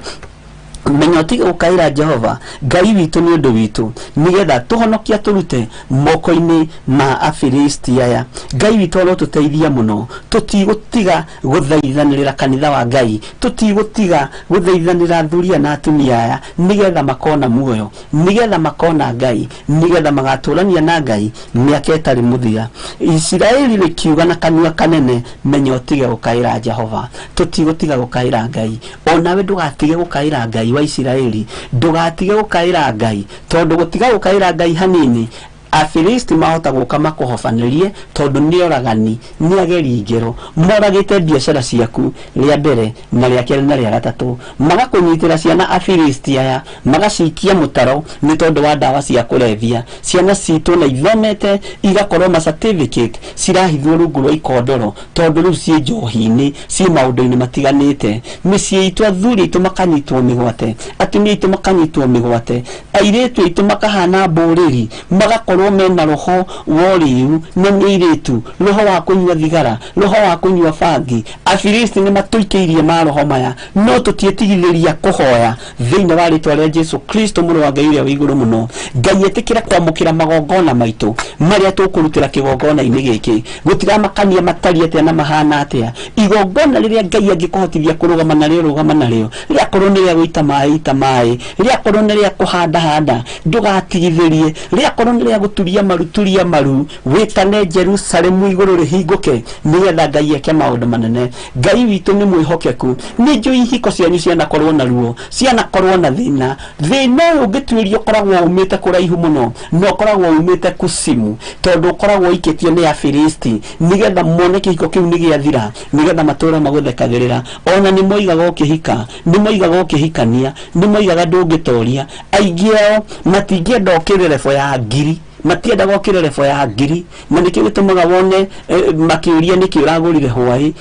menya ũtige gũkaĩra Jehova Ngai witũ nĩ ũndũ witũ, nĩgetha tũhonokia tũrute moko-inĩ ma Afilisti aya. Ngai witũ arotũteithia mũno. Tũtigũtiga gũthaithanĩrĩra kanitha wa Ngai, tũtigũtiga gũthaithanĩra athuri na atumia aya, nĩgetha makona muoyo, nĩgetha makona Ngai, nĩgetha magatũrania na Ngai mĩaka ĩtarĩ mũthia. Isiraeli rĩkiuga na kanua kanene, menya ũtige gũkaĩra Jehova. Tũtigũtiga gũkaĩra Ngai. Onawe ndũgatige gũkaĩra Ngai wa Isiraeli, ndũgatige gũkaĩra Ngai, tondũ gũtiga gũkaĩra Ngai hanini, Afilisti mahota gũka makũhobanĩrie, tondũ nĩ oragani, nĩ ageri ngero, moragĩte biacara ciaku rĩa mbere na rĩa kerĩ na rĩa gatatũ, magakũnyitĩra ciana Afilisti aya magacikia mũtaro nĩ tondũ wa ndawa cia kũrebia. Ciana citũ na ithomete igakorwo ma certificate cirahithwo rungu rwa ikondoro, tondũ rĩu ciĩ njohi-inĩ, ciĩ maũndũ-inĩ matiganĩte. Mĩciĩ itũ athuri aitũ makanyitwo mĩgwate, atumia aitũ makanyitwo mĩgwate, airĩtu aitũ makahana mbũrĩri, magakorwo mena roho wa ũrĩu na nĩ airĩtu, roho wa kũnyua thigara, roho wa kũnyua bangi. Afilisti nĩ matũikĩirie maroho maya, no tũtiĩtigithĩria kũhoya thĩinĩ wa rĩtwa rĩa Jesu Kristo mũrũ wa Ngai ũrĩa wĩ igũrũ mũno. Ngai ĩtĩkĩra kwamũkĩra magongona maitũ marĩa tũkũrutĩra kĩgongona-inĩ gĩkĩ, gũtiramakania matariĩ atĩa na mahana atĩa. Igongona rĩrĩa Ngai angĩkũhotithia kũrũgama narĩo, rũgama narĩo. Rĩakorwo nĩ rĩa gũita maĩ, ita maĩ. Rĩakorwo nĩ rĩa kũhanda, handa, ndũgatigithĩrie. Rĩakorwo nĩ rĩa gũturia maru, turia maru, wĩtane Jerusalemu igũrũ rĩhingũke, nĩgetha Ngai eke maũndũ manene. Ngai witũ nĩ mwĩhokeku. Nĩ njũĩ ihiko cianyu cianakorwo na ruo, cianakorwo na thĩna. Thĩna ũyũ ũngĩtuĩria ũkoragwo umĩte kũraihu mũno, na ũkoragwo umĩte kusimu, tondũ ũkoragwo ũikĩtio nĩ Afilisti, nĩgetha mone kĩhiko kĩu nĩ gĩathira, nĩgetha matũra magũthekagĩrĩra. Ona nĩ moigaga ũkĩhika, nĩ moigaga ũkĩhikania, nĩ moigaga ndũngĩtoria. Aingĩ ao matingĩenda ũkĩre level ya ngiri Matiendaga ũkĩre level ya ngiri, na nĩkĩo gĩtũmaga wone makĩũria nĩkĩ ũragũrire hwaĩ.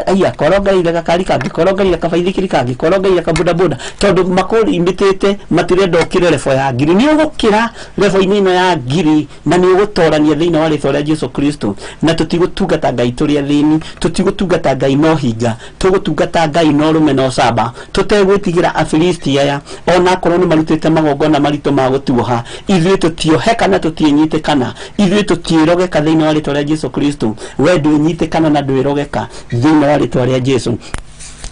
Aya korongereire gakari kangĩ, korongereire kabaithikiri kangĩ, korongereire kabodaboda, tondũ makũrimĩtĩte matirenda ũkĩre level ya ngiri. Nĩ ũgũkĩra level-inĩ ĩno ya ngiri na nĩ ũgũtorania thĩinĩ wa rĩtwa rĩa Jesu Kristo. Na tũtigũtungata Ngai tũrĩ athĩni, tũtigũtungata Ngai no hinga, tũgũtungata Ngai no rũme no camba, tũtegwĩtigĩra Afilisti aya onakorwo nĩ marutĩte magongona maritũ ma gũtuoha. Ithuĩ tũtioheka na tũtiĩnyitĩkana, ithuĩ tũtiĩrogeka thĩinĩ wa rĩtwa rĩa Jesu Kristo. We ndwĩnyitĩkana na ndwĩrogeka thĩinĩ wa rĩtwa rĩa Jesu.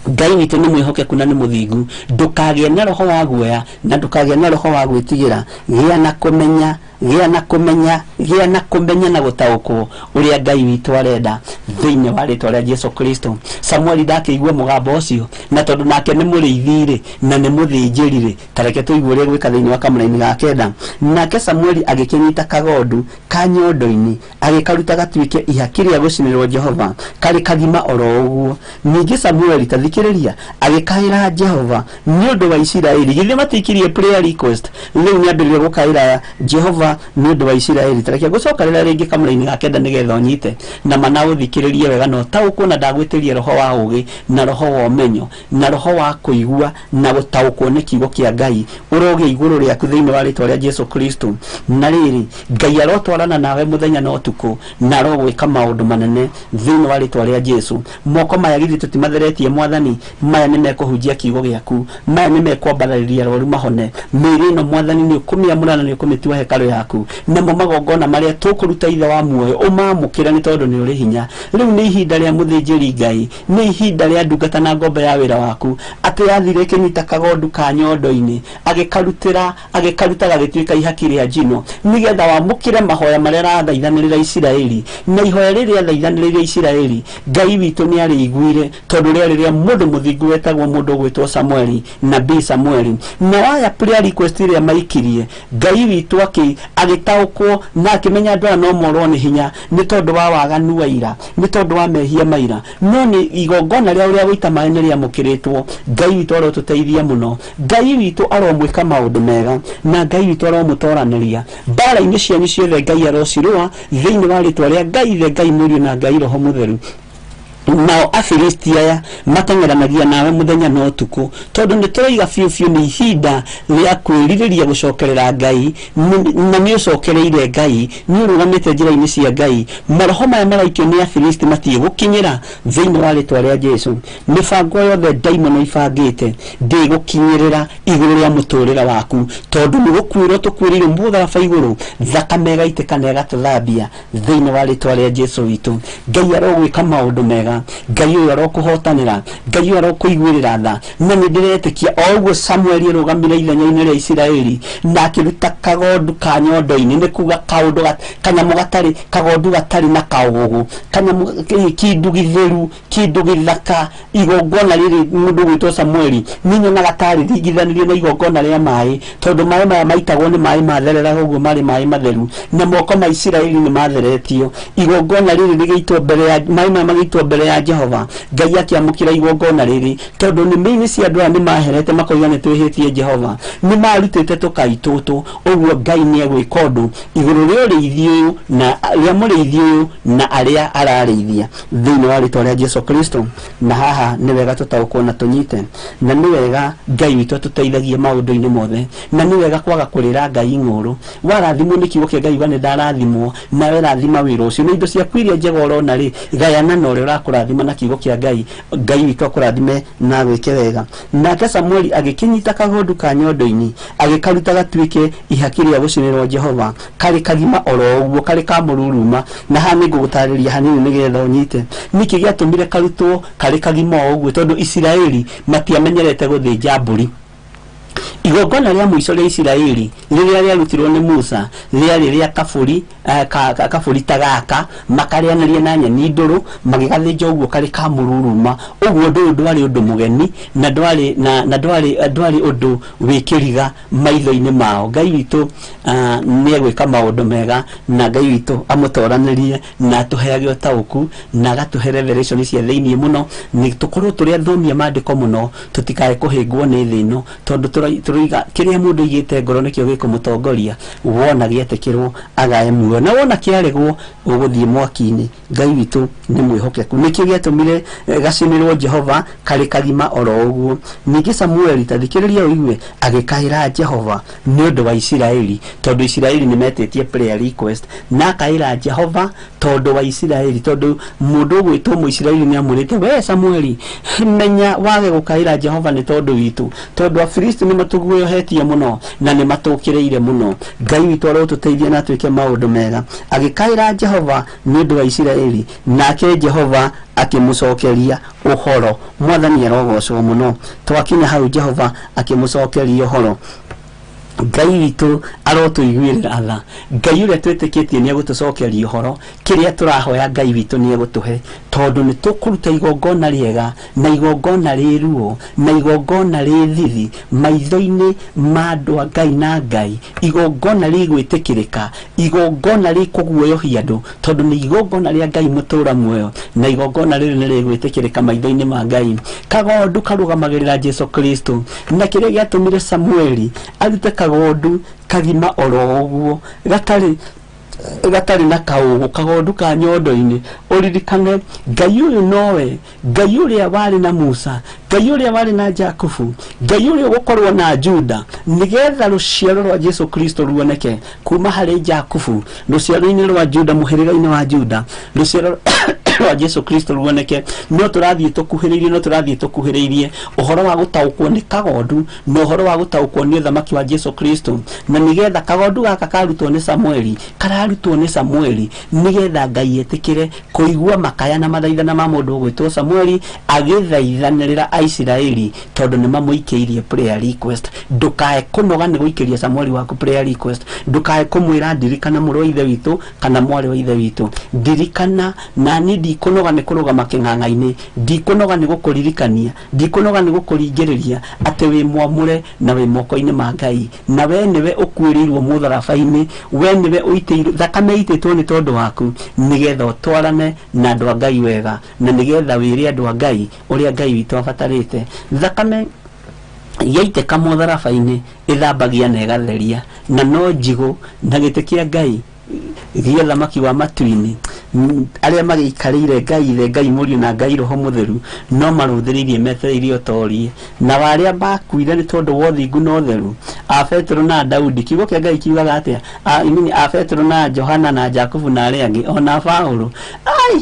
Ngai witũ nĩ mwĩhokeku na nĩ mũthingu. Ndũkagĩe na roho wa guoya na ndũkagĩe na roho wa gwĩtigĩra. Gĩa na kũmenya, gĩa na kũmenya, gĩa na kũmenya na gũtaũkwo ũrĩa Ngai witũ arenda thĩinĩ wa rĩtwa rĩa Jesu Kristo. Samueli ndakĩigua mũgambo ũcio, na tondũ nake nĩ mũrĩithi-rĩ na nĩ mũthĩnjĩri-rĩ, ta reke tũigue ũrĩa gwĩka thĩinĩ wa kamũraini ga kenda. Nake Samueli agĩkĩnyita kagondu ka nyondo-inĩ, agĩkaruta gatuĩke ihaki rĩa gũcinĩrwo Jehova, karĩ kagima oro ũguo. Ningĩ Samueli, ta thikĩrĩria, agĩkaĩra Jehova nĩ ũndũ wa Isiraeli. Githĩ matikirie prayer request? Rĩu nĩambĩrĩria gũkaĩra Jehova nĩ ũndũ wa Isiraeli. Ta reke ngũcokerera rĩngĩ kamũraini ga kenda nĩgetha ũnyite na mana ũthikĩrĩrie wega na ũtaũkwo, na ndagwĩtĩrie roho wa ũgĩ na roho wa ũmenyo na roho wa kũigua na gũtaũkwo nĩ kiugo kĩa Ngai ũrogĩa igũrũ rĩaku thĩinĩ wa rĩtwa rĩa Jesu Kristo. Na rĩrĩ, Ngai arotwarana nawe mũthenya na ũtukũ na arogwĩka maũndũ manene thĩinĩ wa rĩtwa rĩa Jesu. Moko maya githĩ tũtimatheretie Mwathani? Maya nĩ mekũhunjia kiugo gĩaku, maya nĩ mekwambararĩria arwaru mahone. Mĩĩrĩ ĩno Mwathani nĩ ũkũmĩamũra na nĩ ũkũmĩtua hekarũ yaku, namo magongona marĩa tũkũruta Ithe wa muoyo ũmamũkĩre nĩ tondũ nĩ ũrĩ hinya. Rĩu nĩ ihinda rĩa mũthĩnjĩri Ngai, nĩ ihinda rĩa ndungata na ngombe ya wĩra waku, atĩ yathire ĩkĩnyita kagondu ka nyondo-inĩ, agĩkarutĩra, agĩkaruta gagĩtuĩka ihaki rĩa njino, nĩgetha wamũkĩre mahoya marĩa arathaithanĩrĩra Isiraeli. Na ihoya rĩrĩa athaithanĩrĩire Isiraeli, Ngai witũ nĩ arĩiguire, tondũ rĩarĩ rĩa mũndũ mũthingu wetagwo mũndũ ũgwĩtwo Samueli, nabii Samueli. Na waya prayer request ĩrĩa maikirie, Ngai witũ agĩtaũkwo na akĩmenya andũ aya no morwo nĩ hinya nĩ tondũ wa waganu wa ira, nĩ tondũ wa mehia ma ira, no nĩ igongona rĩa ũrĩa gũita maĩ nĩ rĩamũkĩrĩtwo. Ngai witũ arotũteithia mũno, Ngai witũ aromwĩka maũndũ mega, na Ngai witũ aromũtoranĩria mbara-inĩ cianyu ciothe. Ngai arocirũa thĩinĩ wa rĩtwa rĩa Ngai Ithe, Ngai Mũriũ na Ngai Roho Mũtheru. Nao Afilisti aya mateng'eranagia nawe mũthenya na ũtukũ, tondũ nĩ tũroiga biũ biũ nĩ ihinda rĩa kwĩrirĩria gũcokerera Ngai, na nĩ ũcokereire Ngai, nĩ ũrũgamĩte njĩra-inĩ cia Ngai. Maroho maya maraikio nĩ Afilisti matiĩgũkinyĩra thĩinĩ wa rĩtwa rĩa Jesu. Mĩbango yothe ndaimono ibangĩte ndĩgũkinyĩrĩra igũrũ rĩa mũtũrĩre waku, tondũ nĩ gũkuĩrwo tũkuĩrĩirwo mũtharaba igũrũ, thakame ĩgaitĩka na ĩgatũthambia thĩinĩ wa rĩtwa rĩa Jesu witũ. Ngai arogwĩka maũndũ mega, Ngai ũyũ arokũhotanĩra, Ngai ũyũ arokũiguĩrĩra tha. Na nĩ ndĩretĩkia o ũguo Samueli arũgamire ithenya-inĩ rĩa Isiraeli na akĩruta kagondu ka nyondo-inĩ, nĩ kuga kaũndũ kanyamũ gatarĩ kagondu gatarĩ na kaũgũgũ, kanyamũ kĩndũ gĩtheru, kĩndũ gĩthaka. Igongona rĩrĩ mũndũ ũgwĩtwo Samueli nĩ nyonaga tarĩ ringithanĩrio na igongona rĩa maĩ, tondũ maĩ maya maitagwo nĩ maĩ mathereraga ũguo marĩ maĩ matheru, na moko ma Isiraeli nĩ matheretio. Igongona rĩrĩ rĩgĩitwo mbere ya maĩ maya magĩitwo mbere ya Jehova, Ngai akĩamũkĩra igongona rĩrĩ, tondũ nĩmĩ-inĩ cia andũ aya nĩ maherete makoiga nĩ twĩhĩtie Jehova, nĩ marutĩte tũkai tũtũ. Ũguo Ngai nĩ egwĩka ũndũ igũrũ rĩa ũrĩithi ũyũ na rĩa mũrĩithi ũyũ na arĩa ararĩithia thĩinĩ wa rĩtwa rĩa Jesu Kristo. Na haha nĩ wega tũtaũkwo na tũnyite, na nĩ wega Ngai witũ atũteithagie maũndũ-inĩ mothe, na nĩ wega kwaga kũrĩra Ngai ng'ũrũ. Warathimwo nĩ kiugo kĩa Ngai uga nĩ ndarathimwo, nawe rathima wĩra ũcio, na indo ciaku iria njega ũrona rĩ, gayana na ũrĩa ũrakũrathima na kiugo kĩa Ngai. Ngai witũ akũrathime na agwĩke wega. Nake Samueli agĩkĩnyita kagondu ka nyondo-inĩ, agĩkaruta gatuĩke ihaki rĩa gũcinĩrwo Jehova, karĩ kagima oro ũguo, karĩ ka mũruruma. Na haha nĩ ngũgũtarĩria hanini nĩgetha ũnyite nĩkĩ gĩatũmire karutwo karĩ kagima o ũguo, tondũ Isiraeli matiamenyerete gũthĩnja mbũri. Igongona rĩa mũico rĩa Isiraeli rĩrĩa rĩarutirwo nĩ Musa rĩarĩ rĩa kabũri, kabũri ta gaka, makarĩanĩria na nyeni ndũrũ, magĩgathĩnja ũguo karĩ ka mũruruma. Ũguo ũndũ ũyũ ndwarĩ ũndũ mũgeni na ndwarĩ na ndwarĩ ũndũ wĩ kĩriga maitho-inĩ mao. Ngai witũ nĩ egwĩka maũndũ mega, na Ngai witũ amũtoranĩrie na atũheage ũtaũku na agatũhe revelation cia thĩinĩ mũno, nĩ tũkorwo tũrĩ athomia maandĩko mũno, tũtikae kũhĩngwo nĩ thĩ ĩno, tondũ Tũroiga kĩrĩa mũndũ aigĩte ngoro nĩkĩo gĩkũmũtongoria. Wona gĩetĩkĩrwo agae muoyo, na wona kĩaregwo ũgũthiĩ mwaki-inĩ. Ngai witũ nĩ mwĩhokeku. Nĩkĩo gĩatũmire gacinĩrwo Jehova karĩ kagima oro ũguo. Ningĩ Samueli, ta thikĩrĩria ũigue, agĩkaĩra Jehova nĩ ũndũ wa Isiraeli, tondũ Isiraeli nĩ metĩtie prayer request, na akaĩra Jehova tondũ wa Isiraeli, tondũ mũndũ ũgwĩtwo Mũisiraeli nĩ amwĩrĩte, we Samueli, menya wage gũkaĩra Jehova nĩ tondũ witũ, tondũ Afilisti nĩ matũguoyohetie mũno na nĩ matũkĩrĩire mũno. Ngai witũ arotũteithia na atwĩke maũndũ mega. Agĩkaĩra Jehova nĩ ũndũ wa Isiraeli, nake Jehova akĩmũcokeria ũhoro. Mwathani arogocwo mũno. Twakinya hau Jehova akĩmũcokeria ũhoro. Ngai witũ arotũiguĩrĩra tha. Ngai ũrĩa twĩtĩkĩtie nĩ egũtũcokeria ũhoro. Kĩrĩa tũrahoya Ngai witũ nĩ egũtũhe, tondũ nĩ tũkũruta igongona rĩega na igongona rĩ ruo na igongona rĩ thithi maitho-inĩ ma andũ a Ngai na Ngai, igongona rĩgwĩtĩkĩrĩka, igongona rĩkũguoyohia andũ, tondũ nĩ igongona rĩa Ngai mũtũra muoyo, na igongona rĩrĩ nĩ rĩgwĩtĩkĩrĩka maitho-inĩ ma Ngai. Kagondu karũgamagĩrĩra Jesu Kristo, na kĩrĩa gĩatũmire Samueli arute kagondu kagima oro ũguo gatarĩ na kaũgũ, kagondu ka nyondo-inĩ. Ũririkane Ngai ũyũ nowe Ngai ũrĩa warĩ na Musa, Ngai ũrĩa warĩ na Jakubu, Ngai ũrĩa ũgũkorwo na Juda, nĩgetha rũciaro rwa Jesu Kristo ruoneke kuma harĩ Jakubu, rũciaro-inĩ rwa Juda, mũhĩrĩga-inĩ wa Juda, rũciaro rwa Jesu Kristo ruoneke. No tũrathiĩ tũkuhĩrĩirie, no tũrathiĩ tũkuhĩrĩirie ũhoro wa gũtaũkwo nĩ kagondu na ũhoro wa gũtaũkwo nĩ ũthamaki wa Jesu Kristo, na nĩgetha kagondu gaka karutwo nĩ Samueli, kararutwo nĩ Samueli nĩgetha Ngai etĩkĩre kũigua makaya na mathaithana ma mũndũ ũgwĩtwo Samueli agĩthaithanĩrĩra Aisiraeli, tondũ nĩ mamũikĩirie prayer request. Ndũkae kũnoga nĩ gũikĩria Samueli waku prayer request. Ndũkae kũmwĩra ndirikana mũrũ wa ithe witũ kana mwarĩ wa ithe witũ. Ndirikana na niĩ ndikũnoga nĩ kũrũgama kĩng'ang'a-inĩ, ndikũnoga nĩ gũkũririkania, ndikũnoga nĩ gũkũringĩrĩria atĩ wĩ mwamũre na wĩ moko-inĩ ma Ngai, na we nĩwe ũkuĩrĩirwo mũtharaba-inĩ, we nĩwe ũitĩirwo thakame ĩitĩtwo nĩ tondũ waku, nĩgetha ũtwarane na andũ a Ngai wega, na nĩgetha wĩre andũ a Ngai ũrĩa Ngai witũ abatarĩte. Thakame yaitĩka mũtharaba-inĩ ĩthambagia na ĩgatheria, na no njigũ na gĩtĩ kĩa Ngai gĩa thamaki wa matu-inĩ, arĩa magĩikarĩire Ngai Ithe, Ngai Mũriũ na Ngai Roho Mũtheru, no marũthĩrĩirie metereirie ũtorie. Na arĩa makuire nĩ tondũ wa ũthingu na ũtheru, a Petero na Daudi, kiugo kĩa Ngai kiugaga atĩa? A Petero na Johana na Jakubu na arĩa angĩ, ona Paulo, ai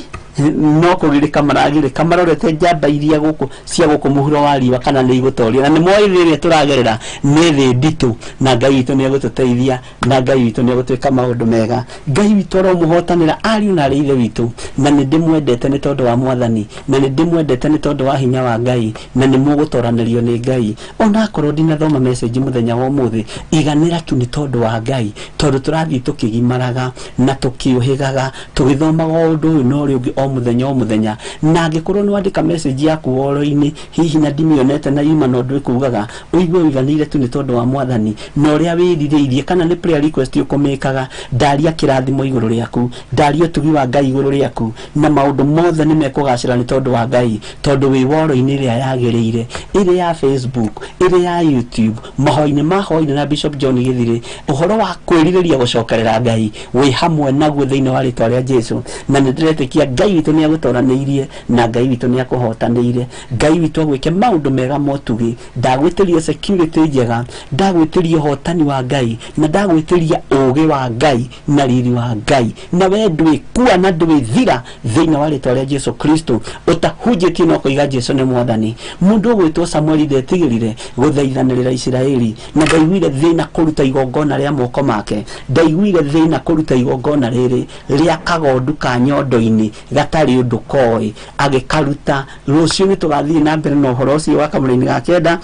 no kũgirĩka maragirĩka marorete njamba iria gũkũ cia gũkũ mũhuro wa riũa kana nĩ igũtoria. Na nĩ moĩ thĩ ĩrĩa tũragerera nĩ thĩ nditũ, na Ngai witũ nĩ egũtũteithia, na Ngai witũ nĩ egũtwĩka maũndũ mega. Ngai witũ aromũhotanĩra ariũ na arĩ ithe witũ, na nĩ ndĩmwendete nĩ tondũ wa Mwathani, na nĩ ndĩmwendete nĩ tondũ wa hinya wa Ngai, na nĩ mũgũtoranĩrio nĩ Ngai. Onakorwo ndinathoma message mũthenya wa ũmũthĩ, iganĩra tu nĩ tondũ wa Ngai, tondũ tũrathiĩ tũkĩgimaraga na tũkĩũhĩgaga, tũgĩthomaga ũndũ ũyũ na ũrĩa ũngĩ o mũthenya o mũthenya. Na angĩkorwo nĩ wandĩka message yaku woro-inĩ, hihi na ndimĩonete na yuma na ũndũ ĩkugaga, ũigue ũiganĩire tu nĩ tondũ wa Mwathani na ũrĩa wĩrirĩirie, kana nĩ prayer request ũkũmĩkaga, ndaria kĩrathimo igũrũ rĩaku, ndaria ũtugi wa Ngai igũrũ rĩaku, na maũndũ mothe nĩ mekũgacĩra nĩ tondũ wa Ngai, tondũ wĩ woro-inĩ ĩrĩa yagĩrĩire, ĩrĩ ya Facebook, ĩrĩ ya YouTube, mahoya-inĩ ma hwaĩ-inĩ na Bishop John Gĩthirĩ, ũhoro wa kwĩrirĩria gũcokerera Ngai wĩ hamwe naguo thĩinĩ wa rĩtwa rĩa Jesu. Na nĩ ndĩretĩkia Ngai witũ nĩ agũtoranĩirie, na Ngai witũ nĩ akũhotanĩire. Ngai witũ agwĩke maũndũ mega motugi, ndagwĩtĩria security njega, ndagwĩtĩria ũhotani wa Ngai, na ndagwĩtĩria ũũgĩ wa Ngai na riri wa Ngai, na we ndwĩkua na ndwĩthira thĩinĩ wa rĩtwa rĩa Jesu Kristo. Ũtahunjĩtie no kũiga Jesu nĩ Mwathani. Mũndũ ũgwĩtwo Samueli ndetigĩrire gũthaithanĩrĩra Isiraeli, na ndaiguire thĩna kũruta igongona rĩa moko make, ndaiguire thĩna kũruta igongona rĩrĩ rĩa kagondu ka nyondo-inĩ gatarĩ ũndũ koĩ, agĩkaruta. Rũciũ nĩ tũgathiĩ na mbere na ũhoro ũcio wa kamũraini ga kenda,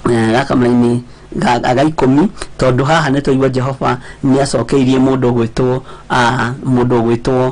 ga kamũraini ga ikũmi, tondũ haha nĩ twaigua Jehova nĩ acokeirie mũndũ ũgwĩtwo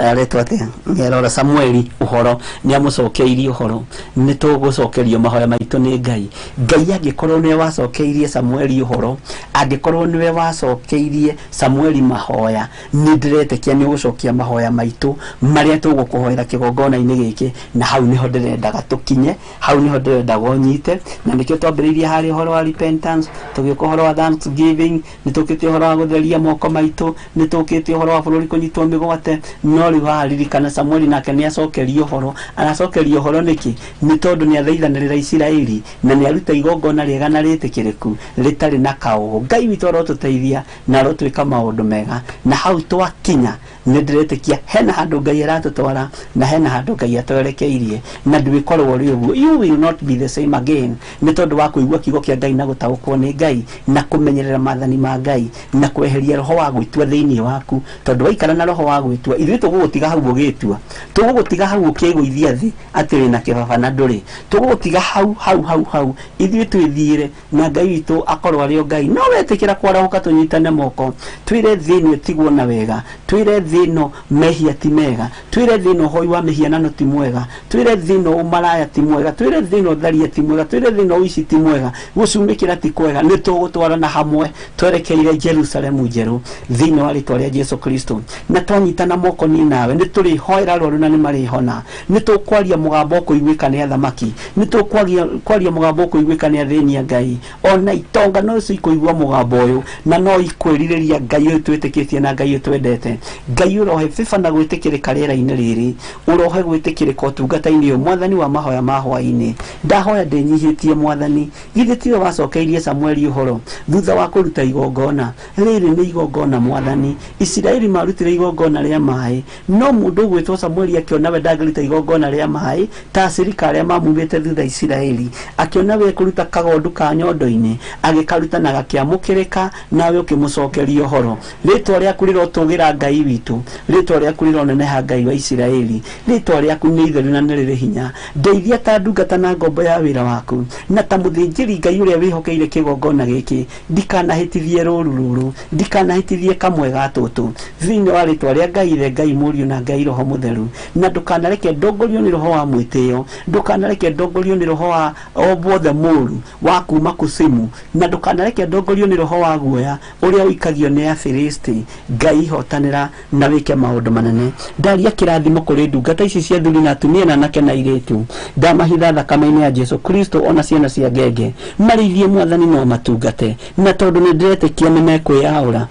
aretwo atĩa, nĩarora Samueli ũhoro, nĩ amũcokeirie ũhoro. Nĩ tũgũcokerio mahoya maitũ nĩ Ngai. Ngai angĩkorwo nĩwe wacokeirie Samueli ũhoro, angĩkorwo nĩwe wacokeirie Samueli mahoya, nĩ ndĩretĩkia nĩ ũgũcokia mahoya maitũ marĩa tũgũkũhoera kĩgongona-inĩ gĩkĩ, na hau nĩho ndĩrendaga tũkinye, hau nĩho ndĩrendaga ũnyite, na nĩkĩo twambĩrĩirie harĩa ũhoro wa repentance. repentance, tũgĩũka ũhoro wa thanksgiving, nĩ tũkĩte ũhoro wa gũtheria moko maitũ, nĩ tũkĩte ũhoro wa bũrũri kũnyitwo mĩgwate. No rĩu haha ririkana Samueli nake nĩ acokerio ũhoro. Aracokerio ũhoro nĩkĩ? Nĩ tondũ nĩ athaithanĩrĩra Isiraeli na nĩ aruta igongona rĩega na rĩtĩkĩrĩku rĩtarĩ na kaũgũ. Ngai witũ arotũteithia na arotwĩka maũndũ mega, na hau twakinya nĩ ndĩretĩkia hena handũ Ngai aratũtwara na hena handũ Ngai atwerekeirie, na ndwĩkorwo ũrĩ ũguo. You will not be the same again, nĩ tondũ wa kũigua kiugo kĩa Ngai na gũtaũkwo nĩ Ngai na kũmenyerera maathani ma Ngai na kweheria roho wa gwĩtua thĩinĩ waku. Tondũ waikara na roho wa gwĩtua, ithuĩ tũgũgũtiga hau ũgĩtua, tũgũgũtiga hau ũkĩgũithia thĩ atĩ wĩna kĩbaba na ndũrĩ, tũgũgũtiga hau hau hau hau, ithuĩ twĩthiĩre na Ngai witũ akorwo arĩ o Ngai. No wetĩkĩra kwarahũka tũnyitane moko, twĩre thĩ ĩno ĩtigwo na wega, twĩre thĩ ĩno mehia ti mega, twĩre thĩ ĩno ũhoi wa mĩhianano ti mwega, twĩre thĩ ĩno ũmaraya ti mwega, twĩre thĩ ĩno tharia ti mwega, twĩre thĩ ĩno ũici ti mwega, gũcumĩkĩra ti kwega. Nĩ tũgũtwarana hamwe twerekeire Jerusalemu njerũ thĩinĩ wa rĩtwa rĩa Jesu Kristo. Na twanyitana moko niĩ nawe nĩ tũrĩhoera arwaru na nĩ marĩhona, nĩ tũkwaria mũgambo ũkũiguĩka nĩ athamaki, nĩ tũkwaria mũgambo ũkũiguĩka nĩ athĩni a Ngai, ona itonga no cikũigua mũgambo ũyũ na no ikwĩrirĩria Ngai ũyũ twĩtĩkĩtie na Ngai ũyũ twendete. Ngai ũrohe bĩba na gwĩtĩkĩrĩka rĩera-inĩ rĩrĩ, ũrohe gwĩtĩkĩrĩka ũtungata-inĩ ũyũ, Mwathani wa mahoya ma hwaĩ-inĩ. Ndahoya ndĩnyihĩtie Mwathani, githĩ tiwe wacokeirie Samueli ũhoro thutha wa kũruta igongona? Rĩrĩ nĩ igongona Mwathani. Isiraeli marutire igongona rĩa maĩ, no mũndũ ũgwĩtwo Samueli akĩona we ndangĩruta igongona rĩa maĩ ta acirika arĩa mamumĩte thutha Isiraeli, akĩona we kũruta kagondu ka nyondo-inĩ, agĩkaruta na gakĩamũkĩrĩka, nawe ũkĩmũcokeria ũhoro. Rĩtwa rĩaku rĩrotũgĩra Ngai witũ, rĩtwa rĩaku rĩroneneha Ngai wa Isiraeli, rĩtwa rĩaku nĩ itheru na nĩ rĩrĩ hinya. Ndeithia ta ndungata na ngombo ya wĩra waku, na ta mũthĩnjĩri Ngai ũrĩa wĩhokeire kĩgongona gĩkĩ, ndikanahĩtithie rũru rũrũ, ndikanahĩtithie kamwe ga tũtũ, thĩinĩ wa rĩtwa rĩa Ngai Ithe, Ngai Mũriũ na Ngai Roho Mũtheru. Na ndũkanareke ndongorio nĩ roho wa mwĩtĩo, ndũkanareke ndongorio nĩ roho wa o wothe mũũru wa kuma kusimu, na ndũkanareke ndongorio nĩ roho wa guoya ũrĩa ũikagio nĩ Afilisti. Ngai hotanĩra na wĩke maũndũ manene. Ndaria kĩrathimo kũrĩ ndungata ici cia athuri na atumia na anake na airĩtu, ndamahitha thakame-inĩ ya Jesu Kristo ona ciana cia ngenge, marĩithie Mwathani no matungate, na tondũ nĩ ndĩretĩkia nĩ mekwĩyaũra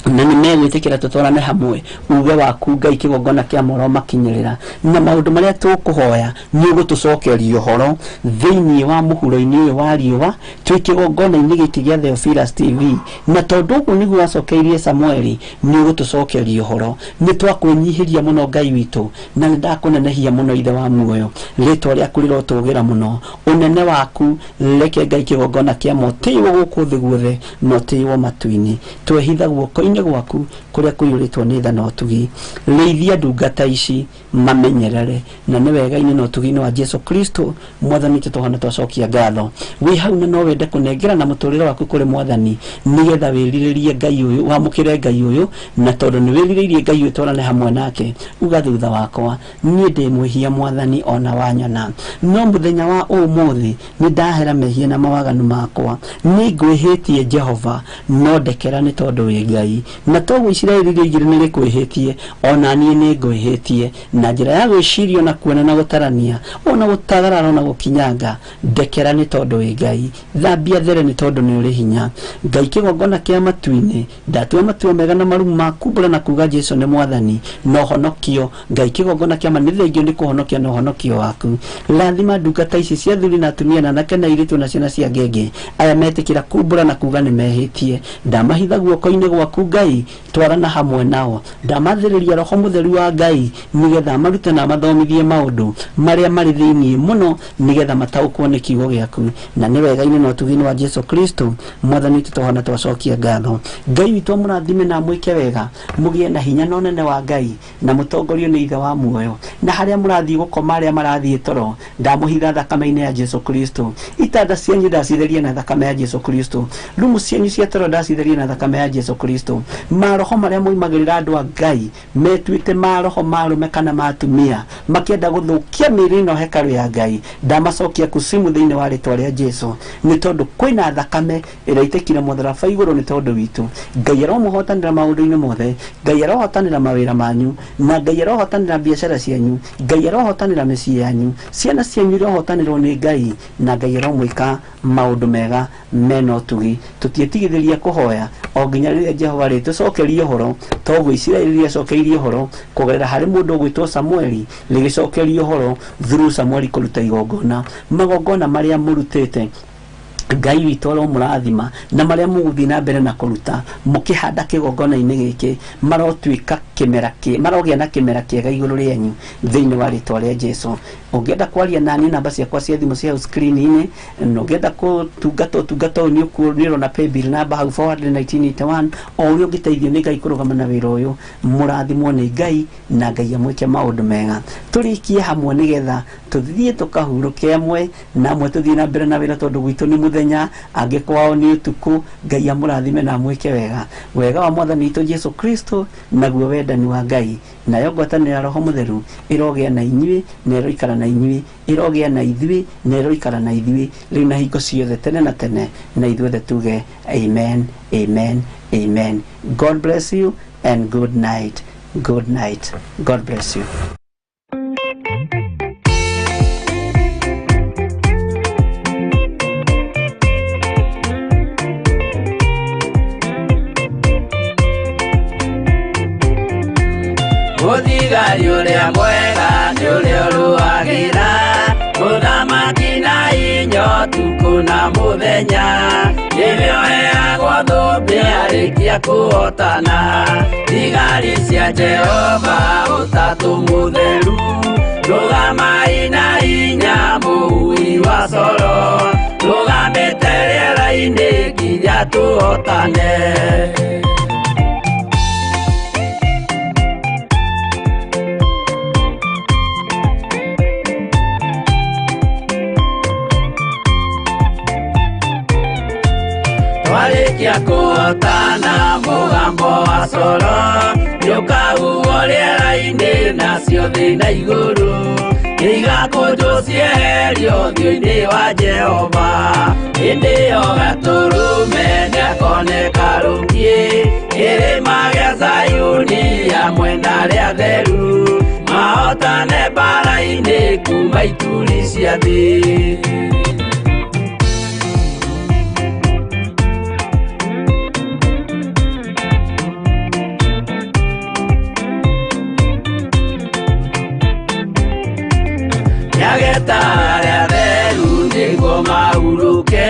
na nĩ megwĩtĩkĩra tũtwarane hamwe, uge waku Ngai kĩgongona kĩa moro makinyĩrĩra, na maũndũ marĩa tũkũhoya nĩ ũgũtũcokeria ũhoro thĩinĩ wa mũhuro-inĩ ũyũ wa riũa twĩ kĩgongona-inĩ gĩkĩ gĩa Theophilus TV. Na tondũ ũguo nĩguo wacokeirie Samueli, nĩ ũgũtũcokeria ũhoro. Nĩ twakwĩnyihĩria mũno Ngai witũ, na nĩ ndakũnenehia mũno Ithe wa muoyo, rĩtwa rĩaku rĩrotũgĩra mũno, ũnene waku reke Ngai kĩgongona kĩa motĩĩwo gũkũ thĩ guothe na ũtĩĩwo matu-inĩ. Twehitha guoko-inĩ gwaku kũrĩa kũiyũrĩtwo nĩ tha na ũtugi, rĩithia ndungata ici mamenyerere, na nĩ wega-inĩ na ũtugi-inĩ wa Jesu Kristo Mwathani witũ tũhana twacokia ngatho. Wĩ hau na no wende kũnengera na mũtũrĩre waku kũrĩ Mwathani, nĩgetha wĩrirĩrie Ngai ũyũ, wamũkĩre Ngai ũyũ, na tondũ nĩ wĩrirĩirie Ngai ũyũ twarane hamwe nake, uga thutha wakwa, niĩ ndĩ mwĩhia Mwathani ona wanyona, no mũthenya wa ũmũthĩ nĩ ndahera mehia na mawaganu makwa, nĩ ngwĩhĩtie Jehova, no ndekera nĩ tondũ wĩ Ngai, na toguo Isiraeli rĩoigire nĩ rĩkwĩhĩtie, ona niĩ nĩ ngwĩhĩtie, na njĩra ya gwĩciria na kuona na gũtarania ona gũtagarara ona gũkinyanga, ndekera nĩ tondũ wĩ Ngai, thambia there nĩ tondũ nĩ ũrĩ hinya. Ngai kĩgongona kĩa matu-inĩ, ndatua matua mega na marumu ma kumbũra na kuga Jesu nĩ Mwathani na ũhonokio. Ngai kĩgongona kĩa ma nĩ thengio nĩ kũhonokia na ũhonokio waku. Rathima ndungata ici cia athuri na atumia na anake na airĩtu na ciana cia ngenge, aya metĩkĩra kumbũra na kuga nĩ mehĩtie, ndamahitha guoko-inĩ gwaku Ngai, twarana hamwe nao, ndamathĩrĩria Roho Mũtheru wa Ngai, nĩgetha marute na mathomithie maũndũ marĩa marĩ thĩinĩ mũno, nĩgetha mataũkwo nĩ kiugo gĩaku, na nĩ wega-inĩ na ũtugi-inĩ wa Jesu Kristo Mwathani witũ tũhana twacokia ngatho. Ngai witũ amũrathime na amwĩke wega, mũgĩe na hinya na ũnene wa Ngai, na mũtongorio nĩ Ithe wa muoyo, na harĩa mũrathiĩ gũkoma, arĩa marathiĩ toro, ndamũhitha thakame-inĩ ya Jesu Kristo. Itanda cianyu ndacitheria na thakame ya Jesu Kristo, rumu cianyu cia toro ndacitheria na thakame ya Jesu Kristo. Jesu. Maroho marĩa moimagĩrĩra andũ a Ngai metuĩte maroho marume kana matumia makĩenda gũthũkia mĩĩrĩ ĩno hekarũ ya Ngai, ndamacokia kusimu thĩinĩ wa rĩtwa rĩa Jesu, nĩ tondũ kwĩna thakame ĩraitĩkire mũtharaba igũrũ nĩ tondũ witũ. Ngai aromũhotanĩra maũndũ-inĩ mothe, Ngai arohotanĩra mawĩra manyu, na Ngai arohotanĩra biacara cianyu, Ngai arohotanĩra mĩciĩ yanyu, ciana cianyu irohotanĩrwo nĩ Ngai, na Ngai aromwĩka maũndũ mega mena ũtugi. Tũtiĩtigithĩria kũhoya o nginya rĩrĩa Jehova rĩtũcokerie ũhoro, toguo Isiraeli rĩacokeirie ũhoro kũgerera harĩ mũndũ ũgwĩtwo Samueli, rĩgĩcokerio ũhoro through Samueli kũruta igongona. Magongona marĩa mũrutĩte Ngai witũ aromũrathima, na marĩa mũgũthiĩ na mbere na kũruta mũkĩhanda kĩgongona-inĩ gĩkĩ marotuĩka kĩmera marogĩa na kĩmera kĩega igũrũ rĩanyu thĩinĩ wa rĩtwa rĩa Jesu. Ũngĩenda kwaria nani, namba ciakwa cia thimũ cia screen-inĩ, na ũngĩenda gũtungata ũtungata ũyũ nĩ ũrona paybill namba hau 41981. O ũrĩa ũngĩteithio nĩ Ngai kũrũgama na wĩra ũyũ, mũrathimwo nĩ Ngai na Ngai amwĩke maũndũ mega. Tũrĩkie hamwe nĩgetha tũthiĩ tũkahurũke amwe na amwe tũthiĩ na mbere na wĩra, tondũ gwitũ nĩ mũthenya, angĩ kwao nĩ ũtukũ. Ngai amũrathime na amwĩke wega. Wega wa Mwathani witũ Jesu Kristo naguo wendani wa Ngai nayo ngwatanĩro ya Roho Mũtheru ĩrogĩa na inyuĩ na ĩroikara na inyuĩ, ĩrogĩa na ithuĩ na ĩroikara na ithuĩ rĩu na hingo ciothe tene na tene, na ithuothe tuge amen, amen, amen. God bless you and good night. Good night. God bless you. Mũthigari ũrĩa mwega nĩ ũrĩa ũrũagĩra mũthamaki na inya ũtukũ na mũthenya, nĩwe ũheagwo thũmbĩ arĩkia kũhotana. Thigari cia Jehova ũtatũ mũtheru, rũgamai na hinya mũhui wa coro, rũgamĩte rĩera-inĩ nginya tũhotane. Twarĩkia kũhotana mũgambo wa coro nĩũkahuhwo rĩera-inĩ, nacio thĩ na igũrũ nĩigakũnjwo cieherio ũthiũ-inĩ wa Jehova. Hĩndĩ ĩyo Gatũrũme nĩakoneka rũngiĩ kĩrĩma gĩa Zayuni hamwe na arĩa atheru, mahotane mbaara-inĩ kuma ituri cia thĩ. Nĩageta arĩa atheru nĩguo mahurũke,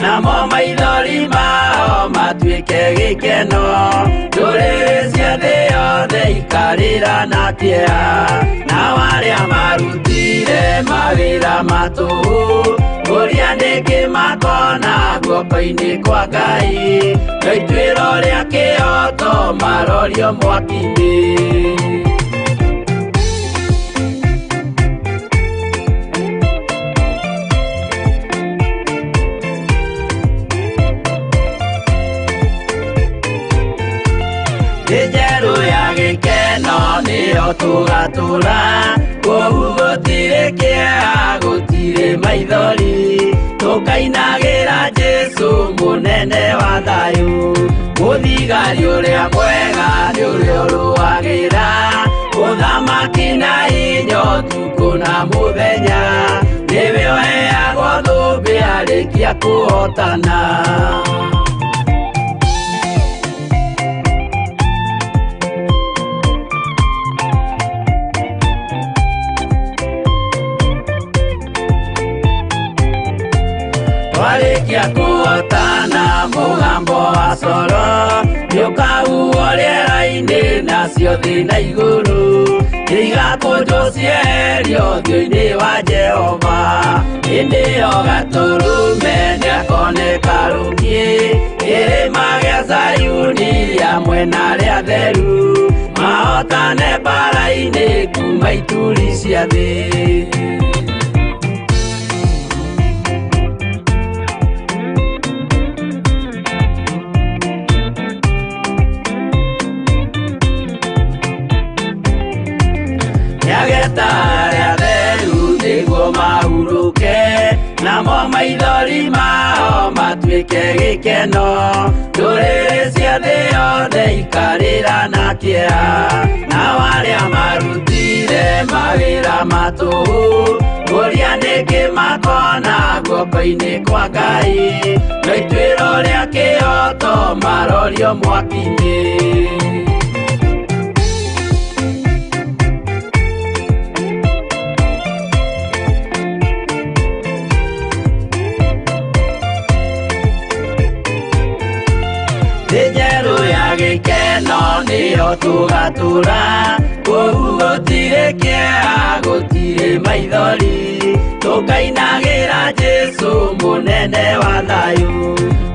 namo maithori mao matuĩke gĩkeno. Ndũrĩrĩ cia thĩ yothe ikarĩra na kĩeha, nao arĩa marutire mawĩra ma tũhũ kũria nĩkĩ makona guoko-inĩ kwa Ngai, no ituĩro rĩa kĩhooto marorio mwaki-inĩ. Thĩ njerũ ya gĩkeno nĩyo tũgatũra, kũu gũtirĩ kĩeha gũtirĩ maithori, tũkainagĩra Jesu mũnene wa thayũ. Mũthigari ũrĩa mwega nĩ ũrĩa ũrũagĩra ũthamaki na hinya ũtukũ na mũthenya, nĩwe ũheagwo thũmbĩ arĩkia kũhotana. Twarĩkia kũhotana mũgambo wa coro nĩũkahuhwo rĩera-inĩ, nacio thĩ na igũrũ nĩigakũnjwo cieherio ũthiũ-inĩ wa Jehova. Hĩndĩ ĩyo Gatũrũme nĩakoneka rũngiĩ kĩrĩma gĩa Zayuni hamwe na arĩa atheru, mahotane mbaara-inĩ kuma ituri cia thĩ. Nĩageta arĩa atheru nĩguo mahurũke, namo maithori mao matuĩke gĩkeno. Ndũrĩrĩ cia thĩ yothe ikarĩra na kĩeha, nao arĩa marutire mawĩra ma tũhũ, kũria nĩkĩ makona guoko-inĩ kwa Ngai, no ituĩro rĩa kĩhooto marorio mwaki-inĩ. Thĩ njerũ ya gĩkeno nĩyo tũgatũra, kũu gũtirĩ kĩeha, gũtirĩ maithori, tũkainagĩra Jesũ mũnene wa thayũ.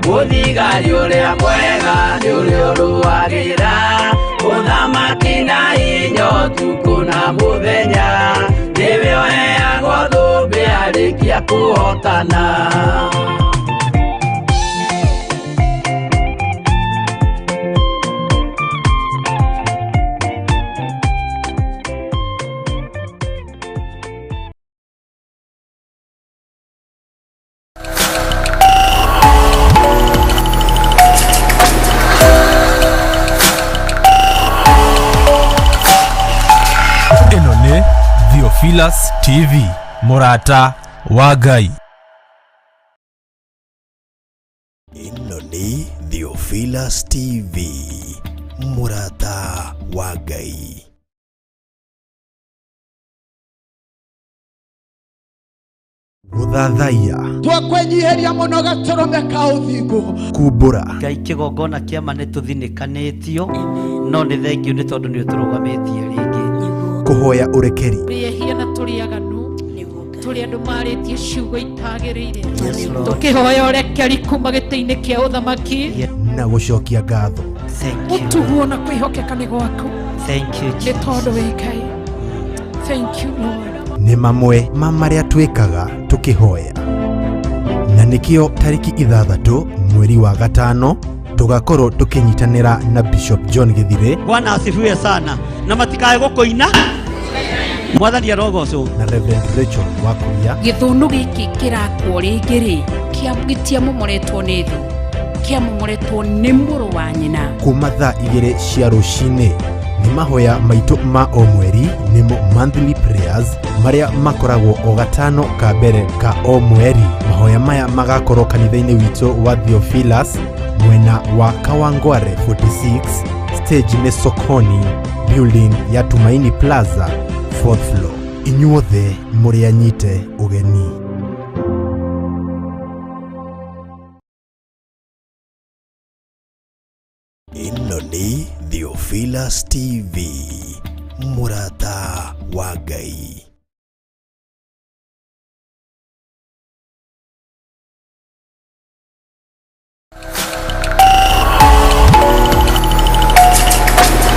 Mũthigari ũrĩa mwega nĩ ũrĩa ũrũagĩra ũthamaki na hinya ũtukũ na mũthenya, nĩwe ũheagwo thũmbĩ arĩkia kũhotana. Ĩno nĩ Theophilus TV, mũrata wa Ngai. Ĩno nĩ Theophilus TV, mũrata wa Ngai. Gũthathaiya, Twakwenyiheria mũno gatũrũme ka ũthingu. Kumbũra, Ngai kĩgongona kĩama nĩ tũthinĩkanĩtio, no nĩ thengio nĩ tondũ nĩ ũtũrũgamĩtie rĩngĩ. Kũhoya ũrekeri, Tũrĩ ehia na tũrĩ aganu, tũrĩ andũ marĩtie ciugo itagĩrĩire, Yes, Lord. tũkĩhoya ũrekeri kuma gĩtĩ-inĩ kĩa ũthamaki. Na gũcokia ngatho. Thank you. Ũtuguo na kwĩhokeka nĩ gwaku, Thank you, nĩ Jesus. tondũ wĩ Ngai. Thank you, Lord. Nĩ mamwe ma marĩa twĩkaga tũkĩhoya, na nĩkĩo tarĩki 6 mweri wa 5 tũgakorwo tũkĩnyitanĩra na Bishop John Gĩthirĩ. Bwana asifiwe sana, na matikae gũkũina, Mwathani arogocwo. Na Reverend Rachel Wakuria. Gĩthũnũ gĩkĩ kĩrakwo rĩngĩ rĩ, gĩtiamomoretwo nĩ thũ, kĩamomoretwo nĩ mũrũ wa nyina. Kuma thaa 2 cia rũcinĩ nĩ mahoya maitũ ma o mweri, nĩmo monthly prayers, marĩa makoragwo o gatano ka mbere ka o mweri. Mahoya maya magakorwo kanitha-inĩ witũ wa Theophilus, mwena wa Kawangware 46, stage nĩ Sokoni building ya Tumaini Plaza, 4th floor. Inyuothe mũrĩ anyite ũgeni. Ĩno nĩ Theophilus TV, mũrata wa Ngai.